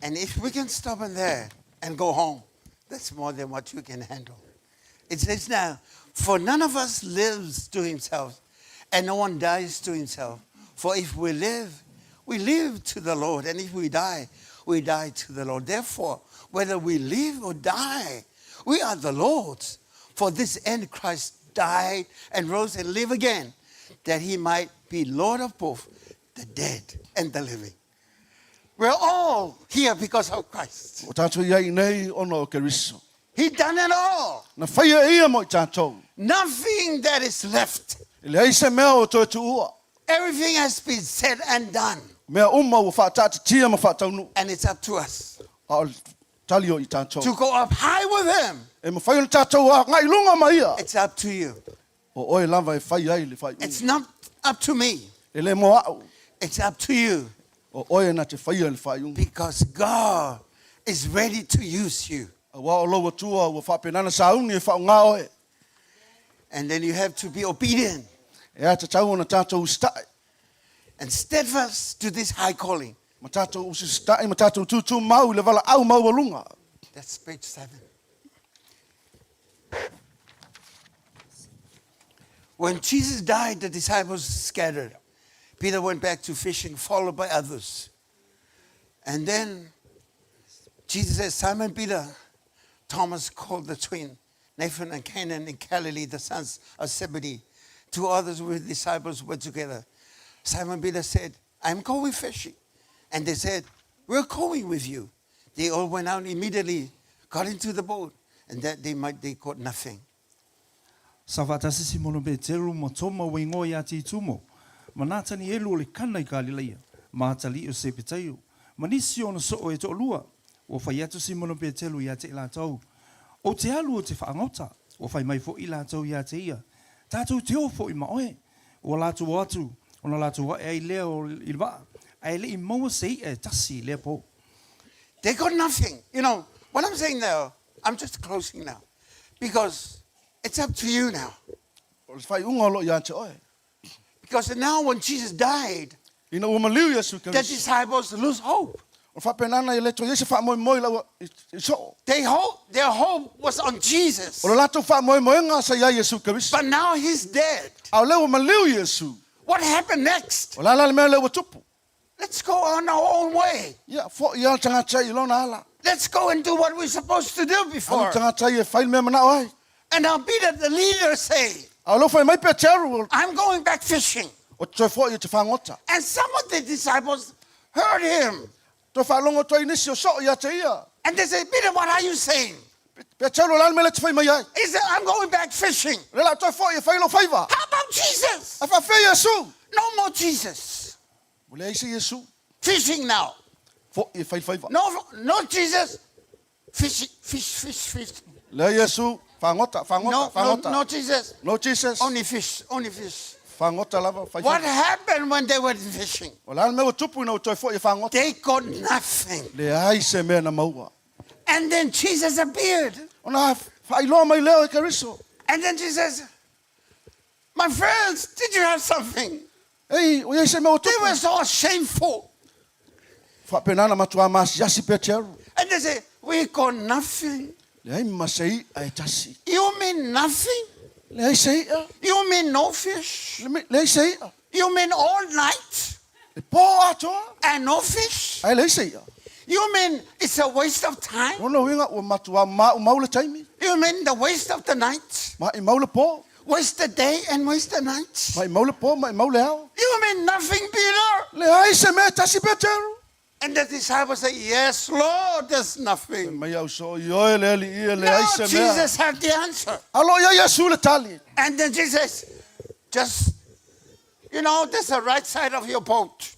And if we can stop in there and go home, that's more than what you can handle. It says now, For none of us lives to himself, and no one dies to himself. For if we live, we live to the Lord, and if we die, we die to the Lord. Therefore, whether we live or die, we are the Lord's. For this end Christ died and rose and live again, that he might be Lord of both the dead and the living. We're all here because of Christ. O tātou i ai nei ona o Keriso. He done it all. Na whaia e ia mo i tātou. Nothing that is left. E leai se mea o toe tuua. Everything has been said and done. Mea uma ua whaataatitia ma whaataunu. And it's up to us. A o tali o i tātou. To go up high with him. E mawhai o le tātou a ngai lunga ma ia. It's up to you. O oe lava e whai ai le whai It's not up to me. E le mo au. It's up to you. O oe na te whaia le whai Because God is ready to use you. Auā o lou Atua ua faapenana sauni e faaaogā oe. And then you have to be obedient. E āta tatau ona tātou usitaʻi. And steadfast to this high calling. Ma tātou usitaʻi ma tātou tūtū mau i le valaau maualuga. That's page 7. When Jesus died, the disciples scattered. Peter went back to fishing, followed by others. And then Jesus said, Simon Peter, Thomas called the twin, Nathan and Canaan and Galilee, the sons of Zebedee. Two others with disciples were together. Simon Peter said, I'm going fishing. And they said, We're going with you. They all went out immediately, got into the boat, and that they might they caught nothing. Sa faatasi Simono Peteru ma Toma ua igoa iā Titumo, ma Natanielu o le Kana i Kalilaia, ma atalii o Sepetaio, ma nisi o ona soo e toalua. Ua fai atu Simono Peteru iā te i latou, Ou te alu ou te faagota. Ua fai mai foʻi latou iā te ia, Tatou te o foʻi ma oe. Ua latou o atu, ona latou aʻe ai lea o i le vaa, ae le i maua se iʻa e tasi i lea po. They got nothing. You know, what I'm saying now, I'm just closing now. Because it's up to you now. O le faaiuga o lo o ia te oe. Because now when Jesus died, Ina ua maliu Iesu the Keriso. disciples lose hope. O le faapenana e le toe i ai se faamoemoe i lau i soo. They hope, their hope was on Jesus. O le latou faamoemoega sa i ai Iesu Keriso. But now he's dead. A o lea ua maliu Iesu. What happened next? O le a la le mea lea ua tupu? Let's go on our own way. Ia, foʻi lava le tagata i lona ala. Let's go and do what we're supposed to do before. Alu le tagata ia e fai le mea e manao ai. And now Peter, the leader, say, A o lea ua fai mai Peteru, I'm going back fishing. Ou te toe foʻi ou te fagota. And some of the disciples heard him. Toe faalogo atu ai nisi o soo ia te ia. And they say, Peter, what are you saying? Peteru, o le a le mea lea e te fai mai ai? He said, I'm going back fishing. O lea o le a toe foʻi e fai lou faiva. How about Jesus? Ae faafefea Iesu? No more Jesus. Ua leai se Iesu. Fishing now. Foʻi e fai le faiva. No, no Jesus. Fish, fish, fish, fish. Leai Iesu. Fagota, fagota, No, no, fagota. no Jesus. No Jesus. Only fish, only fish. Fagota lava, fai What faiva. happened when they were fishing? O le a le mea ua tupu ina ua toe foʻi e fagota? They got nothing. Leai se mea na maua. And then Jesus appeared. Ona faailoa mai lea o e Keriso. And then Jesus, my friends, did you have something? Ei, o iai se mea ua They tupu. were so shameful. Faapena na matuā masiasi Peteru. And they say, we got nothing. Leai ma se i'a e tasi. You mean nothing? Leai se i'a. You mean no fish? Leai se i'a. You mean all night? Le pō atoa. And no fish? Ae leai se i'a. You mean it's a waste of time? Lona uiga ua matuā maumau le taimi. You mean the waste of the night? Maʻimau le pō. Waste the day and waste the night? Maʻimau le pō, maʻimau le ao. You mean nothing, Peter? Leai se mea e tasi, Peteru. And the disciples say, Yes, Lord, there's nothing. Fai mai au soo, Ioe le Alii e leai se mea. Now Jesus had the answer. Alo ia Iesu le tali. And then Jesus just, you know, there's a right side of your boat.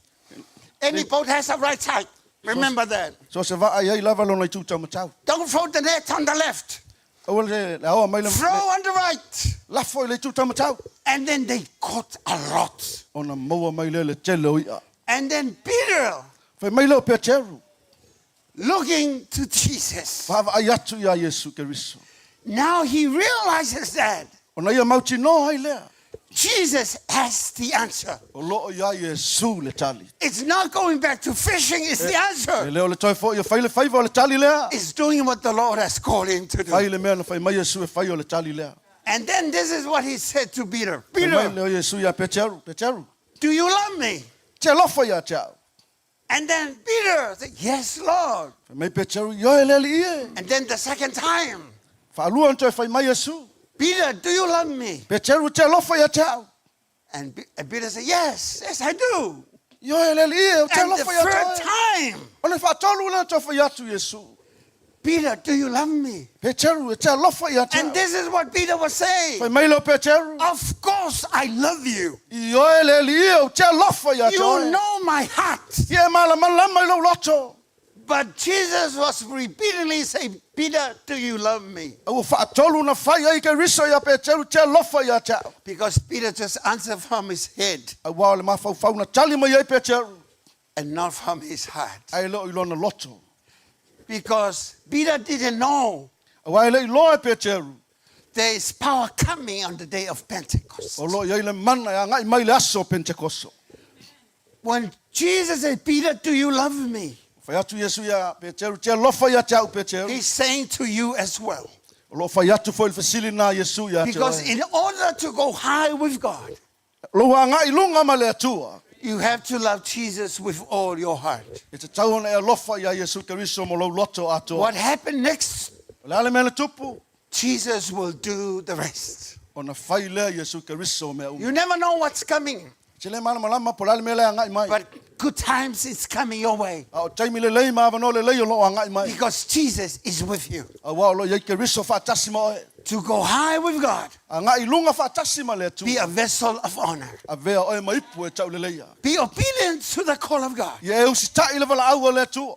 Any boat has a right side. Remember that. So se vaa i ai lava lona itu taumatau. Don't throw the net on the left. Aua le le aoa mai le Throw on the right. Lafo i le itu taumatau. And then they caught a lot. Ona maua mai lea le tele o i'a. And then Peter. Fai mai lea o Peteru. Looking to Jesus. Vaavaai atu iā Iesu Keriso. Now he realizes that. Ona ia mautinoa ai lea. Jesus has the answer. O lo o iā Iesu le tali. It's not going back to fishing, it's the answer. E le o le toe foi e fai le faiva o le tali lea. It's doing what the Lord has called him to do. Fai le mea na fai mai Iesu e fai o le tali lea. And then this is what he said to Peter. Fai mai Peter, lea o Iesu iā Peteru, Peteru, do you love me? te alofa ia te au. And then Peter said, Yes, Lord. Fai mai Peteru, Ioe le Alii e. And then the second time, Faalua ona toe fai mai Iesu. Peter, do you love me? Peteru, te alofa ia te au. And Peter said, Yes, yes, I do. Ioe le Alii e, ou te And the alofa ia te third oe. time, O le faatolu lea ona toe fai atu Iesu. Peter, do you love me? Peteru, e te alofa ia te And au. this is what Peter was saying. Fai mai lea o Peteru. Of course I love you. Ioe le Alii e, ou te alofa ia te You oe. know my heart. Ia e malamalama i lou loto. But Jesus was repeatedly saying, Peter, do you love me? A ua faatolu na fai ai Keriso iā Peteru, te alofa ia te au. Because Peter just answered from his head. Auā o le mafaufau na tali mai ai Peteru. And not from his heart. Ae le o i lona loto. Because Peter didn't know. Aua e le i loa e Peteru. There is power coming on the day of Pentecost. O lo o i ai le mana e agai mai i le aso o Penetekoso. When Jesus said, Peter, do you love me? Fai atu Iesu iā Peteru, Te alofa ia te au, Peteru. He's saying to you as well. O lo o fai atu foi le fesili nā Iesu ia te Because oe. in order to go high with God, Lou agai i luga ma le Atua. You have to love Jesus with all your heart. E tatau ona e alofa iā Iesu Keriso mo lou loto atoa. What happened next? O le a le mea na tupu? Jesus will do the rest. Ona fai lea Iesu Keriso o mea uma. You never know what's coming. E te le malamalama po o le a le mea la e agai mai. But good times is coming your way. A o taimi lelei ma avanoa lelei o lo o agai mai. Because Jesus is with you. Auā o lo o i ai Keriso faatasi ma oe. To go high with God. Agai i luga faatasi ma le Atua. Be a vessel of honor. Avea oe ma ipu e tauleleia. Be obedient to the call of God. Ia e usitai i le valaau a le Atua.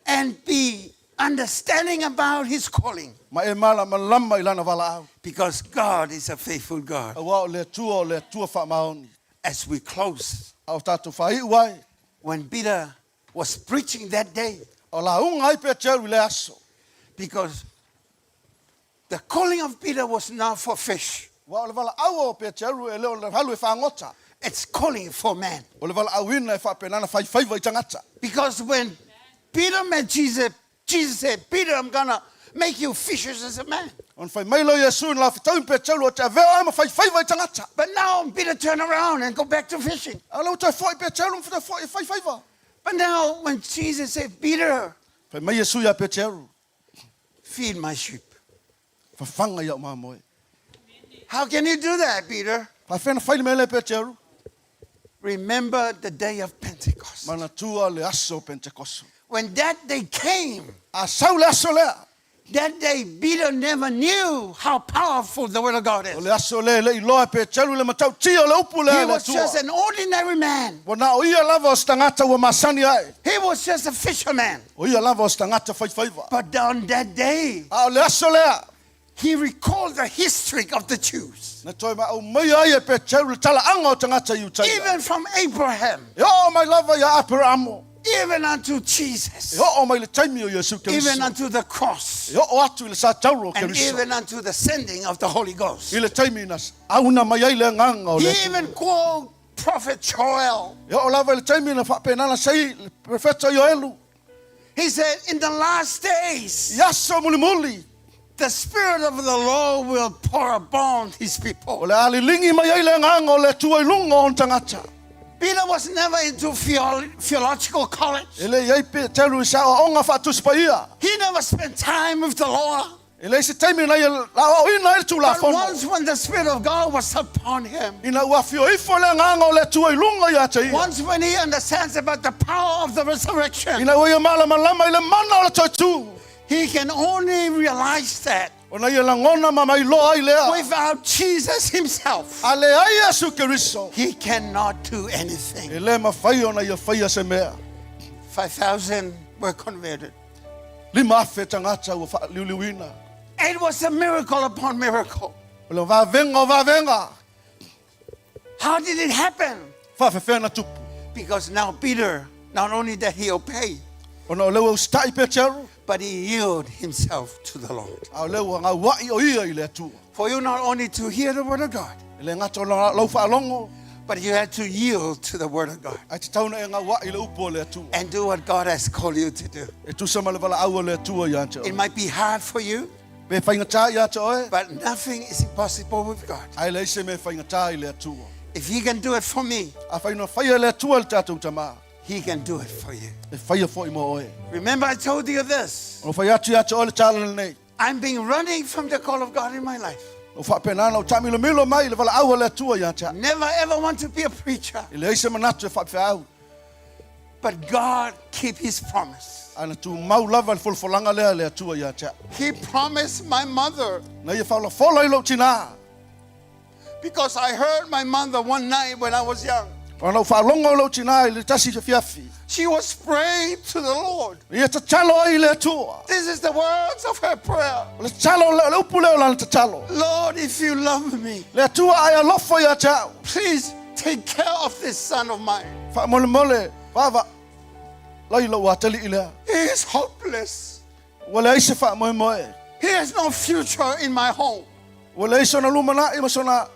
And be understanding about his calling. Ma e malamalama i lana valaau. Because God is a faithful God. Auā o le Atua o le Atua faamaoni. As we close. A o tatou faaiu ai. When Peter was preaching that day. A o lauga ai Peteru i lea aso. Because the calling of Peter was not for fish. Aua o le valaau o Peteru e le o le alu e fagota. It's calling for man. O le valaauina e faapena ona fai faiva i tagata. Because when Peter met Jesus, Jesus said, Peter, I'm gonna make you fishers as a man. Ona fai mai lea o Iesu ina lafetau i Peteru, Ou te avea oe ma fai faiva i tagata. But now Peter turn around and go back to fishing. A o lea ua toe foi Peteru ma toe foi e fai faiva. But now when Jesus said, Peter, Fai mai Iesu ia Peteru. Feed my sheep. Fafaga i au mamoe. How can you do that, Peter? Faafefea ona fai le mea lea, Peteru? Remember the day of Pentecost. Manatua le aso o Pentekoso. When that day came, A sau le aso lea. That day Peter never knew how powerful the word of God is. O le aso lea e le i loa e Peteru le matautia o le upu lea He a le was Atua. just an ordinary man. Ua na o ia lava o se tagata ua masani ae. He was just a fisherman. O ia lava o se tagata faifaiva. But on that day, A o le aso lea, he recalled the history of the Jews. Na toe maaumaia ai e Peteru le talaaga o tagata Iutaia. Even from Abraham. E oo mai lava ia Aperaamo. Even unto Jesus. E oo mai le taimi o Iesu Keriso. Even unto the cross. E oo atu i le satauro o And Keriso. even unto the sending of the Holy Ghost. I le taimi na auna mai ai le Agaga o le He Atua. even quote Prophet Joel. E oo lava i le taimi na faapena na sei le perofeta Ioelu. He said, in the last days, I aso mulimuli, the Spirit of the Lord will pour upon his people. O le a liligi mai ai le Agaga o le Atua i luga o ona tagata. Peter was never into theological college. E le i ai Peteru i se aoaoga faatusi paia. He never spent time with the Lord. E leai se taimi na ia aoaoina ai le But Tulafono. once when the Spirit of God was upon him, Ina ua afio ifo le Agaga o le Atua i luga ia te ia. Once when he understands about the power of the resurrection, Ina ua ia malamalama i le mana o le toe tū. He can only realize that Ona ia lagona ma mailoa ai lea. Without Jesus himself, A leai Iesu Keriso, he cannot do anything. E le mafai ona ia faia se mea. 5,000 were converted. 5,000 tagata ua faaliuliuina. It was a miracle upon miracle. O le vavega o vavega. How did it happen? Faafefea na tupu? Because now Peter, not only that he obeyed, Ona o lea ua usitai Peteru, but he yielded himself to the Lord. A o lea ua gaua'i o ia i le Atua. For you not only to hear the word of God, E le gata o lau faalogo, but you had to yield to the word of God ae tatau ona e gaua'i i le upu o le Atua. and do what God has called you to do. E tusa ma le valaau a le Atua ia te It oe. might be hard for you, Pe faigata ia te oe, but nothing is impossible with God. ae leai se mea e faigata i le Atua. If he can do it for me, Afai na faia e le Atua le tatou Tamā, he can do it for you. e faia foi mo oe. Remember, I told you this. O fai atu ia te oe le tala lenei. I'm been running from the call of God in my life. O faapena ona ou taamilomilo mai i le valaau a le Atua ia te au. Never ever want to be a preacher. E leai se manatu e faapefeau. But God keep his promise. Ae na tumau lava le folafolaga lea a le Atua ia te au. He promised my mother. Na ia faolafola i lou tinā. Because I heard my mother one night when I was young. Ona ou faalogo i lou tinā i le tasi afiafi. She was praying to the Lord. Na ia tatalo ai i le Atua. This is the words of her prayer. O le tatalo, o le upu lea o lana tatalo. Lord, if you love me, Le Atua a e alofa ia te au. Please take care of this son of mine. Faamolemole, vaavaalai lou atalii lea. He is hopeless. Ua leai se faamoemoe. He has no future in my home. Ua leai sona lumanai ma sona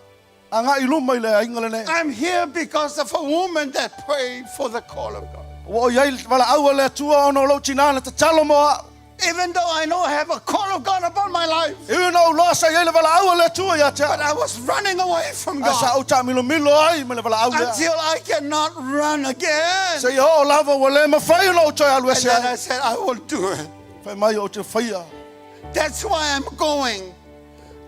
agai i luma i le aiga lenei. I'm here because of a woman that prayed for the call of God. Ua ou i ai i le valaau a le Atua ona o lou tinā na tatalo mo au. Even though I know I have a call of God upon my life. E ui ina ou iloa sa i ai le valaau a le Atua ia te au. But I was running away from God. Ae sa ou taamilomilo ai ma le valaau lea. Until I cannot run again. Seia oo lava ua le mafai ona ou toe alu ese ai. And then I said, I will do it. Fai mai ou te faia. That's why I'm going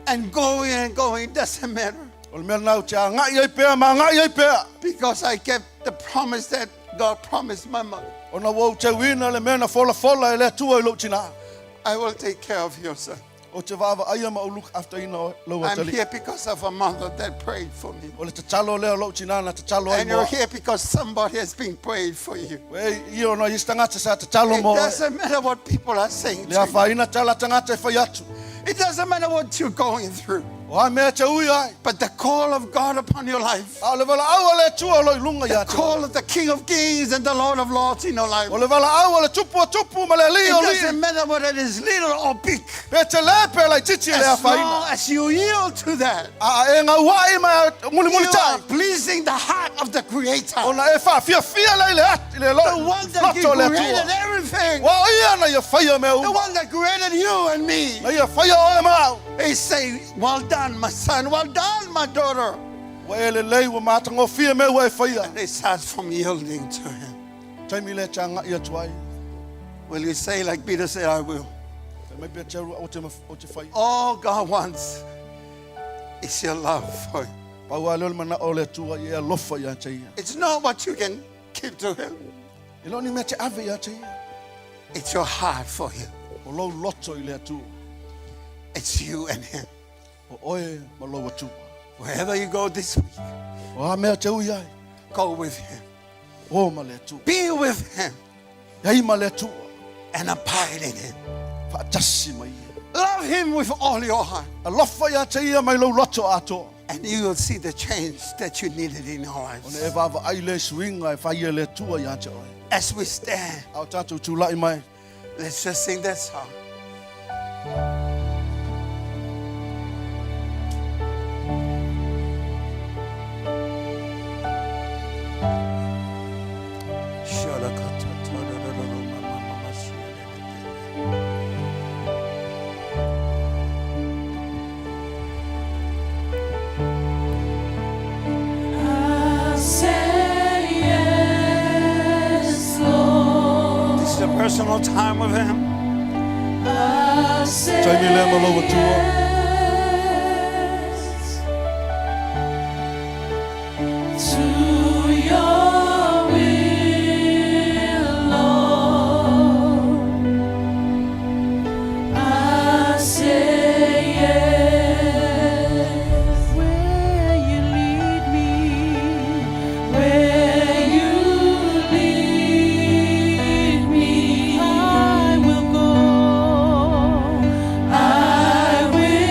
and going and going. It doesn't matter. O le mea lena ou te agai ai pea ma agai ai pea. Because I kept the promise that God promised my mother. Ona ua ou teuina le mea na folafola e le Atua i lou tinā. I will take care of your son. Ou te vaavaaia ma ou look after ina lou I'm atalii. here because of a mother that prayed for me. O le tatalo lea o lou tinā na tatalo ai And mo you're au. here because somebody has been prayed for you. Ua e i ona i isi tagata sa tatalo It mo oe. doesn't matter what people are saying Le to you. afaina tala tagata e fai atu. It doesn't matter what you're going through. O a mea e te ui ai. But the call of God upon your life. A o le valaau a le Atua o lo i lunga ia The te oe. call of the King of Kings and the Lord of Lords in your life. O le valaau a le Tupu o Tupu ma le Alii o It Alii. doesn't matter whether it is little or big. Pe tele pe laitiiti le As afaina. long as you yield to that. A e gauai ma e mulimulitai. You are pleasing the heart of the Creator. Ona e faafiafia lea i le at, i le lo, The one that loto o le Atua. created everything. Ua o ia na ia faia mea The uma. one that created you and me. Na ia faia oe ma au. He say, well done, my son. Well done, my daughter. Ua e lelei, ua matagofie mea ua e faia. And they start from yielding to him. Taimi lea te agai atu ai. Will you say like Peter said, I will. Fai mai Peteru, ou te, ou te faia. All God wants is your love for him. Pau lava lea o le manao o le Atua ia e alofa ia te ia. It's not what you can give to him. E le o ni mea te ave ia te ia. It's your heart for him. O lou loto i le Atua. It's you and him. O oe ma lou Atua. Wherever you go this week. O a mea te ui ai. Go with him. O ma le Atua. Be with him. Iai ma le Atua. And abide in him. Faatasi ma ia. Love him with all your heart. Alofa ia te ia mai lou loto atoa. And you will see the change that you needed in your lives. Ona e vaavaai lea suiga e fai e le Atua ia te oe. As we stand. A o tatou tulai mai. Let's just sing that song. I say yes, Lord. This is a personal time with him. I say Taimi lea ma lou Atua. yes to your will, Lord. I say yes. Where you lead me, where you lead me, I will go. I will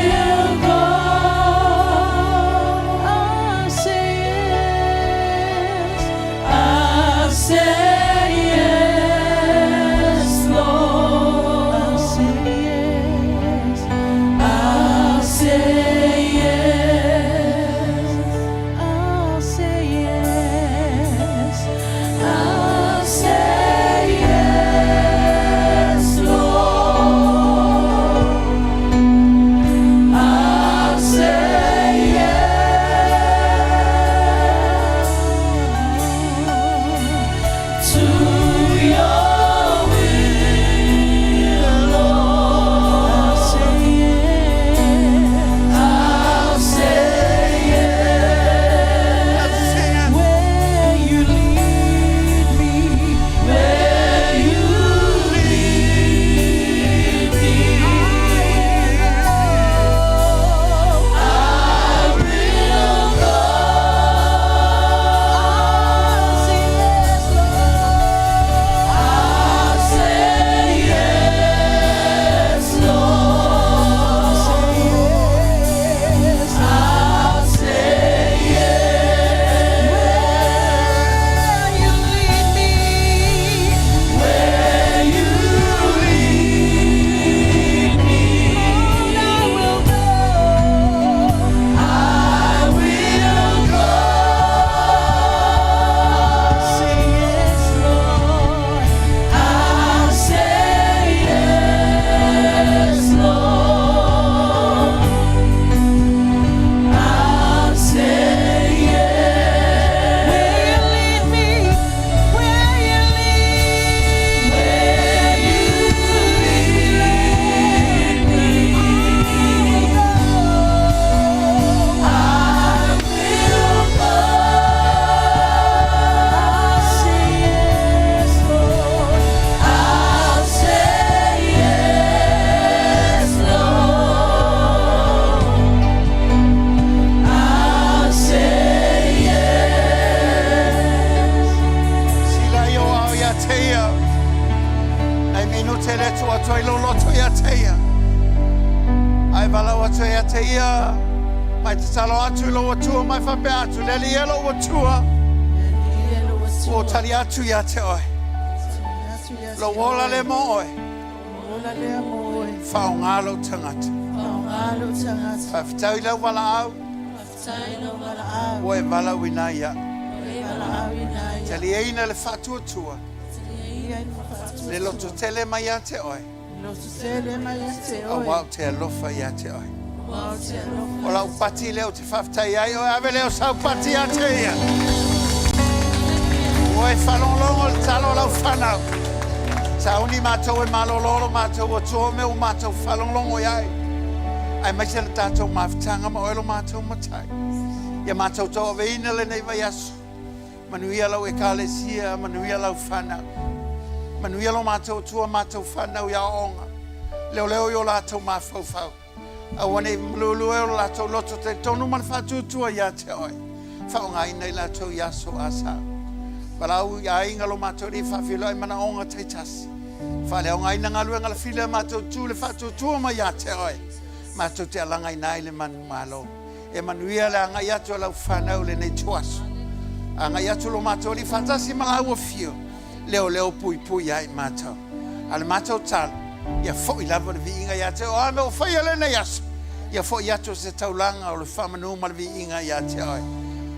valaau atu ai ia te ia, ma e tatalo atu i lou Atua ma e faapea atu, Le Alii e lou Atua, ua ou tali atu ia te oe, lou ola lea mo oe, faaaoga lou tagata. Faafetai i lau valaau, ua e valaauina ai au. Taliaina le faatuatua, le lototele mai ia te oe. Aua ou te alofa ia te oe. O lau pati lea ou te faafetai ai oe, ave lea o sau pati ia te ia. Ua e faalogologo i le talo a lau fanau. Sauni matou e malolo lo matou Atua o mea ua matou faalogologo i ai. Aemaise le tatou mafutaga ma oe lo matou Matai. Ia matou tauaveina lenei vaiaso. Manuia lau Ekalesia, manuia lau fanau. Manuia lo matou Atua, matou fanau i aoaoga. Leoleo i o latou mafaufau. Aua ne i maluelue o latou loto talitonu ma le faatuatua ia te oe. Faaaogaina i latou i aso a sa. Valaau i aiga lo matou Alii faafeiloai manaoga taitasi. Faaleaogaina galuega la fili a matou tu le faatuatua mai ia te oe. Matou te alagaina ai le manumalo. E manuia le agai atu a lau fanau i lenei ituaso. Agai atu lo matou Alii faatasi ma lau afio, leoleo puipui ai matou. A le matou talo, ia foi lava le viiga ia te oe. O a mea ua faia lenei aso, ia foi atu o se taulaga o le faamanu ma le viiga ia te oe.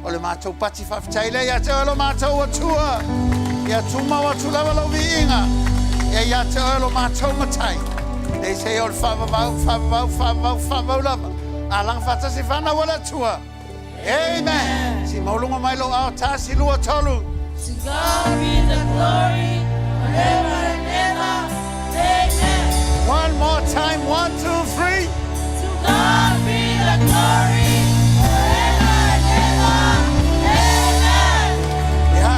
O le matou pati faafetai lea ia te oe lo matou Atua. Ia tumau atu lava lou viiga e ia te oe lo matou Matai. Nei se o le faavavau, faavavau, faavavau, faavavau lava. Alaga faatasi fanau a le Atua. Amen. Si mauluga mai lou ao, tasi, lua, tolu. To God be the glory forever and ever. Amen. One more time, one, two, three. To God be the glory forever and ever. Amen. Ia,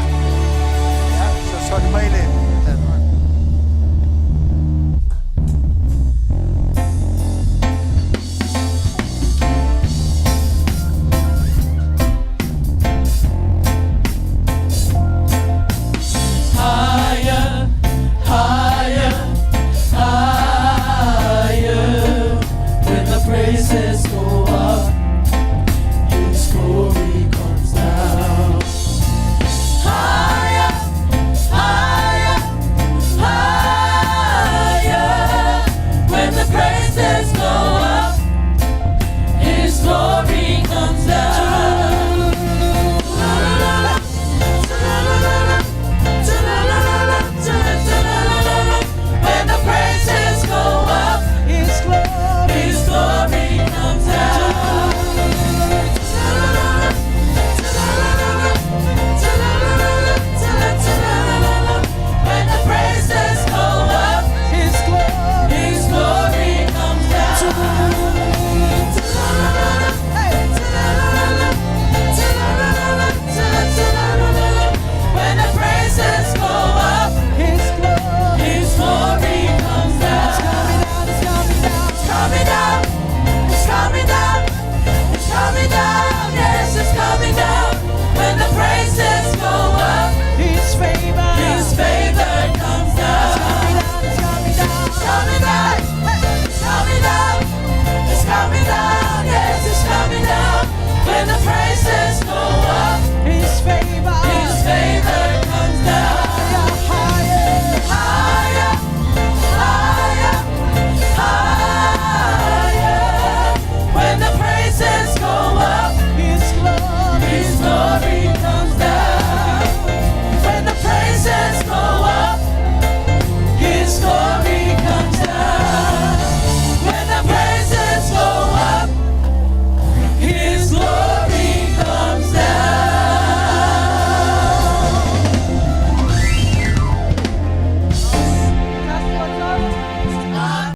ia, fesoasoani mai le. Higher, higher, higher. When the praises go up, His glory comes down. Higher, higher, higher. When the praises go up, His glory comes down. When the praises go up, His glory comes down. When the praises go up, His glory comes down. When the praises go up, His glory comes down. It's coming down. It's coming down. It's coming down.